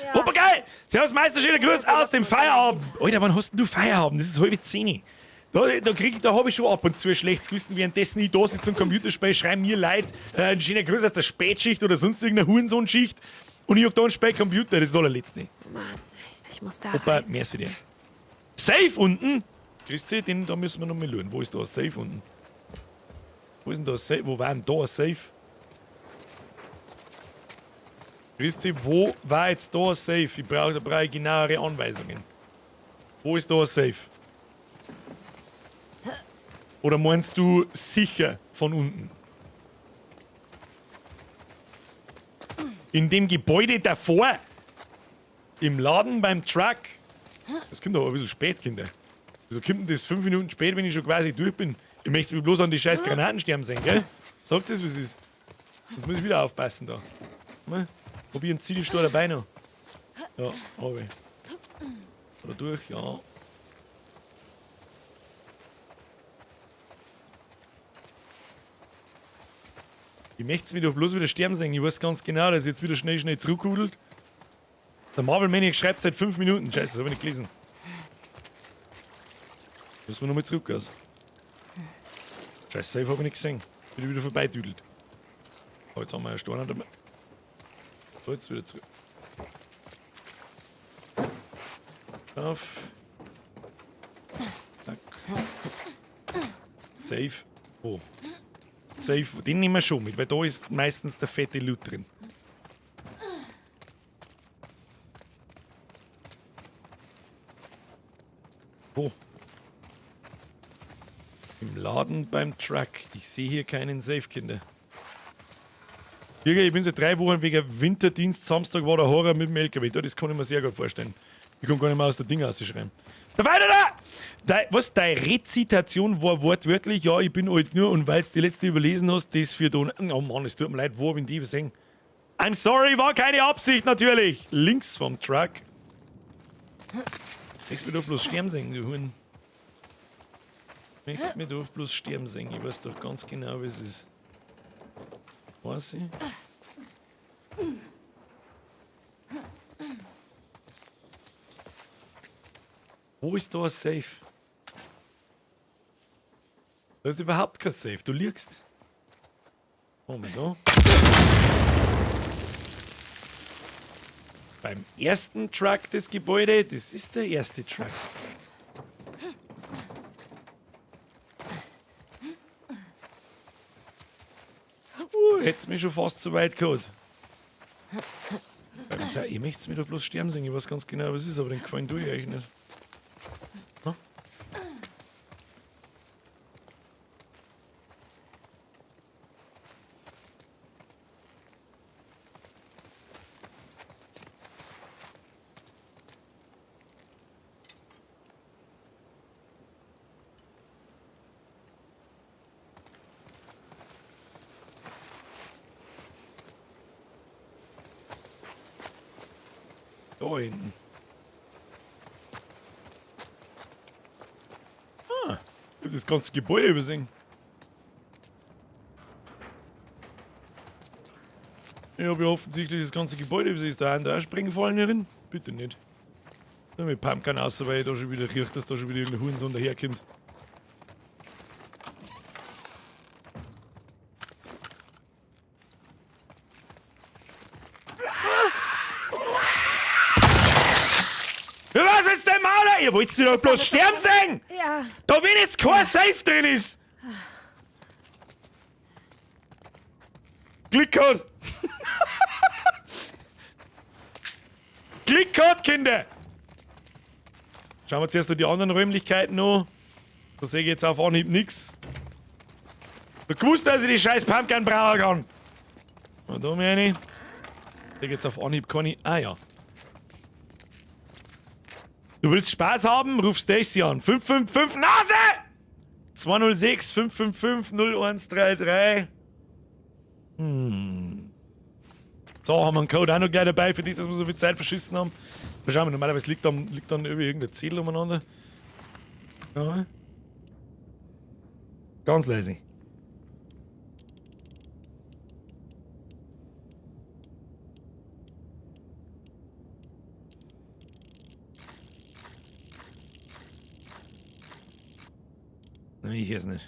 Ja. Opa geil! Servus Meister, schöner Gruß aus dem Feierabend! Alter, wann hast denn du Feierabend? Das ist 9:30. Da hab ich schon ab und zu ein schlechtes Gewissen, währenddessen ich da sitze und Computerspiel, schreiben mir Leute einen schönen Gruß aus der Spätschicht oder sonst irgendeiner Hurensohnschicht. Und ich hab da einen Spätcomputer, das ist das allerletzte. Mann, ich muss da Opa, rein. merci dir. Safe unten! Christi, den da müssen wir noch mal schauen. Wo ist da ein Safe unten? Wo ist denn da ein Safe? Wo war denn da ein Safe? Christi, wo war jetzt da ein Safe? Ich brauche, da brauche ich genauere Anweisungen. Wo ist da ein Safe? Oder meinst du sicher von unten? In dem Gebäude davor? Im Laden beim Truck? Das kommt aber ein bisschen spät, Kinder. Wieso kommt denn das 5 Minuten spät, wenn ich schon quasi durch bin? Ich möchte mich bloß an die scheiß Granaten sterben sehen, gell? Sagt es, wie es ist. Jetzt muss ich wieder aufpassen da. Ne? Hab ich einen Zielstor dabei noch? Ja, hab ich. Oder durch, ja. Ich möchte mich doch bloß wieder sterben sehen. Ich weiß ganz genau, dass ich jetzt wieder schnell, schnell zurückhudelt. Der Marvel Maniac schreibt seit 5 Minuten. Scheiße, das hab ich nicht gelesen. Müssen wir nochmal zurück, also. Scheiße, safe hab ich nicht gesehen. Bin ich wieder vorbeidüdelt. Aber jetzt haben wir ja Steine dabei. So, jetzt wieder zurück. Auf. Zack. Safe. Oh. Safe. Den nehmen wir schon mit, weil da ist meistens der fette Loot drin. Wo? Im Laden beim Truck. Ich sehe hier keinen Safe, Kinder. Birger, ich bin seit 3 Wochen wegen Winterdienst. Samstag war der Horror mit dem LKW. Da, das kann ich mir sehr gut vorstellen. Ich komme gar nicht mehr aus der Ding rausschreien. Da weiter da! Dei, was? Deine Rezitation war wortwörtlich, ja, ich bin alt nur und weil du die letzte überlesen hast, das für da. Oh Mann, es tut mir leid, wo hab ich die übersehen? I'm sorry, war keine Absicht natürlich. Links vom Truck. Möchtest mir doch bloß sterben sehen, du Huhn. Möchtest mir doch bloß sterben sehen. Ich weiß doch ganz genau, wie es ist. Weiß ich? Wo ist da ein Safe? Da ist überhaupt kein Safe, du liegst. Machen wir so. Beim ersten Truck des Gebäude, das ist der erste Truck. Hätt's mich schon fast zu weit gehabt. Ich möchte mir doch bloß sterben sehen, ich weiß ganz genau, was es ist, aber den Gefallen tue ich eigentlich nicht. Hm? Da hinten. Ah, ich hab das ganze Gebäude übersehen. Ich hab ja offensichtlich das ganze Gebäude übersehen. Ist da ein da Springfallen drin? Bitte nicht. Nur mit Pumpgun raus, weil ich da schon wieder riecht, dass da schon wieder irgendein Hurensohn daherkommt. Was ist denn Maler? Ihr wollt doch bloß sterben sehen! Ja. Da wenn jetzt kein Safe drin ist! Glück gehabt! Glück gehabt, Kinder! Schauen wir zuerst noch die anderen Räumlichkeiten an. Da sehe ich jetzt auf Anhieb nix. Du gewusst, dass ich die scheiß Pumpkin brauchen kann! Und da meine ich. Da geht's auf Anhieb keine. Ah ja. Du willst Spaß haben? Ruf Stacy an. 555 Nase! 206 555 0133. So, haben wir einen Code auch noch gleich dabei, für das, dass wir so viel Zeit verschissen haben. Mal schauen wir, normalerweise liegt dann irgendwie irgendein Zettel umeinander. Ja. Ganz leise. Nein, ich hör's nicht.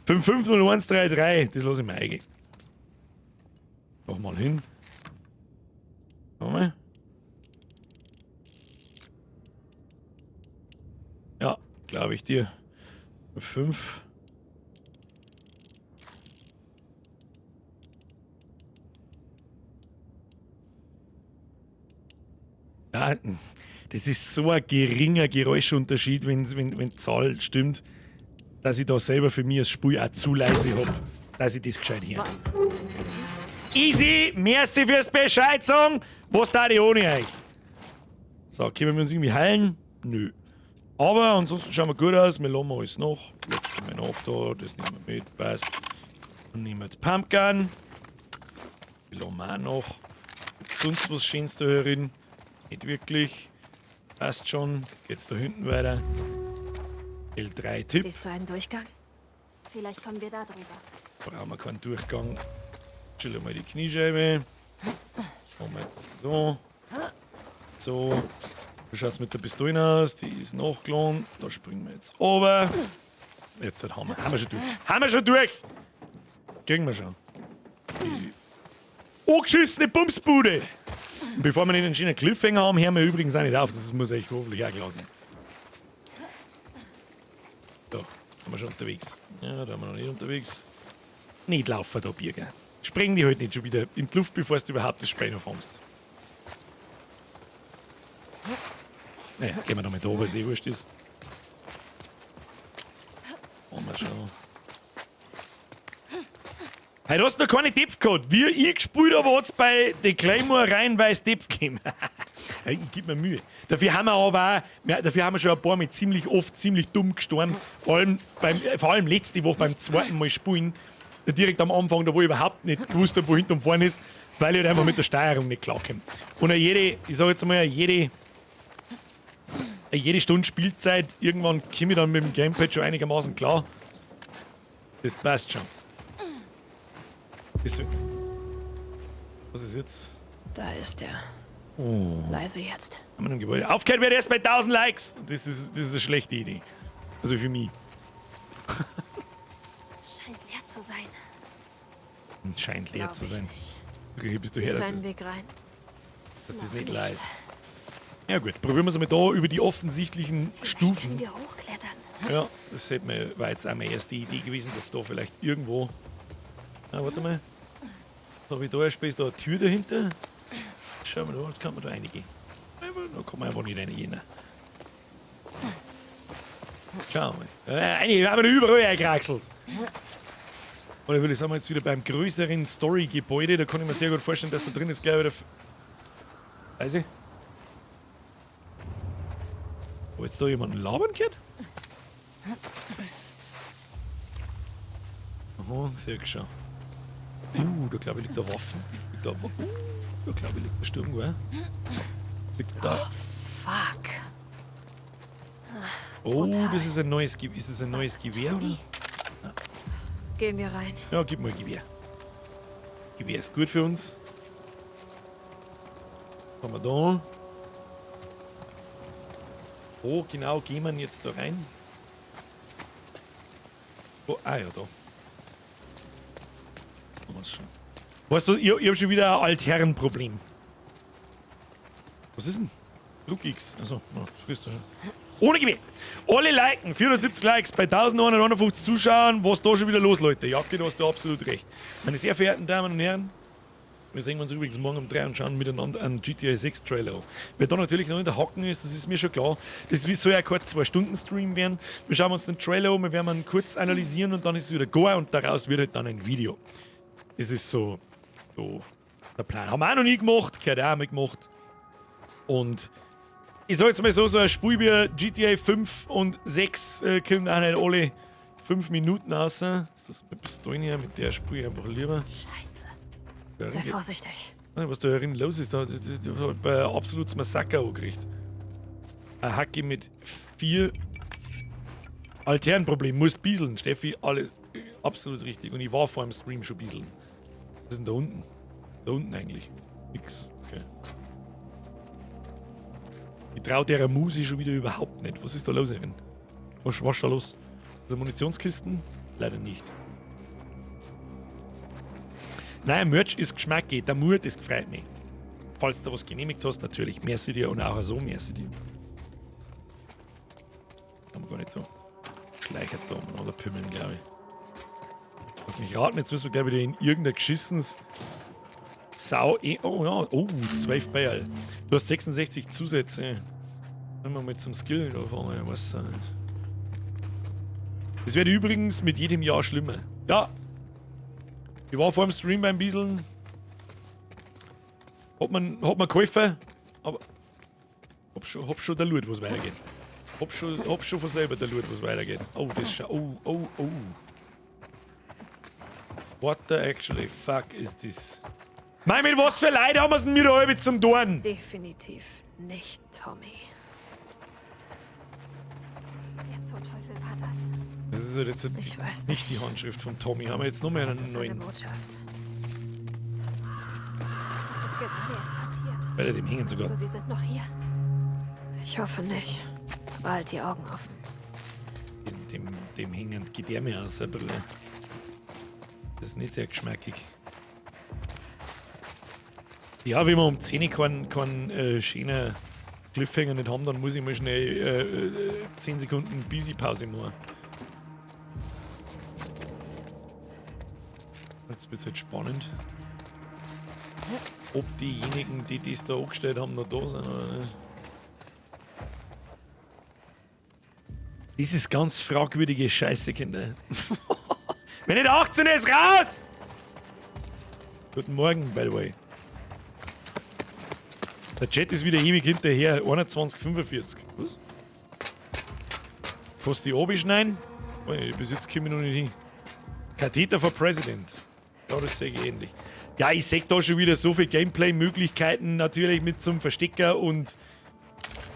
550133, das lass ich mir eingehen. Nochmal hin. Nochmal. Ja, glaub ich dir. 5. Ja, das ist so ein geringer Geräuschunterschied, wenn die Zahl stimmt, dass ich da selber für mich das Spiel auch zu leise hab, dass ich das gescheit höre. Easy, merci fürs Bescheid sagen. Was da die ohne euch? So, können wir uns irgendwie heilen? Nö. Aber ansonsten schauen wir gut aus. Wir lassen alles noch. Jetzt gehen wir noch da. Das nehmen wir mit. Passt. Dann nehmen wir die Pumpgun. Die lassen wir auch noch. Gibt's sonst was Schönes da herin? Nicht wirklich. Passt schon. Geht's da hinten weiter. L3 Tipp. Siehst du einen Durchgang? Vielleicht kommen wir da drüber. Brauchen wir keinen Durchgang. Chill mal die Kniescheibe. Machen wir jetzt so. So. Wie schaut's mit der Pistole aus? Die ist nachgeladen. Da springen wir jetzt runter. Jetzt haben wir. Haben wir schon durch. Haben wir schon durch! Kriegen wir schon. Die angeschissene Bumsbude! Und bevor wir nicht einen schönen Cliffhanger haben, hören wir übrigens auch nicht auf. Das muss euch hoffentlich auch klar sein. So, jetzt sind wir schon unterwegs. Ja, da sind wir noch nicht unterwegs. Nicht laufen da, Birger. Spring die halt nicht schon wieder in die Luft, bevor du überhaupt das Spiel noch fängst. Naja, gehen wir noch mal da, weil es eh wurscht ist. Wollen wir schon. Heute hast du noch keine Depth gehabt. Wie ich gespielt habe, hat es bei The Claymore reihenweise Depth gegeben. Ja, ich gebe mir Mühe. Dafür haben wir aber auch, dafür haben wir schon ein paar Mal ziemlich oft ziemlich dumm gestorben. Vor allem letzte Woche beim zweiten Mal spielen. Direkt am Anfang, da wo ich überhaupt nicht gewusst habe, wo hinten und vorne ist, weil ich halt einfach mit der Steuerung nicht klarkomme. Und jede, ich sag jetzt mal, jede Stunde Spielzeit, irgendwann komme ich dann mit dem Gamepad schon einigermaßen klar. Das passt schon. Deswegen. Was ist jetzt? Da ist er. Oh. Leise jetzt. Haben wir im Gebäude. Aufgehört wird erst bei 1000 Likes. Das ist eine schlechte Idee. Also für mich. Scheint leer zu sein. Scheint leer Glaub zu ich sein. nicht. Okay, bist du her, Siehst du dass einen das, Weg rein? dass das Noch nicht nicht. leer ist. Ja gut, probieren wir es einmal da über die offensichtlichen Vielleicht Stufen. können wir hochklettern. Ja, das hätte mir, war jetzt auch meine erste Idee gewesen, dass da vielleicht irgendwo... Ah, warte mal. Da habe ich da erst ist da eine Tür dahinter. Schauen wir da, kann man da reingehen. Da kann man einfach nicht reingehen. Ne? Schauen wir mal. Eine, haben wir überall eingekraxelt. Oder würde ich sagen, wir jetzt wieder beim größeren Story-Gebäude. Da kann ich mir sehr gut vorstellen, dass da drin ist gleich wieder. Weiß ich. Wo jetzt da jemanden labern gehört? Aha, sehr schon. Da glaube ich liegt da Waffen. Liegt da, da glaube ich liegt der Sturmgewehr. Liegt da. Oh, fuck. Oh, das ist ein neues, ist das ein neues Gewehr, oder? Gehen wir rein. Ja, gib mal Gewehr. Gewehr ist gut für uns. Was haben wir da? Wo genau gehen wir jetzt da rein? Oh, ah ja, da. Haben wir's schon. Weißt du, ich hab schon wieder ein Altherrenproblem. Was ist denn? Druck X. Achso, no, frisst du schon. Ohne Gewehr. Alle liken. 470 Likes bei 1151 Zuschauern. Was da schon wieder los, Leute? Jacke, du hast da absolut recht. Meine sehr verehrten Damen und Herren, wir sehen uns übrigens morgen um 3 und schauen miteinander einen GTA 6 Trailer an. Wer da natürlich noch in der Hacken ist, das ist mir schon klar. Das soll ja kein 2-Stunden-Stream werden. Wir schauen uns den Trailer an, wir werden ihn kurz analysieren und dann ist es wieder Goa und daraus wird halt dann ein Video. Das ist so der Plan. Haben wir auch noch nie gemacht, gehört auch mal gemacht. Und ich sag jetzt mal so, so ein Spiel wie GTA 5 und 6 kommt auch nicht alle 5 Minuten raus. Ist das mit Pistolen hier, mit der spiele ich einfach lieber. Scheiße. Ja, Sei vorsichtig. Was da herin los ist, da hat ein absolutes Massaker angerichtet. Ein Hacke mit 4 Altherrenproblem, muss bieseln, Steffi, alles absolut richtig. Und ich war vor dem Stream schon bieseln. Was ist denn da unten? Da unten eigentlich. Nix. Okay. Ich trau der Muse schon wieder überhaupt nicht. Was ist da los, Erin? Was ist da los? Also Munitionskisten? Leider nicht. Nein, Merch ist Geschmack, der Mut, das gefreut mich. Falls du was genehmigt hast, natürlich. Merci dir und auch so merci dir. Kann man gar nicht so schleichert da umeinander pümmeln, glaube ich. Lass mich raten, jetzt müssen wir, glaube ich, in irgendein geschissenes Sau. Oh ja, oh, 12 Bayerl. Du hast 66 Zusätze. Nehmen wir mal zum Skill da vorne, was. Es wird übrigens mit jedem Jahr schlimmer. Ja. Ich war vor dem Stream beim Bieseln. Hat man geholfen, aber hab schon der Loot, was weitergeht. Hab schon von selber der Loot, was weitergeht. Oh, das ist schon. Oh, oh, oh. What the actually fuck is this? Mei, mit was für Leid haben wir's denn wieder halbe zum Dorn? Definitiv nicht Tommy. Wer zum Teufel war das? Das ist halt jetzt Ich weiß nicht die Handschrift von Tommy. Haben wir jetzt noch mehr Was einen ist deine neuen. Botschaft? Was ist gerade erst passiert? Bei dem hängen sogar. Du, sie sind noch hier? Ich hoffe nicht. Aber halt die Augen offen. Dem hängen Gedärme aus, ein bisschen. Das ist nicht sehr geschmackig. Ja, wenn wir um 10 Uhr keinen schönen Cliffhanger nicht haben, dann muss ich mal schnell 10 Sekunden Busy-Pause machen. Jetzt wird es halt spannend. Ob diejenigen, die das da angestellt haben, noch da sind oder nicht. Das ist ganz fragwürdige Scheiße, Kinder. Wenn nicht 18 ist, raus! Guten Morgen, by the way. Der Chat ist wieder ewig hinterher. 21,45. Was? Kannst du die abschneiden? Bis jetzt komme ich noch nicht hin. Katheter for President. Ja, das sehe ich ähnlich. Ja, ich sehe da schon wieder so viele Gameplay-Möglichkeiten natürlich mit zum Verstecker und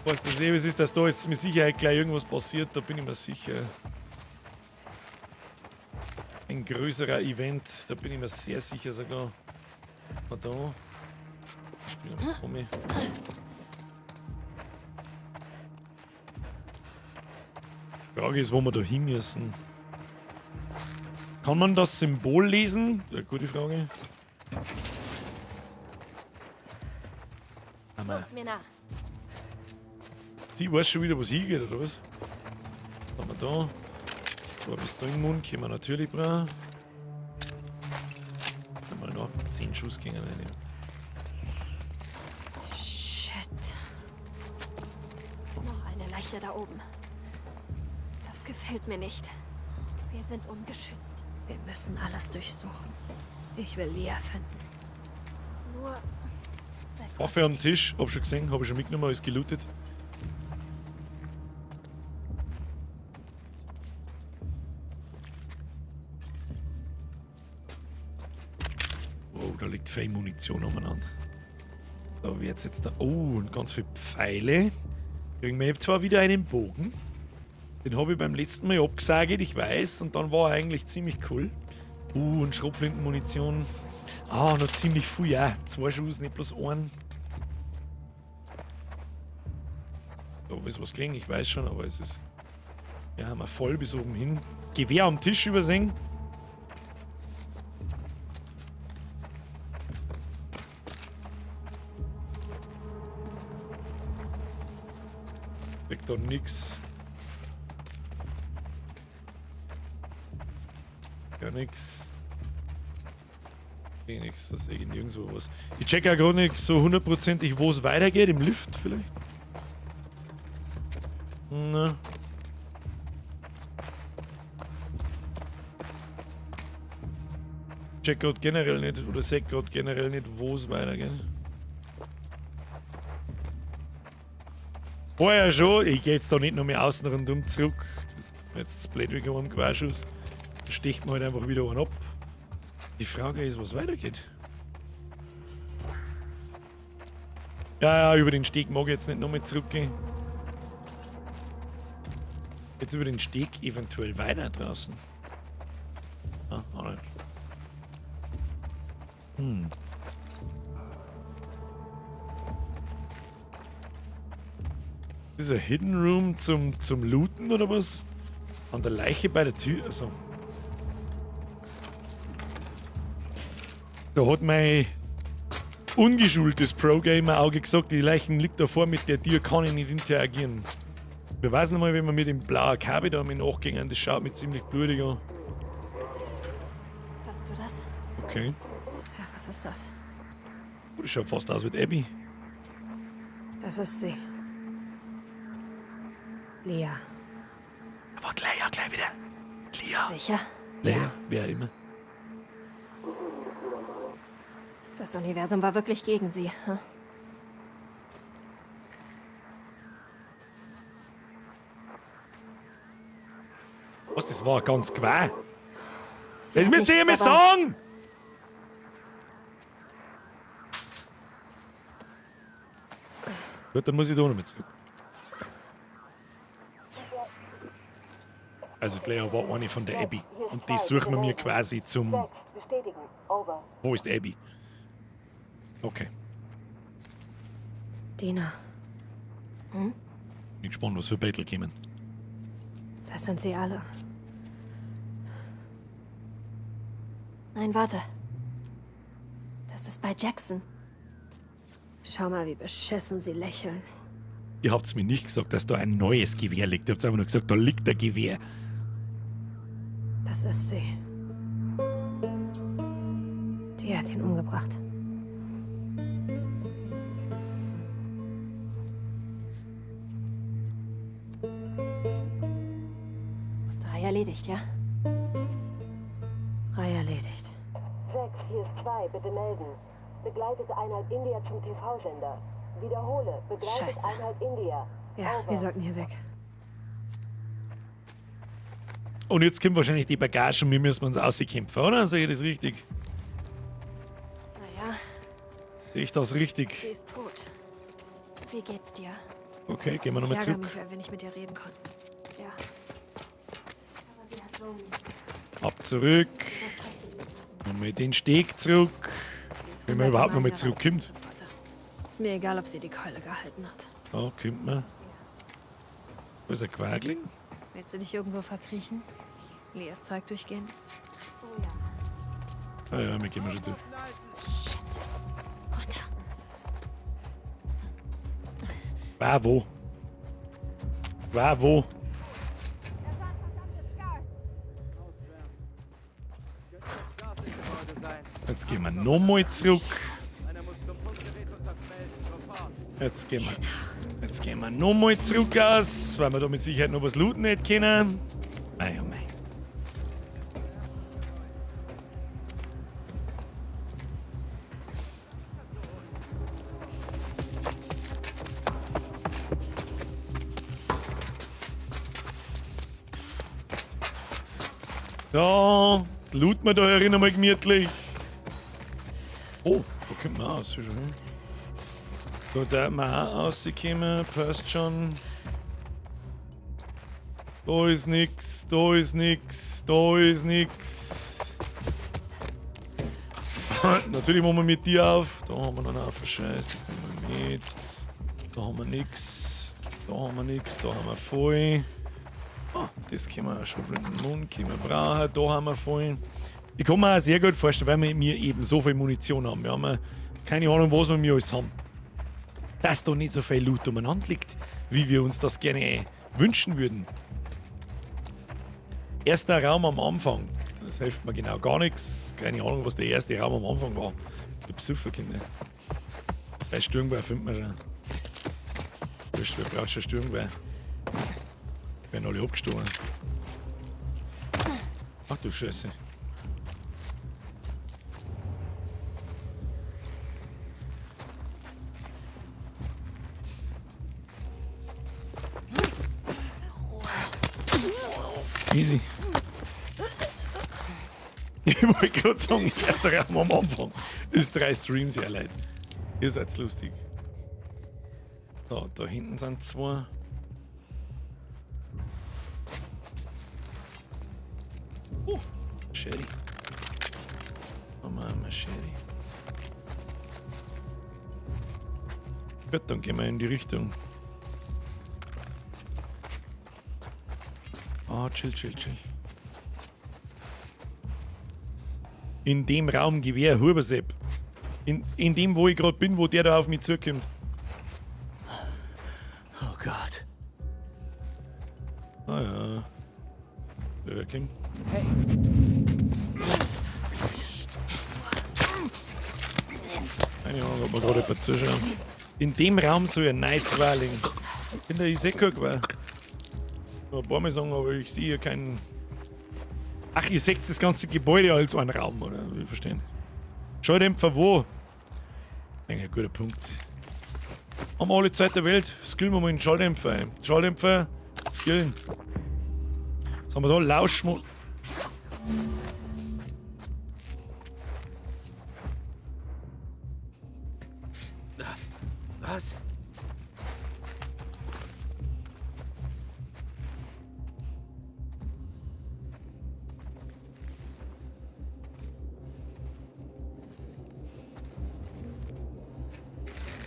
was das eben ist, dass da jetzt mit Sicherheit gleich irgendwas passiert, da bin ich mir sicher. Ein größerer Event, da bin ich mir sehr sicher sogar. Na da. Ich spiele mit Tommy. Frage ist, wo wir da hin müssen. Kann man das Symbol lesen? Ja, gute Frage. Los, mir nach. Sie weiß schon wieder, was hingeht, oder was? Was haben wir da? 2 Pistolenmund können wir natürlich brauchen. Einmal noch 10 Schuss gegen eine. Shit. Noch eine Leiche da oben. Das gefällt mir nicht. Wir sind ungeschützt. Wir müssen alles durchsuchen. Ich will Leah finden. Nur sei Waffe am Tisch, hab schon gesehen, hab ich schon mitgenommen, ist gelootet. Oh, da liegt viel Munition umeinander. Da wird's jetzt da. Oh, und ganz viele Pfeile. Kriegen wir zwar wieder einen Bogen. Den habe ich beim letzten Mal abgesagt, ich weiß. Und dann war er eigentlich ziemlich cool. Und Schrotflintenmunition. Ah, noch ziemlich viel, ja. 2 Schuss, nicht bloß einen. Da ist was gelegen, ich weiß schon, aber es ist. Ja, haben wir voll bis oben hin. Gewehr am Tisch übersehen. Kriegt da nix. Gar nix. Eh nix, das ist nirgendwo was. Ich check ja gar nicht so hundertprozentig, wo es weitergeht. Im Lift vielleicht? Na. Check grad generell nicht, oder seh grad generell nicht, wo es weitergeht. Vorher schon, ich geh jetzt da nicht noch mehr außen rundum zurück. Jetzt ist blöd wegen einem Querschuss. Da sticht man halt einfach wieder einen ab. Die Frage ist, was weitergeht. Ja, ja, über den Steg mag ich jetzt nicht nochmal zurückgehen. Jetzt über den Steg eventuell weiter draußen. Ah, auch nicht. Hm. Ist das ein Hidden Room zum Looten oder was? An der Leiche bei der Tür? Also. Da hat mein ungeschultes Pro-Gamer-Auge gesagt, die Leichen liegt davor, mit der Tür kann ich nicht interagieren. Wir wissen noch mal, wenn wir mit dem blauen Kabel da mit nachgehen, das schaut mir ziemlich blutig an. Hörst du das? Okay. Ja, was ist das? Oh, das schaut fast aus wie Abby. Das ist sie. Leah. Warte, Leah, gleich wieder. Leah. Sicher? Leah, ja. Wer immer. Das Universum war wirklich gegen sie. Hm? Was, das war ganz quer. Sie Das hat müsst ihr nichts mir dabei. sagen! Gut, dann muss ich da noch mit zurück. Also die Lea war eine von der Abby. Und die suchen wir mir quasi zum... Wo ist Abby? Okay. Dina. Hm? Bin gespannt, was für Battle kommen. Das sind sie alle. Nein, warte. Das ist bei Jackson. Schau mal, wie beschissen sie lächeln. Ihr habt's mir nicht gesagt, dass da ein neues Gewehr liegt. Ihr habt einfach nur gesagt, da liegt ein Gewehr. Das ist sie. Die hat ihn umgebracht. Drei erledigt, ja? Drei erledigt. 6, hier ist 2, bitte melden. Begleitet Einheit India zum TV-Sender. Wiederhole, begleitet Scheiße. Einheit India. Ja, wir sollten hier weg. Und jetzt kommt wahrscheinlich die Bagage und wir müssen uns rauskämpfen, oder? Sehe ich das richtig? Naja, Sehe ich das richtig? sie ist tot. Wie geht's dir? Okay, gehen wir nochmal Ich ärgere zurück. mich, weil wir nicht mit ihr reden konnten. Ja. Aber sie hat Logan. Ab zurück. Nochmal den Steg zurück. Wenn man überhaupt nochmal zurückkommt. Ist mir egal, ob sie die Keule gehalten hat. Da kommt man. Wo ist ein Quagling? Willst du dich irgendwo verkriechen? Leas Zeug durchgehen? Ah ja, wir gehen mal schon durch. Runter. War wo? War wo? Jetzt gehen wir nochmal zurück. Jetzt gehen wir nochmal zurück aus, weil wir da mit Sicherheit noch was looten nicht können. Mei, oh mei. So, jetzt looten wir da herin einmal gemütlich. Oh, da kommt man aus, sehr schön. Da darf man auch rauskommen, passt schon. Da ist nix, da ist nix, da ist nix. Natürlich machen wir mit dir auf. Da haben wir noch einen Haufen Scheiß, das nehmen wir mit. Da haben wir nix, da haben wir nix, da haben wir voll. Ah, das können wir auch schon den Mund, können wir brauchen, da haben wir voll. Ich kann mir auch sehr gut vorstellen, weil wir eben so viel Munition haben. Wir haben ja keine Ahnung, was wir alles haben. Dass da nicht so viel Loot umeinander liegt, wie wir uns das gerne wünschen würden. Erster Raum am Anfang. Das hilft mir genau gar nichts. Keine Ahnung, was der erste Raum am Anfang war. Die Besucherkinder. Bei Sturmgewehr findet man schon. Wurscht, wer braucht schon Sturmgewehr? Die werden alle abgestohlen. Ach du Scheiße. Easy. Ich wollte gerade sagen, erster Raum am Anfang ist 3 Streams, ja Leute. Ihr seid lustig. So, da hinten sind 2. Oh, Sherry. Haben wir einmal Sherry. Gut, dann gehen wir in die Richtung. Ah, chill, chill, chill. In dem Raum Gewehr, Hubersepp. In dem, wo ich grad bin, wo der da auf mich zukommt. Oh Gott. Ah ja. Der kommt. Hey. Keine Ahnung, ob man gerade jemand zuschaut. In dem Raum soll ein nice Gewehr liegen. Ich finde, ich sehe kein Gewehr. Nur ein paar Mal sagen, aber ich sehe hier keinen. Ach, ihr seht das ganze Gebäude als einen Raum, oder? Ich verstehe. Schalldämpfer wo? Ein guter Punkt. Haben wir alle Zeit der Welt. Skillen wir mal den Schalldämpfer ein. Schalldämpfer, skillen. Was haben wir da? Lauschmo. Was?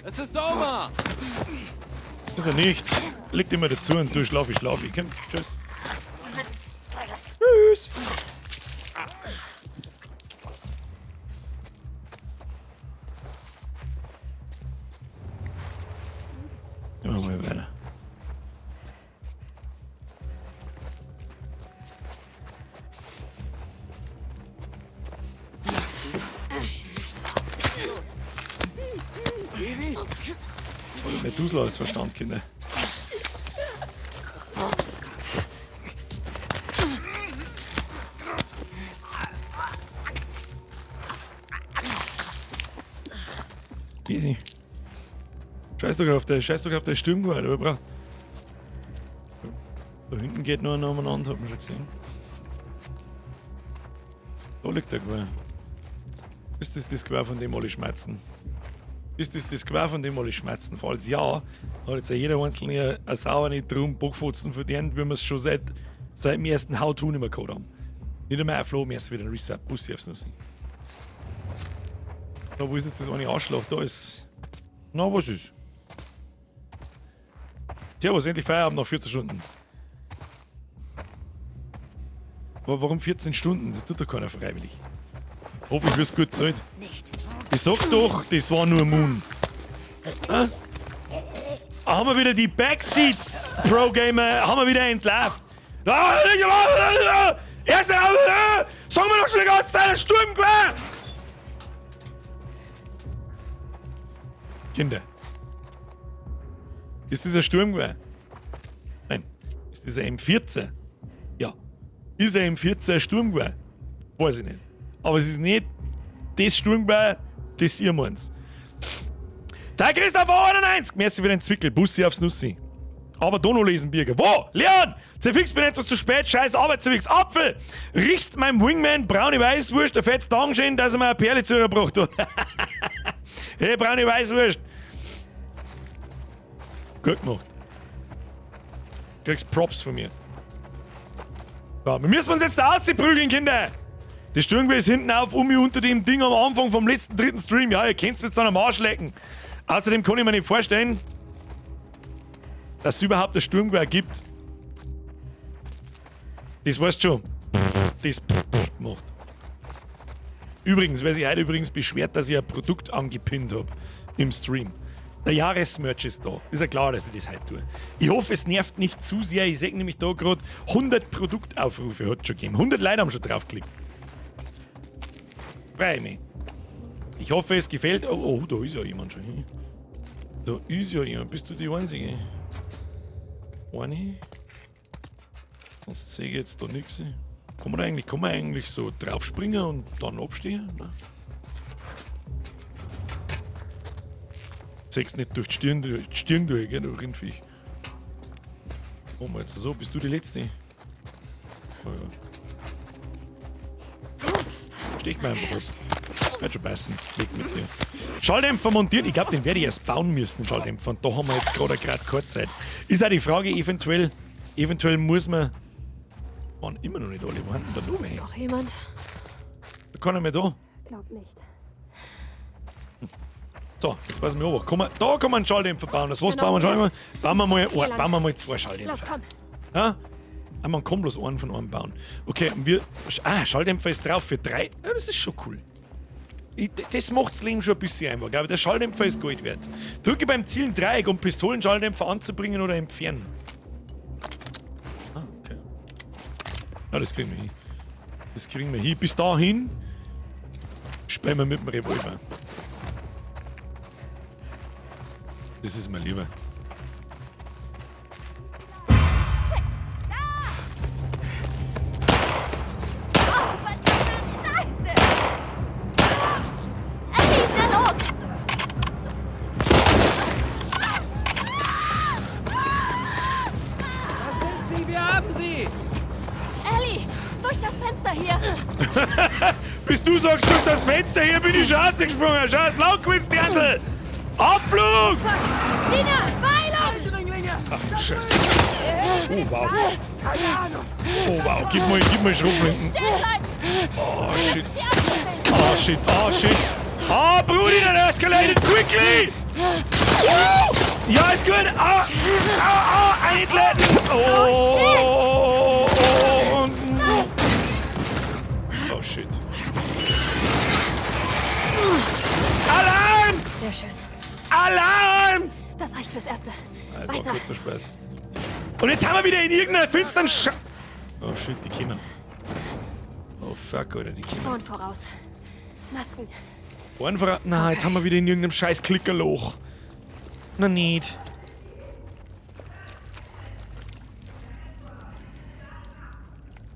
Es ist Omar! Ist er nicht. Liegt immer dazu und du schlaf ich, schlaf ich. Komm, tschüss. Tschüss. Gehen wir mal weiter. Oder mehr Dusel als Verstand, Kinder. Easy. Scheiß doch auf der, scheiß doch auf der Sturmgewehr, aber braucht. Da hinten geht noch einer umeinander, hat man schon gesehen. Da liegt der Gewehr. Ist das das Gewehr, von dem alle schmerzen? Ist das das Gewehr, von dem alle schmerzen? Falls ja, hat jetzt jeder einzelne eine saure Drum Bockfotzen verdient, wie wir es schon seit dem ersten How-To nicht mehr gehabt haben. Nicht einmal ein Flo, mir ist wieder ein Reset. Bussi aufs Nussi. Da, wo ist jetzt das eine Arschloch? Da ist. Na, was ist? Servus, endlich Feierabend nach 14 Stunden. Aber warum 14 Stunden? Das tut doch keiner freiwillig. Hoffentlich wirst du gut gezahlt. Ich sag doch, das war nur Moon. Ah? Haben wir wieder die Backseat Pro Gamer, haben wir wieder entlarvt. Erste, sagen wir doch schon die ganze Zeit, ein Sturmgewehr! Kinder. Ist das ein Sturmgewehr? Nein. Ist das ein M14? Ja. Ist ein M14 ein Sturmgewehr? Weiß ich nicht. Aber es ist nicht das Sturmgewehr, das ihr meint. Der Christoph 91! Merci für den Zwickel. Bussi aufs Nussi. Aber da noch lesen, Birger. Wo? Leon! Zerfix, bin etwas zu spät. Scheiß Arbeit, Zerfix. Apfel! Riechst meinem Wingman braune Weißwurst ein fettes Dankeschön, dass er mir eine Perle zugebracht hat. Hey, braune Weißwurst! Gut gemacht. Kriegst Props von mir. So, wir müssen uns jetzt da rausprügeln, Kinder! Das Sturmgewehr ist hinten auf, um mich unter dem Ding am Anfang vom letzten dritten Stream. Ja, ihr könnt's mir jetzt dann am Arsch lecken. Außerdem kann ich mir nicht vorstellen, dass es überhaupt ein Sturmgewehr gibt. Das weißt du schon. Das macht. Übrigens, wer sich heute übrigens beschwert, dass ich ein Produkt angepinnt hab im Stream. Der Jahresmerch ist da. Ist ja klar, dass ich das heute tue. Ich hoffe, es nervt nicht zu sehr. Ich sehe nämlich da gerade 100 Produktaufrufe hat es schon gegeben. 100 Leute haben schon draufgeklickt. Freue ich mich. Ich hoffe, es gefällt. Oh, oh, da ist ja jemand schon. Da ist ja jemand. Bist du die Einzige? Eine? Sonst sehe ich jetzt da nichts. Kann man eigentlich so draufspringen und dann abstehen? Nein. Sechs nicht durch die Stirn, durch, gell, du Rindviech. Oh, jetzt so, bist du die Letzte? Oh, ja. Stech mir einfach ab. Wird schon passen. Leg mit dir. Schalldämpfer montiert. Ich glaube, den werde ich erst bauen müssen, Schalldämpfer. Und da haben wir jetzt gerade keine Zeit. Ist auch die Frage, eventuell muss man. Waren immer noch nicht alle. Wo haben denn da noch welche? Noch jemand? Da kann ich mehr da. Glaub nicht. So, jetzt passen wir auf. Da kann man einen Schalldämpfer bauen. Das was bauen wir? Schalldämpfer? Bauen wir mal zwei Schalldämpfer. Los, komm. Ja? Ah, man kann bloß einen von einem bauen. Okay, und wir. Ah, Schalldämpfer ist drauf für 3. Ja, das ist schon cool. Das macht das Leben schon ein bisschen einfach, glaube ich. Der Schalldämpfer ist Gold wert. Drücke beim Zielen Dreieck, um Pistolenschalldämpfer anzubringen oder entfernen. Ah, okay. Ja, das kriegen wir hin. Das kriegen wir hin. Bis dahin spielen wir mit dem Revolver. Das ist mir lieber. Ellie, na los! Wir haben sie! Ellie, durch das Fenster hier! Bis du sagst, durch das Fenster hier bin ich schon rausgesprungen. Scheiß Langquist-Dirndl! Abflug! Dina, Beeilung! Ach du Scheiße. Oh wow. Oh wow, gib mal Schrotflinten. Oh shit. Oh shit, oh shit. Oh Brudi, that escalated quickly! Oh! Ja, ist gut! Ah, ah, ah, einleiten! Oh, oh, oh, oh, oh shit. Alarm! Sehr schön. Alarm! Das reicht. Reicht fürs Erste. Das war Weiter. kurzer Spaß. Und jetzt haben wir wieder in irgendeiner finsteren Scha. Oh shit, die kommen. Oh fuck, Alter, die kommen. Spuren voraus. Masken. Ohren voraus. Na, jetzt haben wir wieder in irgendeinem scheiß Klickerloch. Na nicht.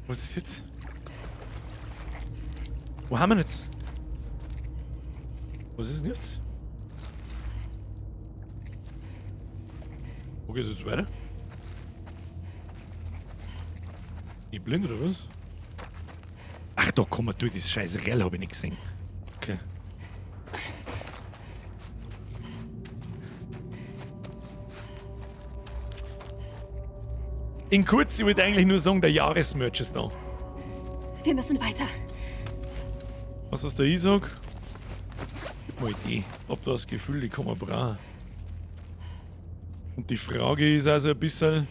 Was ist jetzt? Wo haben wir denn jetzt? Was ist denn jetzt? Wo geht's jetzt weiter? Ich blind oder was? Ach, da kommen wir durch, das scheiß Rell habe ich nicht gesehen. Okay. In kurz, ich wollte eigentlich nur sagen, der Jahresmerch ist da. Wir müssen weiter. Was was der ich sag? Gib mal Idee. Hab da das Gefühl, die kann man brauchen. Und die Frage ist also ein bisschen,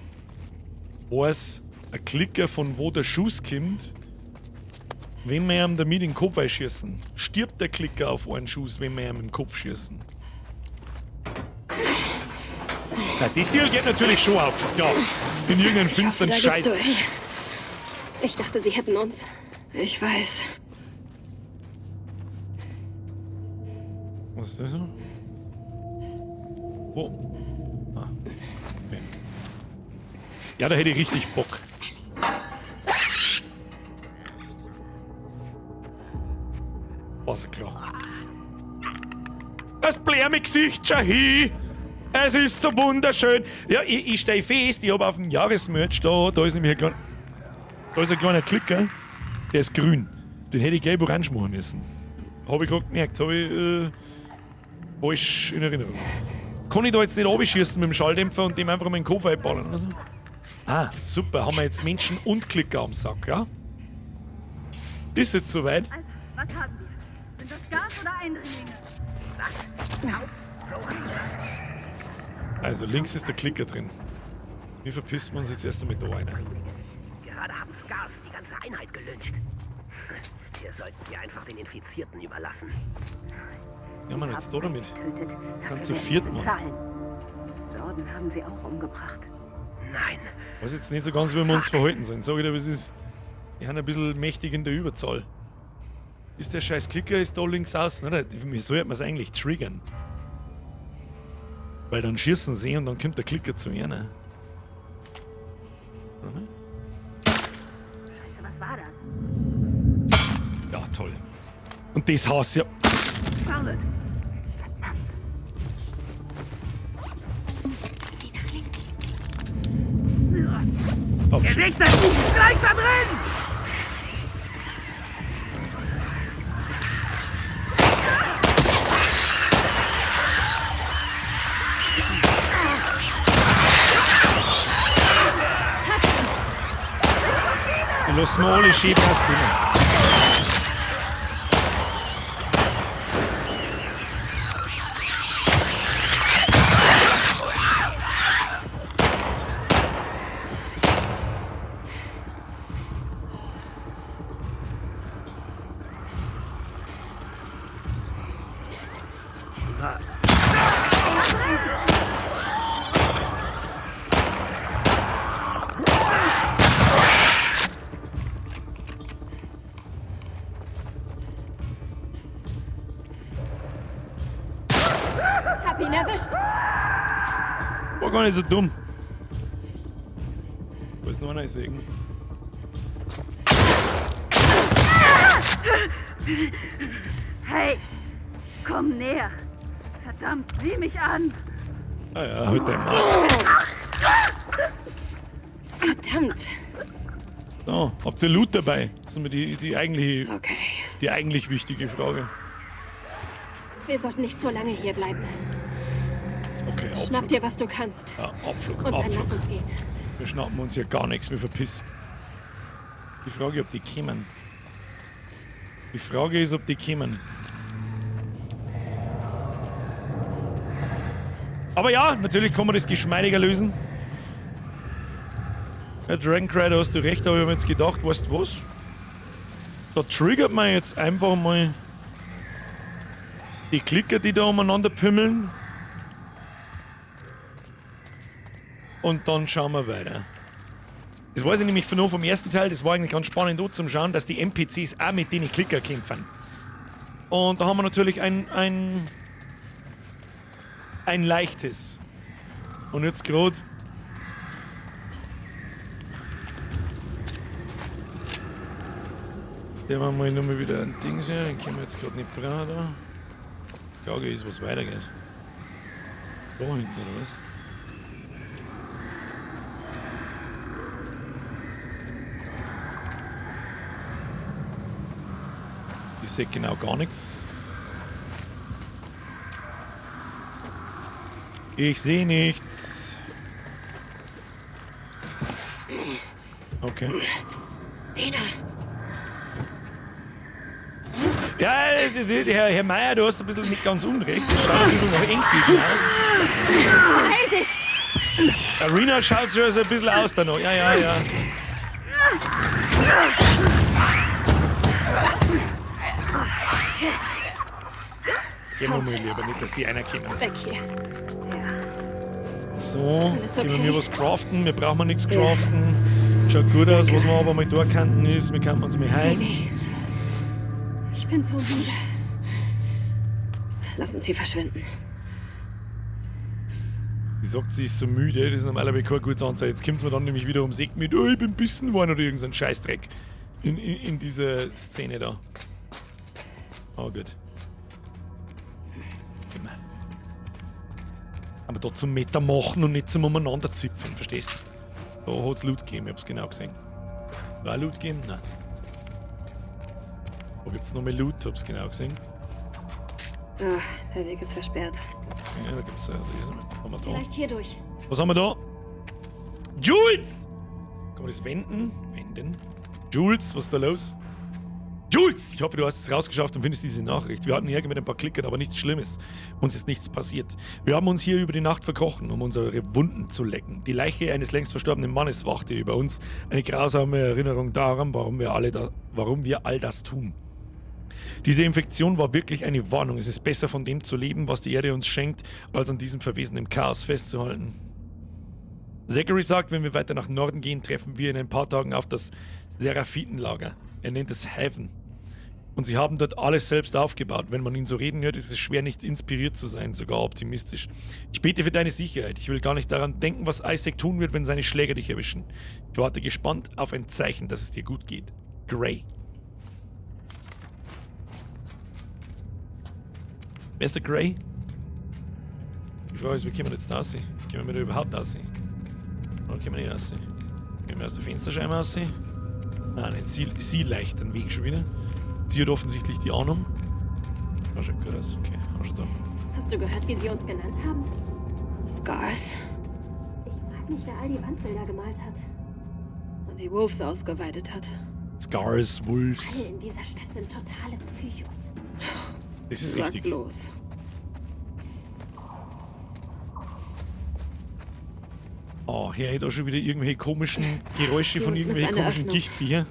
weiß ein Klicker, von wo der Schuss kommt, wenn wir ihm damit in den Kopf einschießen? Stirbt der Klicker auf einen Schuss, wenn wir ihm im Kopf schießen? Na, das Deal geht natürlich schon auf, ist klar. In irgendeinem finsteren Da geht's Scheiß. durch. Ich dachte, sie hätten uns. Ich weiß. Was ist das so? Wo? Ah. Okay. Ja, da hätte ich richtig Bock. War's ja klar. Das blärme Gesicht, schau hin! Es ist so wunderschön. Ja, ich steh fest, ich hab auf dem Jahresmerch da, da ist nämlich ein kleiner, da ist ein kleiner Klicker, der ist grün. Den hätte ich gelb-orange machen müssen. Hab ich grad gemerkt, hab ich falsch in Erinnerung. Kann ich da jetzt nicht runterschießen mit dem Schalldämpfer und dem einfach mal in den Kopf einballern oder so? Ah, super, haben wir jetzt Menschen und Klicker am Sack, ja? Ist jetzt soweit? Also, was haben wir? Sind das Gas oder Eindringlinge? Also links ist der Klicker drin. Wie verpissen wir uns jetzt erst einmal da rein? Gerade haben Scars die ganze Einheit gelyncht. Wir sollten sie einfach den Infizierten überlassen. Ja, man, jetzt da damit. Getötet. Dafür Dann zu werden viert, sie Mann. bezahlen. Jordan haben sie auch umgebracht. Nein. Weiß jetzt nicht so ganz, wie wir uns verhalten sollen. Sag ich dir, aber es ist. Wir haben ein bisschen mächtig in der Überzahl. Ist der scheiß Klicker ist da links außen, oder? Wie sollte man es eigentlich triggern? Weil dann schießen sie und dann kommt der Klicker zu ihnen. Mhm. Scheiße, was war das? Ja, toll. Und das Haus, ja. Charlotte! Sieh nach links. Oh, shit. Gesichter! Gleich da drin! Die lassen wir alle schön drauf kommen. Hab ihn erwischt. War gar nicht so dumm. Wo ist noch einer Segen? Hey! Komm näher! Verdammt, sieh mich an! Ah ja, heute einmal. Verdammt. So, habt ihr Loot dabei? Das ist immer die, eigentliche, Okay. die eigentlich wichtige Frage. Wir sollten nicht zu lange hier bleiben. Okay, Schnapp Abflug. dir, was du kannst. Ja, Abflug, Und dann Abflug. lass uns gehen. Wir schnappen uns hier gar nichts, wir verpissen. Die Frage, ob die kämen. Die Frage ist, ob die kämen. Aber ja, natürlich kann man das geschmeidiger lösen. Ja, Dragon Cry, da hast du recht, aber ich habe mir jetzt gedacht, weißt du was? Da triggert man jetzt einfach mal die Klicker, die da umeinander pümmeln. Und dann schauen wir weiter. Das weiß ich nämlich nur vom ersten Teil, das war eigentlich ganz spannend auch zum Schauen, dass die NPCs auch mit denen Klicker kämpfen. Und da haben wir natürlich ein leichtes. Und jetzt gerade. Der machen wir nur mal wieder ein Ding sehen, den können wir jetzt gerade nicht brauchen da. Die Frage ist, was weitergeht. Da hinten oder was? Ich sehe genau gar nichts. Ich sehe nichts. Okay. Dana! Ja, Herr Meier, du hast ein bisschen nicht ganz unrecht. Das schaut ein bisschen nach Endgegner aus. Heil dich! Arena schaut schon so ein bisschen aus da noch. Ja, ja, ja. Gehen wir mal lieber, nicht, dass die einer kommen. Weg hier. So, Alles können wir okay? mir was craften? Wir brauchen nichts craften. Schaut gut aus, was wir aber mal da könnten ist, wir könnten uns mal heilen. Ich bin so müde. Lass uns hier verschwinden. Sie sagt, sie ist so müde, das ist normalerweise kein gutes Anzeichen. Jetzt kommt es mir dann nämlich wieder ums Eck mit, oh, ich bin bissen worden oder irgendein Scheißdreck. In dieser Szene da. Oh, gut. Immer. Aber da zum Meter machen und nicht zum Umeinander zipfen, verstehst? Da hat's Loot gegeben, ich hab's genau gesehen. War Loot gegeben? Nein. Wo gibt's noch mehr Loot? Hab's genau gesehen. Ah, der Weg ist versperrt. Ja, da gibt's ja. Da haben wir da. Vielleicht hier durch. Was haben wir da? Jules! Kann man das wenden? Wenden? Jules, was ist da los? Jules! Ich hoffe, du hast es rausgeschafft und findest diese Nachricht. Wir hatten Ärger mit ein paar Klickern, aber nichts Schlimmes. Uns ist nichts passiert. Wir haben uns hier über die Nacht verkrochen, um unsere Wunden zu lecken. Die Leiche eines längst verstorbenen Mannes wachte über uns. Eine grausame Erinnerung daran, warum wir all das tun. Diese Infektion war wirklich eine Warnung. Es ist besser, von dem zu leben, was die Erde uns schenkt, als an diesem verwesenen Chaos festzuhalten. Zachary sagt, wenn wir weiter nach Norden gehen, treffen wir in ein paar Tagen auf das Seraphitenlager. Er nennt es Heaven. Und sie haben dort alles selbst aufgebaut. Wenn man ihn so reden hört, ist es schwer, nicht inspiriert zu sein, sogar optimistisch. Ich bete für deine Sicherheit. Ich will gar nicht daran denken, was Isaac tun wird, wenn seine Schläger dich erwischen. Ich warte gespannt auf ein Zeichen, dass es dir gut geht. Gray. Wer ist der Gray? Die Frage ist, wie kommen wir jetzt da raus? Kommen wir da überhaupt raus? Oder kommen wir nicht raus? Können wir aus der Fensterscheibe raus? Nein, nicht. Sie leicht den Weg schon wieder. Sie hat offensichtlich die Ahnung. Ah, schaut gut aus. Okay, auch schon da. Hast du gehört, wie sie uns genannt haben? Scars. Ich frag mich, wer all die Wandbilder gemalt hat. Und die Wolves ausgeweitet hat. Scars, Wolves. Alle in dieser Stadt sind totale Psychos. Das ist Sag richtig. bloß. Oh, hier ich da schon wieder irgendwelche komischen Geräusche von Hier unten ist irgendwelchen eine komischen Öffnung. Gichtviecher.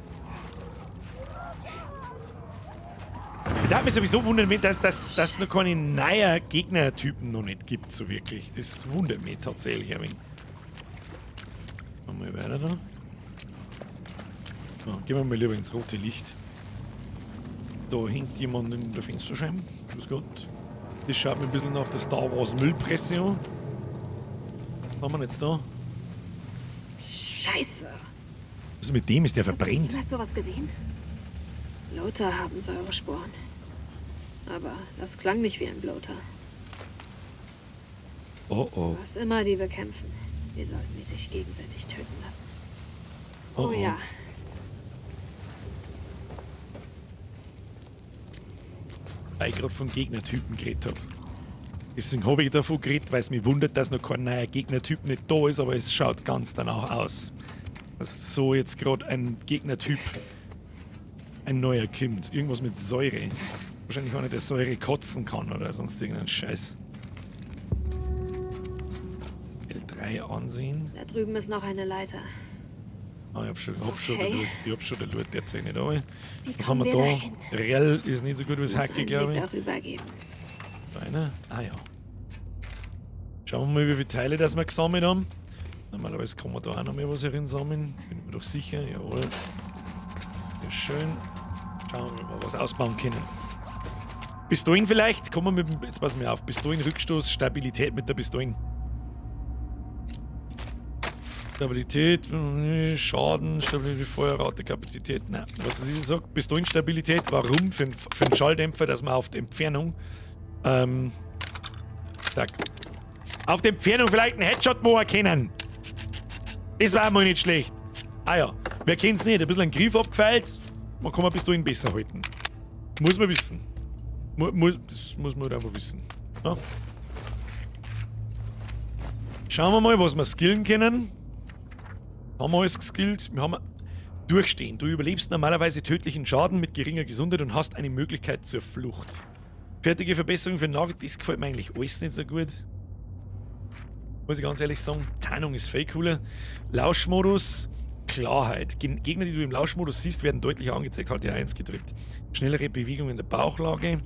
Ich darf mich sowieso wundern, dass es noch keine neuen Gegnertypen noch nicht gibt, so wirklich. Das wundert mich tatsächlich ein wenig. Machen wir weiter da. So, gehen wir mal lieber ins rote Licht. Da hängt jemand in der Fensterscheibe. Grüß Gott. Das schaut mir ein bisschen nach der Star Wars Müllpresse an. Was haben wir jetzt da? Scheiße. Was ist mit dem? Ist der verbrennt? Hast du sowas gesehen? Bloater haben Säuresporen. Aber das klang nicht wie ein Bloater. Oh oh. Was immer die bekämpfen, die sollten die sich gegenseitig töten lassen. Oh, Oh ja. Weil ich gerade von Gegnertypen geredet habe. Deswegen habe ich davon geredet, weil es mich wundert, dass noch kein neuer Gegnertyp nicht da ist, aber es schaut ganz danach aus. Dass so jetzt gerade ein Gegnertyp, ein neuer kommt. Irgendwas mit Säure. Wahrscheinlich einer, der Säure kotzen kann oder sonst irgendein Scheiß. L3 ansehen. Da drüben ist noch eine Leiter. Ah, ich hab schon, Okay. ich hab schon den Loot derzeit nicht aber. Wie Was haben wir kommen wir da? dahin? Rell ist nicht so gut wie Es das muss Hacke, einen glaube Weg ich. darüber geben. Da einer? Ah ja. Schauen wir mal, wie viele Teile das wir gesammelt haben. Normalerweise kann man da auch noch mehr was herinsammeln. Bin ich mir doch sicher. Jawohl. Sehr schön. Schauen wir mal, was ausbauen können. Pistolen vielleicht? Kommen wir mit dem, jetzt pass mir auf. Pistolen, Rückstoß, Stabilität mit der Pistolen. Stabilität, Schaden, Stabilität, Feuerrate, Kapazität. Nein, was ich sage, Pistolenstabilität, warum? Für den Schalldämpfer, dass man auf die Entfernung, zack. Auf die Entfernung vielleicht einen Headshot machen können. Das war mal nicht schlecht. Ah ja, wer kennt's nicht? Ein bisschen einen Griff abgefeilt, man kann Pistolen besser halten. Muss man wissen. Das muss man halt einfach wissen. Ja. Schauen wir mal, was wir skillen können. Haben wir alles geskillt? Wir haben Durchstehen. Du überlebst normalerweise tödlichen Schaden mit geringer Gesundheit und hast eine Möglichkeit zur Flucht. Fertige Verbesserung für Nagel, das gefällt mir eigentlich alles nicht so gut. Muss ich ganz ehrlich sagen, Tarnung ist viel cooler. Lauschmodus, Klarheit. Gegner, die du im Lauschmodus siehst, werden deutlich angezeigt. Halt R1 gedrückt. Schnellere Bewegung in der Bauchlage.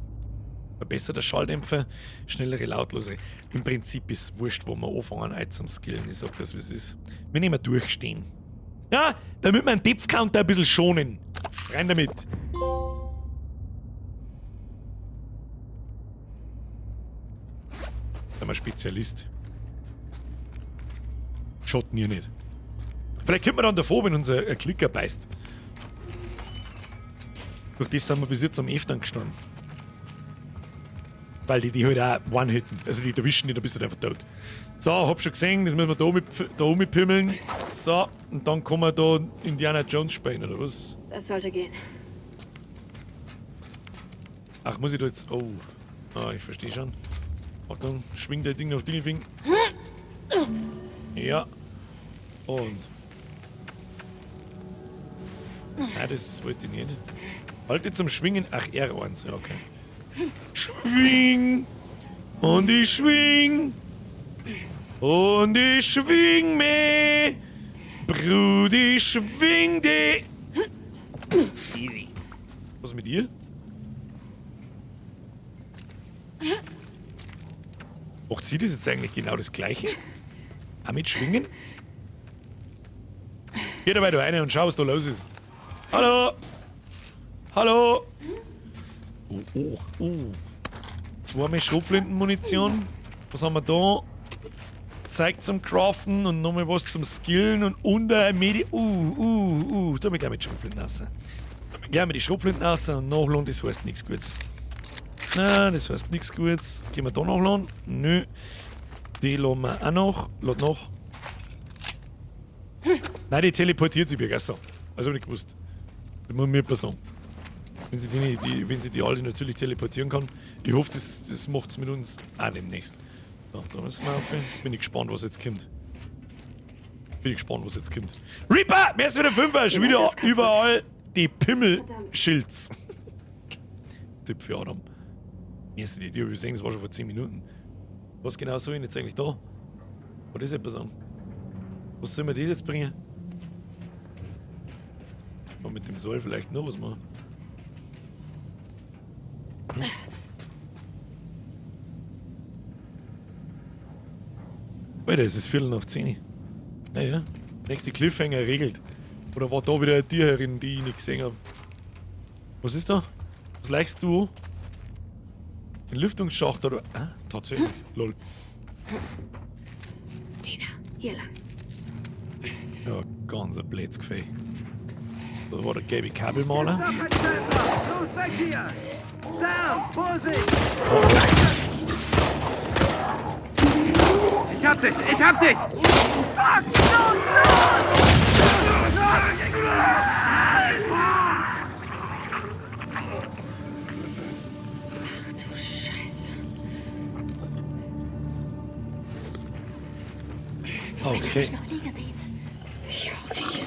Verbesserter Schalldämpfer, schnellere, lautlose. Im Prinzip ist es wurscht, wo wir anfangen halt zum Skillen. Ich sag das, wie es ist. Wir nehmen durchstehen. Ja, damit wir einen Depth-Counter ein bisschen schonen. Rein damit. Da sind wir Spezialist. Schaut ihr nicht. Vielleicht kommt man dann davor, wenn unser Klicker beißt. Durch das sind wir bis jetzt am Eftern gestanden. Weil die halt auch one-hitten. Also die erwischen die, da bist du halt einfach tot. So, hab schon gesehen, das müssen wir da umpimmeln. So, und dann kann man da Indiana Jones spielen, oder was? Das sollte gehen. Ach, muss ich da jetzt... Oh. Ah, ich verstehe schon. Achtung, schwing dein Ding auf Dingelfing. Ja. Und. Nein, das wollte ich nicht. Halte zum Schwingen. Ach, R1. Ja, okay. Schwing! Und ich schwing! Und ich schwing mich! Brudi, schwing dich! Easy. Was ist mit dir? Macht sie das jetzt eigentlich genau das Gleiche? Auch mit Schwingen? Geh dabei da rein und schau, was da los ist. Hallo! Hallo! Oh, oh, oh. Zweimal Schrotflintenmunition. Was haben wir da? Zeug zum Craften und nochmal was zum Skillen und unter ein Medi. Da hab ich gleich mit Schrotflinten raus. Da hab ich gleich mit die Schrotflinten raus und nachladen, das heißt nichts Gutes. Nein, das heißt nichts Gutes. Gehen wir da nachladen? Nö. Die laden wir auch noch. Lad nach. Nein, die teleportiert sich besser. Also hab ich nicht gewusst. Das muss mir jemand sagen. Wenn sie die, wenn sie die alle natürlich teleportieren kann. Ich hoffe, das macht's mit uns auch demnächst. So, da müssen wir aufhören. Jetzt bin ich gespannt, was jetzt kommt. Bin ich gespannt, was jetzt kommt. Reaper! Mehr ist wieder 5er! Schon wieder überall die Pimmelschilds. Tipp für Adam. Mir ist die Idee, ich gesehen, das war schon vor 10 Minuten. Was genau soll ich denn jetzt eigentlich da? Was ist etwas an? Was soll mir das jetzt bringen? Und mit dem Soll vielleicht noch was machen. Hm. Alter, es ist 10:15. Naja, nächste Cliffhanger regelt. Oder war da wieder eine Tierherrin, die ich nicht gesehen hab? Was ist da? Was leichst du? Den Lüftungsschacht oder? Ah, tatsächlich. Lol. Dina, hier lang. Ja, ganz ein blödes Gefäh. Da war der gelbe Kabelmaler. Los, weg hier! Sam, Vorsicht! Oh. Ich hab dich! Ich hab dich! Fuck! Los, los! Ach du Scheiße. Okay. Noch nie gesehen. Ich auch nicht.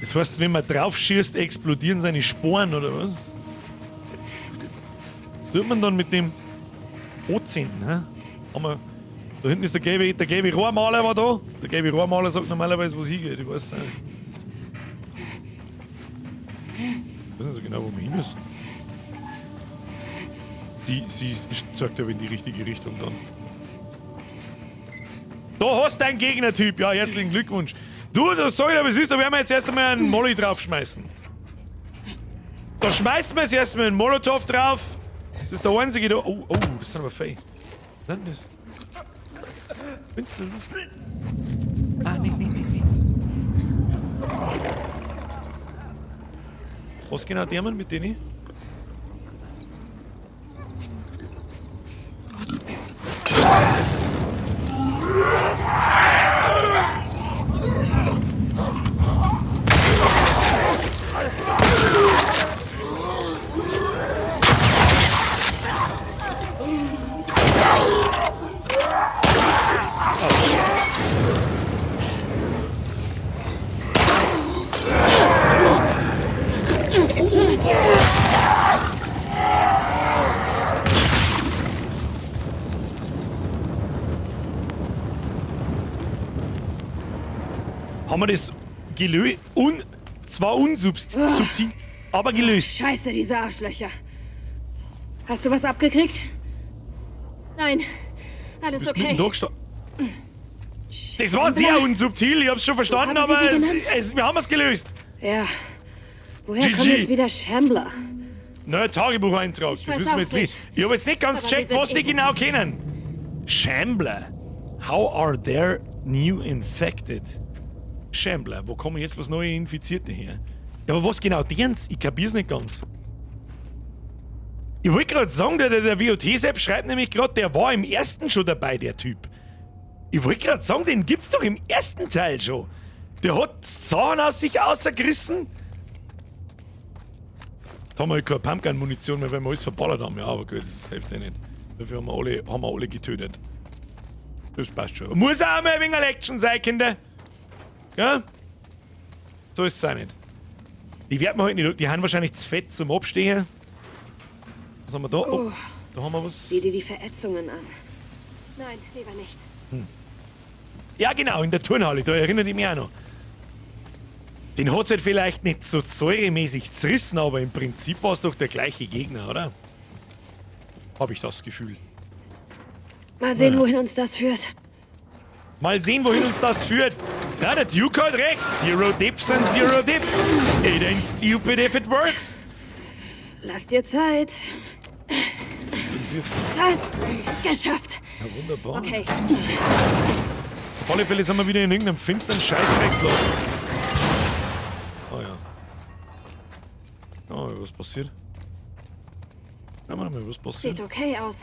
Das heißt, wenn man drauf schießt, explodieren seine Sporen, oder was? Was tut man dann mit dem 18., hä? Haben wir, da hinten ist der gelbe Rohrmaler war da. Der gelbe Rohrmaler sagt normalerweise, wo es hingeht. Ich weiß es nicht. Ich weiß nicht so genau, wo wir hin müssen. Sie zeigt aber in die richtige Richtung dann. Da hast du deinen Gegnertyp. Ja, herzlichen Glückwunsch. Du, das sag ich dir, was ist, da werden wir jetzt erst einmal einen Molly draufschmeißen. Da schmeißen wir jetzt erstmal einen Molotow drauf. Das ist der einzige da. Oh, oh, das sind aber fei. Nein, das. Findest du? Ah, nee, nee, nee, nee. Was genau der Mann mit denen? Haben wir das gelöst? Zwar unsubtil, aber gelöst. Scheiße, diese Arschlöcher. Hast du was abgekriegt? Nein, alles Du bist okay. mitten durchgestanden. Das war sehr unsubtil, ich hab's schon verstanden, Haben Sie aber sie genannt? wir haben es gelöst. Ja. Woher GG. kommt jetzt wieder Shambler? Neuer Tagebucheintrag, Ich das weiß wissen wir auch jetzt nicht. nicht. Ich hab jetzt nicht ganz Aber gecheckt, sie sind was die eben- genau kennen. Shambler. How are there new infected? Shambler, wo kommen jetzt was neue Infizierte her? Ja, aber was genau deren's? Ich kapier's nicht ganz. Ich wollte gerade sagen, der WOT-Sepp schreibt nämlich gerade, der war im ersten schon dabei, der Typ. Ich wollte gerade sagen, den gibt's doch im ersten Teil schon. Der hat Sachen aus sich ausgerissen. Jetzt haben wir halt keine Pumpgun-Munition mehr, weil wir alles verballert haben. Ja, aber gut, das hilft ja nicht. Dafür haben wir alle getötet. Das passt schon. Muss auch mal ein wenig Action sein, Kinder. Ja? So ist es auch nicht. Die werden wir halt nicht. Die haben wahrscheinlich zu fett zum Abstehen. Was haben wir da? Oh, da haben wir was. Sieh dir die Verätzungen an. Nein, lieber nicht. Hm. Ja, genau, in der Turnhalle, da erinnere ich mich auch noch. Den hat's halt vielleicht nicht so säuremäßig zerrissen, aber im Prinzip war's doch der gleiche Gegner, oder? Hab ich das Gefühl. Mal sehen, Naja. wohin uns das führt. Mal sehen, wohin uns das führt. Na, der Duke hat recht. Zero dips and zero dips. It ain't stupid if it works. Lass dir Zeit. Fast geschafft. Ja, wunderbar. Okay. Auf alle Fälle sind wir wieder in irgendeinem finsteren Scheißdrecksloch. Oh ja. Oh, was passiert? Schauen wir mal, was passiert. Sieht okay aus,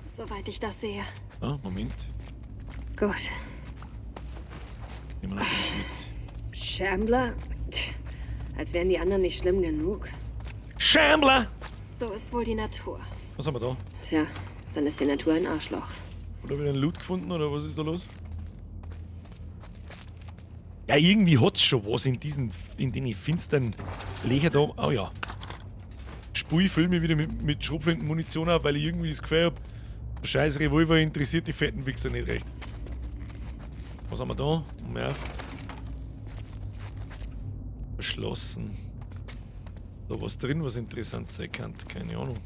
soweit ich das sehe. Ah, Moment. Gut. Nehmen wir natürlich mit. Shambler? Tch, als wären die anderen nicht schlimm genug. Shambler! So ist wohl die Natur. Was haben wir da? Tja, dann ist die Natur ein Arschloch. Oder wieder einen Loot gefunden oder was ist da los? Ja, irgendwie hat's schon was in diesen, in den finsteren Löchern da. Oh ja. Spui füll mich wieder mit Schrotflintenmunition auf, weil ich irgendwie das Gefühl hab, der scheiß Revolver interessiert die fetten Wichser nicht recht. Was haben wir da? Mehr. Verschlossen. Da was drin, was interessant sein kann. Keine Ahnung.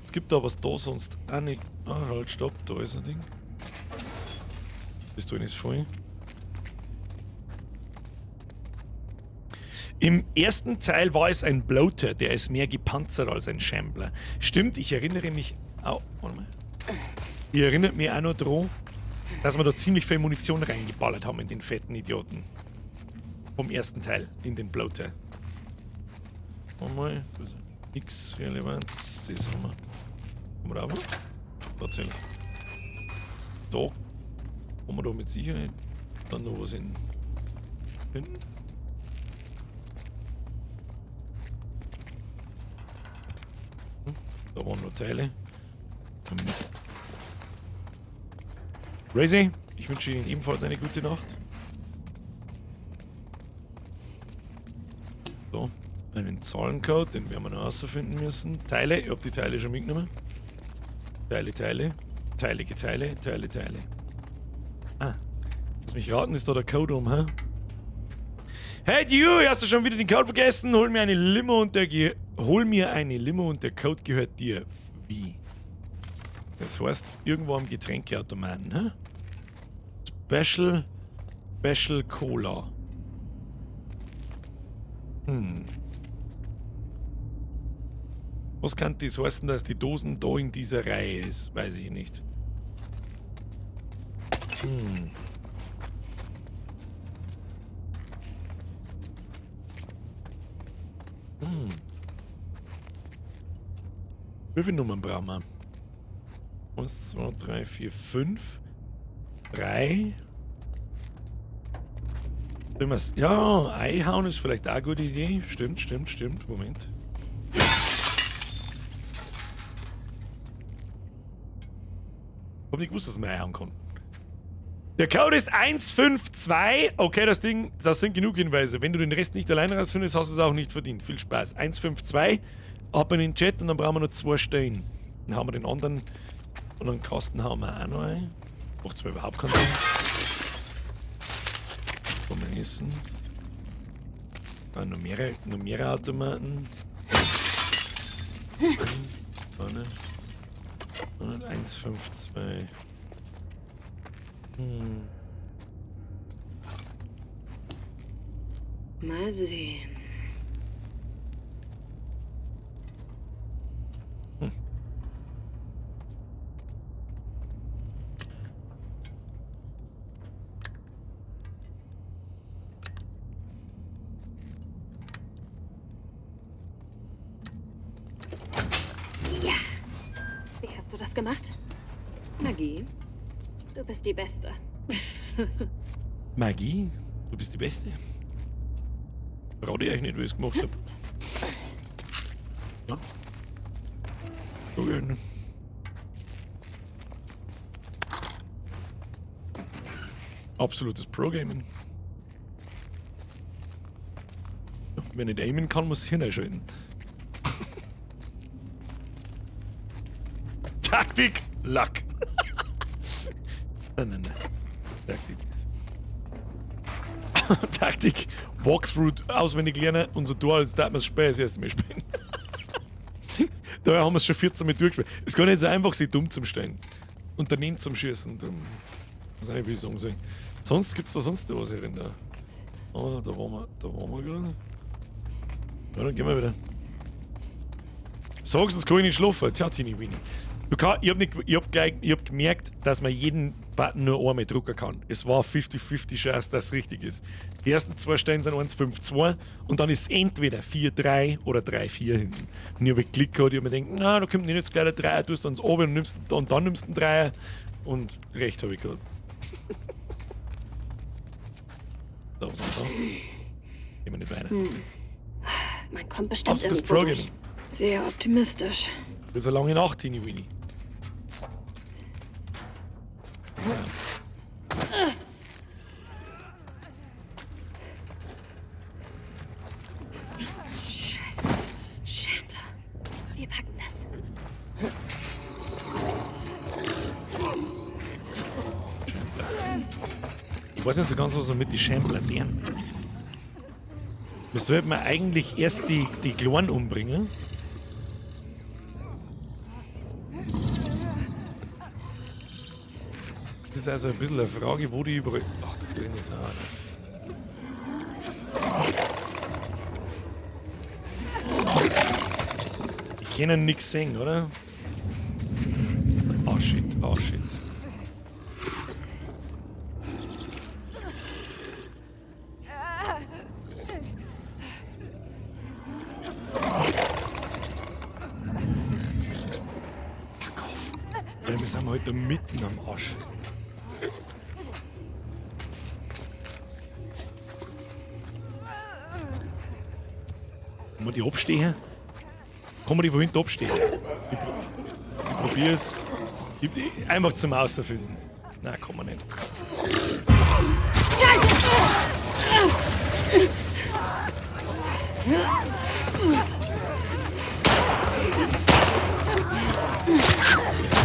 Es gibt da was da sonst auch nicht. Ah, halt, stopp, da ist ein Ding. Bist du ist voll? Im ersten Teil war es ein Bloater, der ist mehr gepanzert als ein Shambler. Stimmt, ich erinnere mich auch. Warte mal. Ich erinnere mich auch noch dran, dass wir da ziemlich viel Munition reingeballert haben in den fetten Idioten. Vom ersten Teil in den Bloater. Warte mal, da ist nix Relevanz, das haben wir. Haben wir da auch was? Tatsächlich. Da haben wir da mit Sicherheit dann noch was in. Hinten? Da waren noch Teile. Razy, ich wünsche Ihnen ebenfalls eine gute Nacht. So, einen Zahlencode, den werden wir noch herausfinden müssen. Teile, ich hab die Teile schon mitgenommen. Teile, Teile, Teile, Teile, Teile, Teile. Ah, lass mich raten, ist da der Code um, hä? Hey du, hast du schon wieder den Code vergessen? Hol mir eine Limo und der Ge Hol mir eine Limo und der Code gehört dir. Wie? Das heißt, irgendwo am Getränkeautomaten, hä? Special. Special Cola. Was kann das heißen, dass die Dosen da in dieser Reihe ist? Weiß ich nicht. Wie viele Nummern brauchen wir? 1, 2, 3, 4, 5. 3. Ja, Eihauen ist vielleicht auch eine gute Idee. Stimmt, stimmt, stimmt. Moment. Hab nicht gewusst, dass man einhauen kann. Der Code ist 152. Okay, das Ding, das sind genug Hinweise. Wenn du den Rest nicht alleine rausfindest, hast du es auch nicht verdient. Viel Spaß. 152. Ab in den Chat und dann brauchen wir noch 2 Stellen. Dann haben wir den anderen und einen Kasten haben wir auch noch ein. Macht zwar überhaupt keinen Sinn. Kann man essen. Ah, noch mehrere Automaten. Eine, 1, 5, 2. Mal sehen. Ja. Wie hast du das gemacht? Magie. Du bist die Beste. Magie? Du bist die Beste? Brauche ich eigentlich nicht, wie ich's gemacht hab. Ja. Okay. Absolutes Pro-Gaming. Wer nicht aimen kann, muss Hirn einschalten. Taktik! Luck! Nein, nein, nein. Taktik. Taktik. Walkthrough auswendig lernen und so tun, als darf man das Spiel das erste Mal spielen. Daher haben wir es schon 14 Mal durchgespielt. Es ist gar nicht so einfach, sich dumm zu stellen. Und daneben zum Schießen. Dann, weiß nicht, wie ich sagen soll. Sonst gibt's da sonst noch was hier in der. Oh, da waren wir gerade. Ja, dann gehen wir wieder. Sag, sonst kann ich nicht schlafen. Tja, Tini Winnie. Du kann, ich hab nicht, ich hab gleich, ich hab gemerkt, dass man jeden Button nur einmal drücken kann. Es war 50-50 Chance, dass es richtig ist. Die ersten 2 Stellen sind 1, 5, 2 und dann ist es entweder 4, 3 oder 3, 4 hinten. Und ich hab Klick gehabt, ich hab mir gedacht, na, da kommt nicht jetzt gleich der 3, du tust dann oben und nimmst, und dann nimmst du einen 3 und recht hab ich gehabt. Da, was haben wir da? Gehen wir nicht weiter. Man kommt bestimmt Absolutes irgendwo Pro-Gaming. durch. Sehr optimistisch. Das ist eine lange Nacht, Tini Winnie. Scheiße. Shambler. Wir packen das. Ich weiß nicht so ganz, was wir mit den Shambler lernen. Wir sollten eigentlich erst die Kleinen umbringen. Das ist also ein bisschen eine Frage, wo die überall. Ach, da drin ist auch einer. Die können nix sehen, oder? Oh shit, oh shit. Fuck off. Ja, wir sind heute mitten am Arsch. Kann man die abstehen? Kann man die von hinten abstehen? Ich probier's. Einfach zum Außerfinden. Nein, kann man nicht.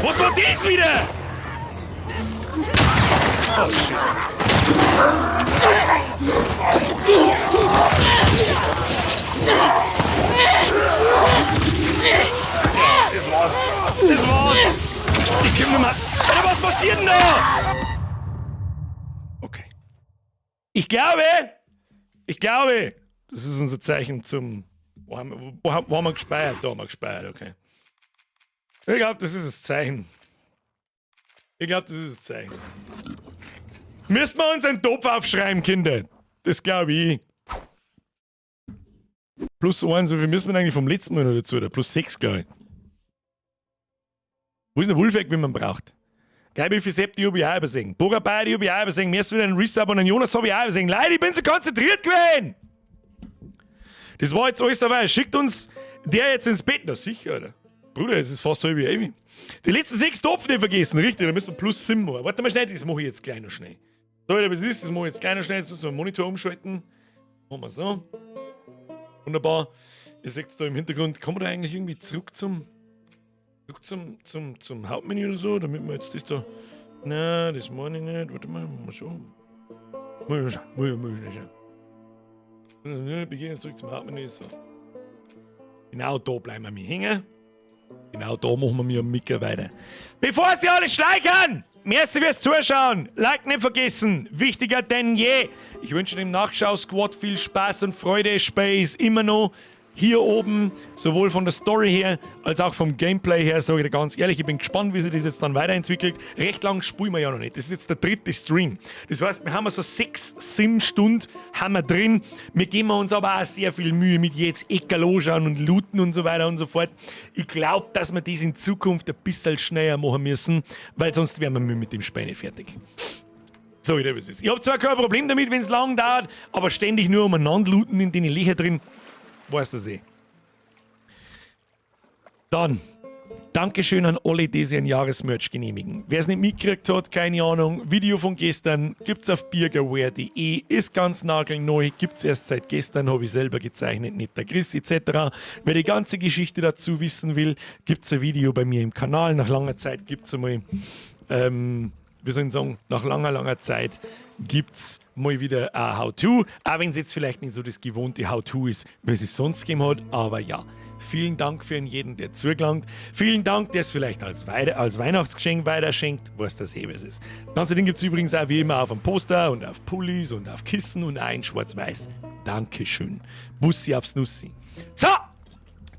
Was war das wieder? Oh shit. Das war's. Das war's. Ich komm nicht mehr. Alter, was passiert denn da? Okay. Ich glaube, das ist unser Zeichen zum. Wo haben wir gespeichert? Da haben wir gespeichert, okay. Ich glaube, das ist das Zeichen. Ich glaube, das ist das Zeichen. Müssen wir uns einen Topf aufschreiben, Kinder? Das glaube ich. Plus 1, wie viel müssen wir denn eigentlich vom letzten Mal noch dazu? Oder? Plus 6, glaube ich. Wo ist der Wolfeck, wenn man braucht? Geil, wie viel Sepp, die hab ich auch übersehen. Bogabei, die hab ich auch übersehen. Mir ist wieder ein Resub und einen Jonas hab ich auch übersehen. Leute, ich bin so konzentriert gewesen! Das war jetzt alles dabei. Schickt uns der jetzt ins Bett. Na sicher, Alter. Bruder, es ist fast halb elf. Die letzten 6 Topfen nicht vergessen, richtig? Da müssen wir plus 7 machen. Warte mal schnell, das mache ich jetzt gleich noch schnell. So, Alter, was ist? Das mache ich jetzt gleich noch schnell. Jetzt müssen wir den Monitor umschalten. Machen wir so. Wunderbar. Ihr seht es da im Hintergrund. Kommen wir da eigentlich irgendwie zurück zum Hauptmenü oder so, damit wir jetzt das da. Nein, das meine ich nicht. Warte mal, mal schauen. Mal schauen, mal schauen. Wir gehen zurück zum Hauptmenü. So. Genau da bleiben wir hängen. Genau da machen wir am Micker weiter. Bevor sie alle schleichen! Merci fürs Zuschauen! Like nicht vergessen! Wichtiger denn je! Ich wünsche dem Nachschau-Squad viel Spaß und Freude. Space immer noch hier oben, sowohl von der Story her als auch vom Gameplay her, sage ich dir ganz ehrlich, ich bin gespannt, wie sich das jetzt dann weiterentwickelt. Recht lang spielen wir ja noch nicht. Das ist jetzt der dritte Stream. Das heißt, wir haben so 6, 7 Stunden haben wir drin. Wir geben uns aber auch sehr viel Mühe mit jetzt Eckerl anschauen und looten und so weiter und so fort. Ich glaube, dass wir das in Zukunft ein bisschen schneller machen müssen, weil sonst wären wir mit dem Spiel nicht fertig. So, wie das ist. Ich habe zwar kein Problem damit, wenn es lang dauert, aber ständig nur umeinander looten in den Löcher drin. Weißt du eh. Dann, Dankeschön an alle, die sich ein Jahresmerch genehmigen. Wer es nicht mitgekriegt hat, keine Ahnung, Video von gestern gibt's auf birgerwear.de, ist ganz nagelneu, gibt's erst seit gestern, habe ich selber gezeichnet, nicht der Chris etc. Wer die ganze Geschichte dazu wissen will, gibt's ein Video bei mir im Kanal. Nach langer Zeit gibt's einmal, wir sollen sagen, nach langer, langer Zeit gibt's mal wieder ein How-To, auch wenn es jetzt vielleicht nicht so das gewohnte How-To ist, wie es sonst gegeben hat, aber ja, vielen Dank für jeden, der zugelangt, vielen Dank, der es vielleicht als Weihnachtsgeschenk weiterschenkt, was das eh was ist. Das ganze Ding gibt es übrigens auch wie immer auf dem Poster und auf Pullis und auf Kissen und auch in Schwarz-Weiß. Dankeschön. Bussi aufs Nussi. So,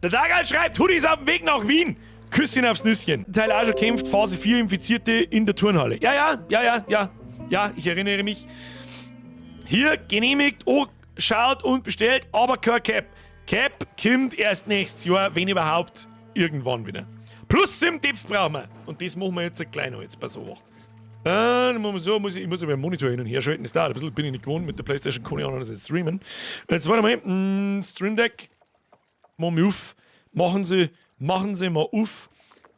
der Dagal schreibt, Hoodies auf dem Weg nach Wien. Küsschen aufs Nüsschen. Teil auch schon kämpft, Phase 4 Infizierte in der Turnhalle. Ja. Ja, ich erinnere mich. Hier genehmigt, oh, schaut und bestellt, aber kein Cap. Cap kommt erst nächstes Jahr, wenn überhaupt, irgendwann wieder. Plus 7 Tipps brauchen wir. Und das machen wir jetzt gleich noch, jetzt bei so 8. Dann machen wir so, ich muss aber den Monitor hin und her schalten, das dauert ein bisschen, bin ich nicht gewohnt, mit der PlayStation kann ich auch noch jetzt streamen. Jetzt warte mal, Stream Deck, machen wir auf. Machen Sie mal auf.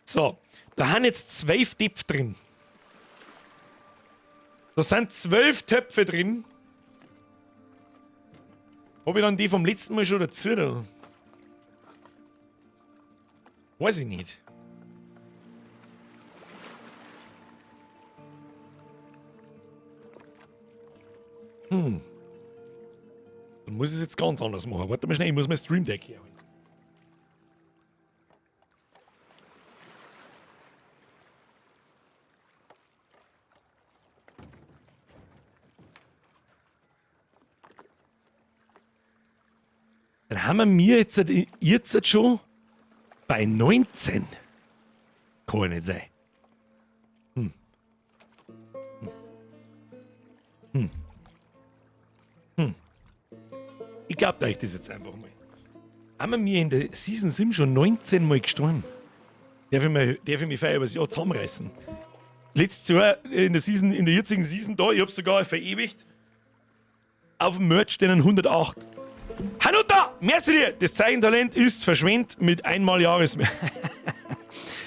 So, da haben jetzt 12 Töpfe drin. Da sind 12 Töpfe drin. Hab ich dann die vom letzten Mal schon dazu? Da? Weiß ich nicht. Dann muss ich es jetzt ganz anders machen. Warte mal schnell, ich muss mein Stream Deck herholen. Dann haben wir jetzt schon bei 19. Kann ja nicht sein. Ich glaube euch das jetzt einfach mal. Haben wir in der Season 7 schon 19 Mal gestorben? Darf ich mich feier übers Jahr zusammenreißen? Letztes Jahr in der jetzigen Season da, ich hab's sogar verewigt. Auf dem Merch stehen 108. Hanuta! Merci dir! Das Zeichentalent ist verschwendet mit einmal Jahresmerch.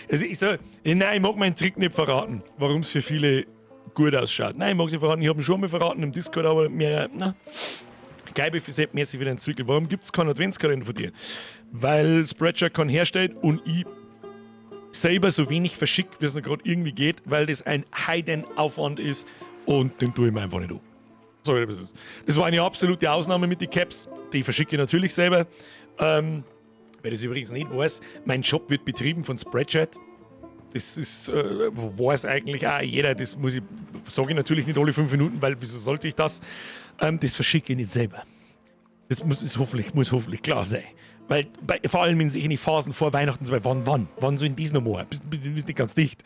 Also ich sag, nein, ich mag meinen Trick nicht verraten, warum es für viele gut ausschaut. Nein, ich mag es nicht verraten. Ich habe ihn schon mal verraten im Discord, aber mehr, na. Geil, für Sepp, merci für den Zwickel. Warum gibt es keinen Adventskalender von dir? Weil Spreadshirt keinen herstellt und ich selber so wenig verschickt, wie es noch gerade irgendwie geht, weil das ein Heidenaufwand ist und den tue ich mir einfach nicht an. Sorry, das ist. Das war eine absolute Ausnahme mit den Caps. Die verschicke ich natürlich selber. Wer das übrigens nicht weiß, mein Shop wird betrieben von Spreadshirt. Das ist, weiß eigentlich auch jeder, das muss ich, sage ich natürlich nicht alle 5 Minuten, weil wieso sollte ich das? Das verschicke ich nicht selber. Das muss hoffentlich klar sein. Weil vor allem in solchen Phasen vor Weihnachten, so, wann soll ich das noch machen? Bist nicht ganz dicht.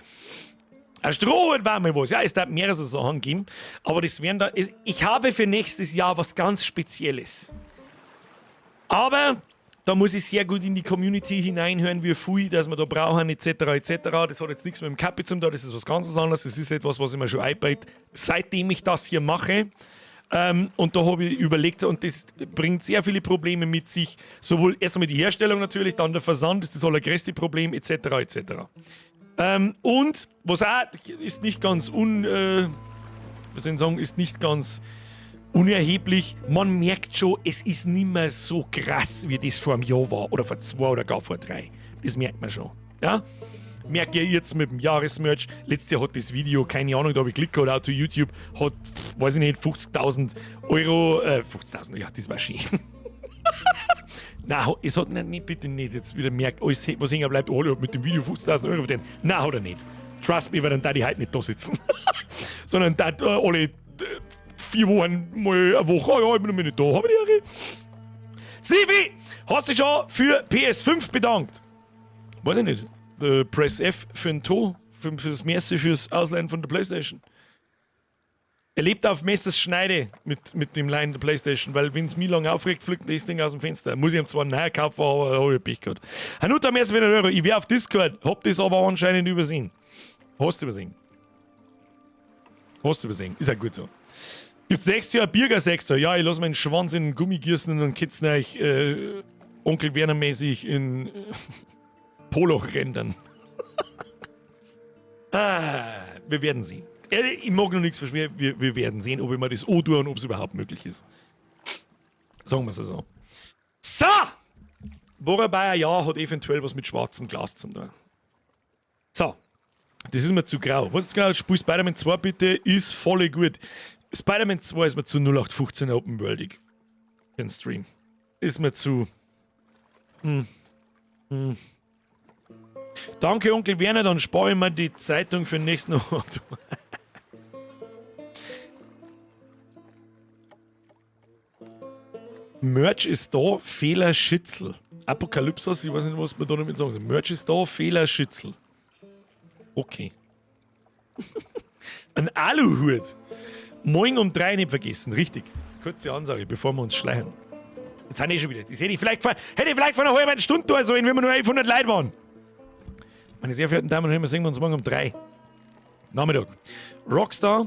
Ein Strohhut war mal was. Ja, es darf mehrere so Sachen geben. Aber das werden da. Ich habe für nächstes Jahr was ganz Spezielles. Aber da muss ich sehr gut in die Community hineinhören, wie viel, dass wir da brauchen, etc. etc. Das hat jetzt nichts mit dem Kapi zu tun, das ist was ganz anderes. Das ist etwas, was ich mir schon einbaut, seitdem ich das hier mache. Und da habe ich überlegt, und das bringt sehr viele Probleme mit sich. Sowohl erst einmal die Herstellung natürlich, dann der Versand ist das allergrößte Problem, etc. etc. Und was auch ist nicht ganz un, was soll ich sagen, ist nicht ganz unerheblich. Man merkt schon, es ist nicht mehr so krass, wie das vor einem Jahr war oder vor 2 oder gar vor 3. Das merkt man schon. Ja? Merke ich jetzt mit dem Jahresmerch. Letztes Jahr hat das Video, keine Ahnung, da habe ich Klick gehabt, auch zu YouTube, hat, weiß ich nicht, 50.000 Euro, 50.000, ja, das war schön. Nein, es hat nicht, nicht, bitte nicht, jetzt wieder merkt, alles, was hängen bleibt, alle hat mit dem Video 50.000 Euro verdient. Nein, hat er nicht. Trust me, weil dann da die heute nicht da sitzen, sondern da alle 4 Wochen mal eine Woche, oh ja, ich bin noch nicht da, habe ich die Ehre. Stevie, hast du dich schon für PS5 bedankt? Weiß ich nicht. Press F für ein To, fürs Merci, fürs Ausleihen von der PlayStation. Er lebt auf Messers Schneide mit dem Leihen der PlayStation, weil wenn es mich lang aufregt, fliegt das Ding aus dem Fenster. Muss ich ihm zwar neu kaufen, aber habe ich Pech gehabt. Hanuta, merci für den Euro. Ich wäre auf Discord, hab das aber anscheinend übersehen. Hast du übersehen? Hast du übersehen. Ist ja gut so. Gibt's nächstes Jahr Birger Sechster? Ja, ich lass meinen Schwanz in den Gummi gießen und dann kitzen euch Onkel Werner mäßig in Poloch rendern. Ah, wir werden sehen. Ich mag noch nichts versprechen. Wir werden sehen, ob ich mir das antue und ob es überhaupt möglich ist. Sagen wir es so. So! Wobei ein Jahr hat eventuell was mit schwarzem Glas zu tun. So. Das ist mir zu grau. Was ist grau? Spiel Spider-Man 2 bitte, ist voll gut. Spider-Man 2 ist mir zu 0815 Open Worldig. Den Stream. Ist mir zu. Danke, Onkel Werner, dann spare ich mir die Zeitung für den nächsten Ort. Merch ist da, Fehler Schitzel. Apokalypsos, ich weiß nicht, was man da damit sagen soll. Merch ist da, Fehler Schitzel. Okay. Ein Aluhut. Morgen um 3 nicht vergessen, richtig. Kurze Ansage, bevor wir uns schleichen. Jetzt sind eh schon wieder. Das hätte ich vielleicht vor einer halben Stunde tun sollen, wenn wir nur 1100 Leute waren. Meine sehr verehrten Damen und Herren, wir sehen uns morgen um 3. Nachmittag. Rockstar,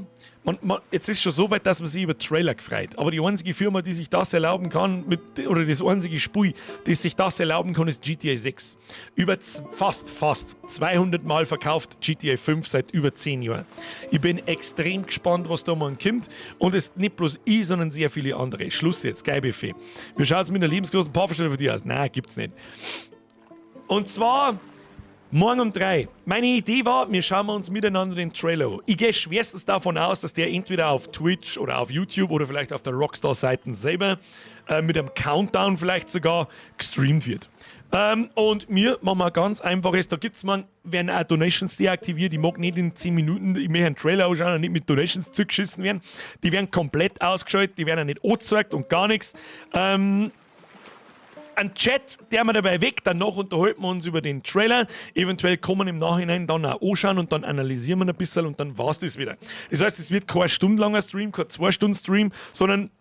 jetzt ist schon so weit, dass man sich über Trailer gefreut. Aber die einzige Firma, die sich das erlauben kann, oder das einzige Spiel, das sich das erlauben kann, ist GTA 6. Über fast 200 Mal verkauft GTA 5 seit über 10 Jahren. Ich bin extrem gespannt, was da mal kommt. Und es nicht bloß ich, sondern sehr viele andere. Schluss jetzt, geil Buffet. Wie schaut es mit einer lebensgroßen Pfafferstelle für dich aus? Nein, gibt's nicht. Und zwar morgen um 3. Meine Idee war, wir schauen uns miteinander den Trailer an. Ich gehe schwerstens davon aus, dass der entweder auf Twitch oder auf YouTube oder vielleicht auf der Rockstar-Seite selber mit einem Countdown vielleicht sogar gestreamt wird. Und mir machen wir ganz einfaches, da gibt's man, werden auch Donations deaktiviert. Ich mag nicht in 10 Minuten, ich möchte einen Trailer anschauen und nicht mit Donations zugeschissen werden. Die werden komplett ausgeschaltet, die werden auch nicht angezeigt und gar nichts. Ein Chat, der mir dabei weg, danach unterhalten wir uns über den Trailer. Eventuell kommen im Nachhinein dann auch anschauen und dann analysieren wir ein bisschen und dann war's das wieder. Das heißt, es wird kein stundenlanger Stream, kein 2 Stunden Stream, sondern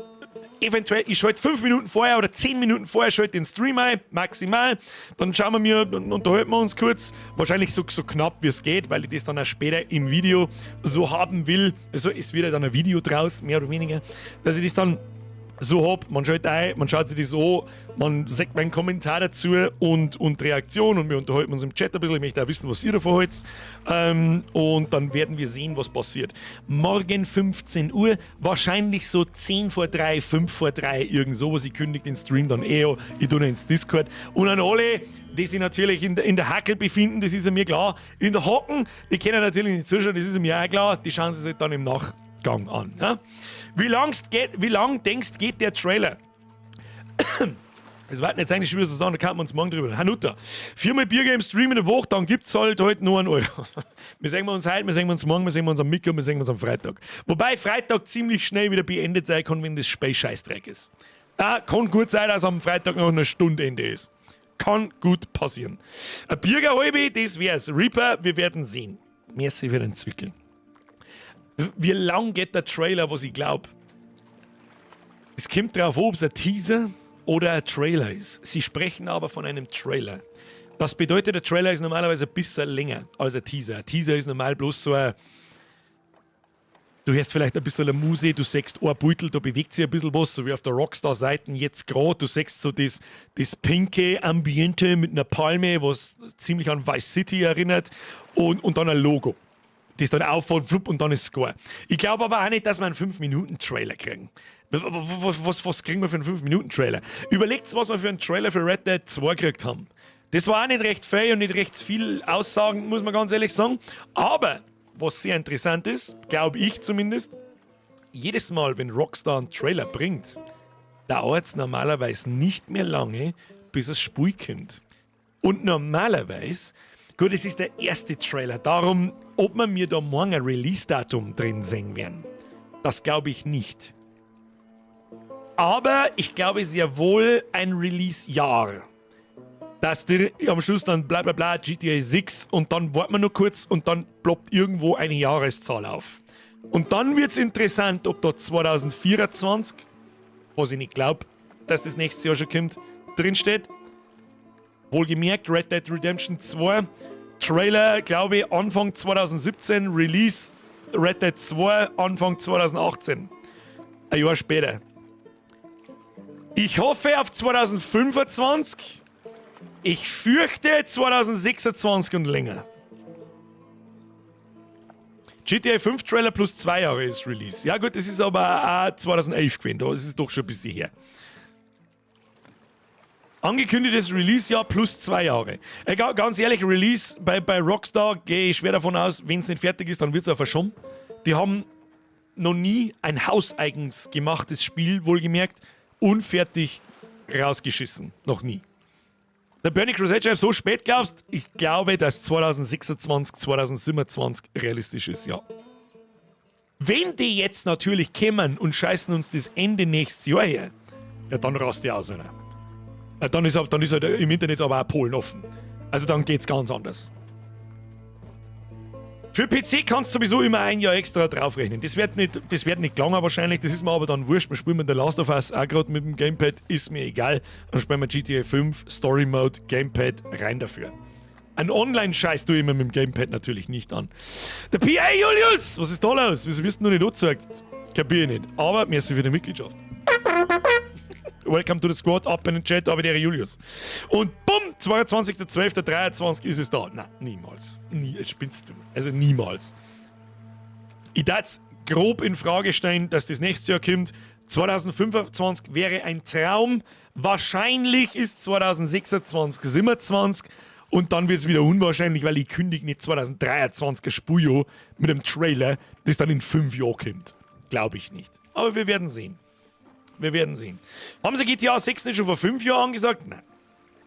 eventuell, ich schalte 5 Minuten vorher oder 10 Minuten vorher schalte den Stream ein, maximal. Dann schauen wir mir, dann unterhalten wir uns kurz. Wahrscheinlich so knapp, wie es geht, weil ich das dann auch später im Video so haben will. Also es wird ja dann ein Video draus, mehr oder weniger, dass ich das dann so hab, man schaut ein, man schaut sich das an, man sagt meinen Kommentar dazu und Reaktion und wir unterhalten uns im Chat ein bisschen. Ich möchte auch wissen, was ihr davon haltet. Und dann werden wir sehen, was passiert. Morgen 15 Uhr, wahrscheinlich so 10 vor 3, 5 vor 3, irgend sowas. Ich kündige den Stream dann eh an, ich tue ihn ins Discord. Und an alle, die sich natürlich in der Hackel befinden, das ist ja mir klar, in der Hocken, die können natürlich nicht zuschauen, das ist mir auch klar, die schauen sich dann im Nachgang an. Ja? Wie lang denkst, geht der Trailer? Es war jetzt eigentlich schon wieder so sagen, da kann man uns morgen drüber. Hanuta. Viermal Biergame Stream in der Woche, dann gibt's halt heute nur einen Euro. Wir sehen uns heute, wir sehen uns morgen, wir sehen uns am Mittwoch, wir sehen uns am Freitag. Wobei Freitag ziemlich schnell wieder beendet sein kann, wenn das Spiel Scheißdreck ist. Da kann gut sein, dass am Freitag noch eine Stunde Ende ist. Kann gut passieren. Ein Bierger halbe, das wär's. Reaper, wir werden sehen. Merci für den Zwickel. Wie lang geht der Trailer, was ich glaube? Es kommt drauf an, ob es ein Teaser oder ein Trailer ist. Sie sprechen aber von einem Trailer. Das bedeutet, der Trailer ist normalerweise ein bisschen länger als ein Teaser. Ein Teaser ist normal bloß so ein. Du hörst vielleicht ein bisschen eine Musik, du siehst ein Beutel, da bewegt sich ein bisschen was, so wie auf der Rockstar-Seite jetzt gerade. Du siehst so das pinke Ambiente mit einer Palme, was ziemlich an Vice City erinnert, und dann ein Logo. Das dann auffällt, flupp, und dann ist es klar. Ich glaube aber auch nicht, dass wir einen 5-Minuten-Trailer kriegen. Was kriegen wir für einen 5-Minuten-Trailer? Überlegt, was wir für einen Trailer für Red Dead 2 gekriegt haben. Das war auch nicht recht fair und nicht recht viel Aussagen, muss man ganz ehrlich sagen. Aber, was sehr interessant ist, glaube ich zumindest, jedes Mal, wenn Rockstar einen Trailer bringt, dauert es normalerweise nicht mehr lange, bis es Spiel kommt. Und normalerweise, gut, es ist der erste Trailer, darum, ob wir mir da morgen ein Release-Datum drin sehen werden, das glaube ich nicht. Aber ich glaube sehr wohl ein Release-Jahr. Dass dir am Schluss dann bla bla bla GTA 6 und dann warten wir noch kurz und dann ploppt irgendwo eine Jahreszahl auf. Und dann wird es interessant, ob da 2024, was ich nicht glaube, dass das nächstes Jahr schon kommt, drinsteht. Wohlgemerkt, Red Dead Redemption 2, Trailer, glaube ich, Anfang 2017, Release Red Dead 2 Anfang 2018. Ein Jahr später. Ich hoffe auf 2025. Ich fürchte 2026 und länger. GTA 5 Trailer plus 2 Jahre ist Release. Ja gut, das ist aber auch 2011 gewesen. Da ist es doch schon ein bisschen her. Angekündigtes Release-Jahr plus 2 Jahre. Ganz ehrlich, Release bei Rockstar gehe ich schwer davon aus, wenn es nicht fertig ist, dann wird es auch verschoben. Die haben noch nie ein hauseigens gemachtes Spiel, wohlgemerkt, unfertig rausgeschissen. Noch nie. Der Burning Crusade so spät glaubst, ich glaube, dass 2026, 2027 realistisch ist, ja. Wenn die jetzt natürlich kommen und scheißen uns das Ende nächstes Jahr her, ja, dann rast die aus, einer. Ja, dann ist halt im Internet aber auch Polen offen. Also dann geht's ganz anders. Für PC kannst du sowieso immer ein Jahr extra draufrechnen. Das wird nicht gelangen wahrscheinlich, das ist mir aber dann wurscht. Wir spielen mit The Last of Us auch gerade mit dem Gamepad, ist mir egal. Dann spielen wir GTA 5, Story Mode, Gamepad, rein dafür. Ein Online-Scheiß tue ich mir mit dem Gamepad natürlich nicht an. Der PA Julius! Was ist da los? Wieso wirst du noch nicht angezeigt? Kapier ich nicht. Aber merci für die Mitgliedschaft. Welcome to the squad, ab in den Chat, aber der Julius. Und bumm, 22.12.23 ist es da. Na, niemals. Nie, jetzt spinnst du. Also niemals. Ich darf grob in Frage stellen, dass das nächstes Jahr kommt. 2025 wäre ein Traum. Wahrscheinlich ist 2026, 27 und dann wird es wieder unwahrscheinlich, weil ich kündige nicht 2023 ein Spiel mit einem Trailer, das dann in 5 Jahren kommt. Glaube ich nicht. Aber wir werden sehen. Wir werden sehen. Haben sie GTA 6 nicht schon vor 5 Jahren angesagt? Nein.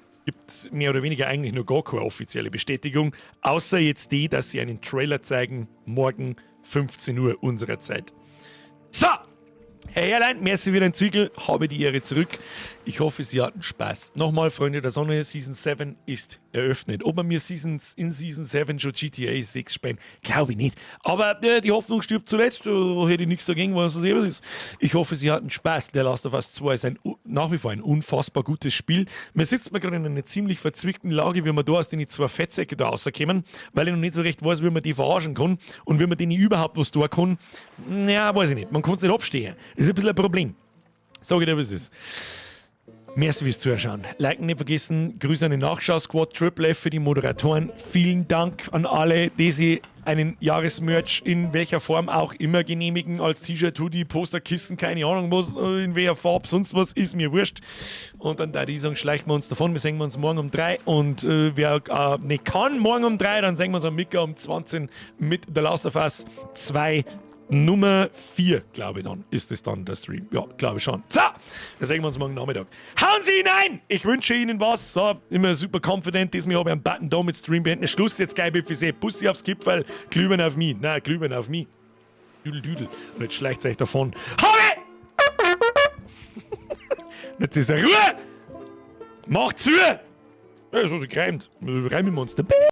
Es gibt mehr oder weniger eigentlich nur gar keine offizielle Bestätigung, außer jetzt die, dass sie einen Trailer zeigen, morgen 15 Uhr unserer Zeit. So, Herr Herrlein, merci für den Zwickel, habe die Ehre zurück. Ich hoffe, Sie hatten Spaß. Nochmal, Freunde der Sonne, Season 7 ist eröffnet. Ob wir mir in Season 7 schon GTA 6 spielen, glaube ich nicht. Aber die Hoffnung stirbt zuletzt. Da hätte ich nichts dagegen, was das eben ist. Ich hoffe, Sie hatten Spaß. Der Last of Us 2 ist nach wie vor ein unfassbar gutes Spiel. Mir sitzt mir gerade in einer ziemlich verzwickten Lage, wie wir da aus den zwei Fettsäcke da rauskommen, weil ich noch nicht so recht weiß, wie man die verarschen kann und wie man denen überhaupt was tun kann. Ja, weiß ich nicht. Man kann es nicht abstehen. Das ist ein bisschen ein Problem. Sag ich dir, was es ist. Merci fürs Zuschauen. Liken nicht vergessen. Grüße an den Nachschau-Squad, Triple F für die Moderatoren. Vielen Dank an alle, die sich einen Jahresmerch in welcher Form auch immer genehmigen, als T-Shirt, Hoodie, Poster, Kissen, keine Ahnung was, in welcher Farbe, sonst was, ist mir wurscht. Und dann da die sagen, schleichen wir uns davon. Wir sehen uns morgen um 3 und wer nicht kann, morgen um 3, dann sehen wir uns am Mittag um 20 mit The Last of Us 2. Nummer 4, glaube ich dann, ist es dann der Stream. Ja, glaube ich schon. So, dann sehen wir uns morgen Nachmittag. Hauen Sie hinein! Ich wünsche Ihnen was. So, immer super confident, diesmal habe ich einen Button da mit Stream beenden. Schluss jetzt gleich für Bussi aufs Kipferl, Glühwein auf mich. Nein, Glühwein auf mich. Düdel, düdel. Und jetzt schleicht euch davon. Habe! Jetzt ist Ruhe! Macht zu! Ja, so, sie greimt. Reimen wir uns.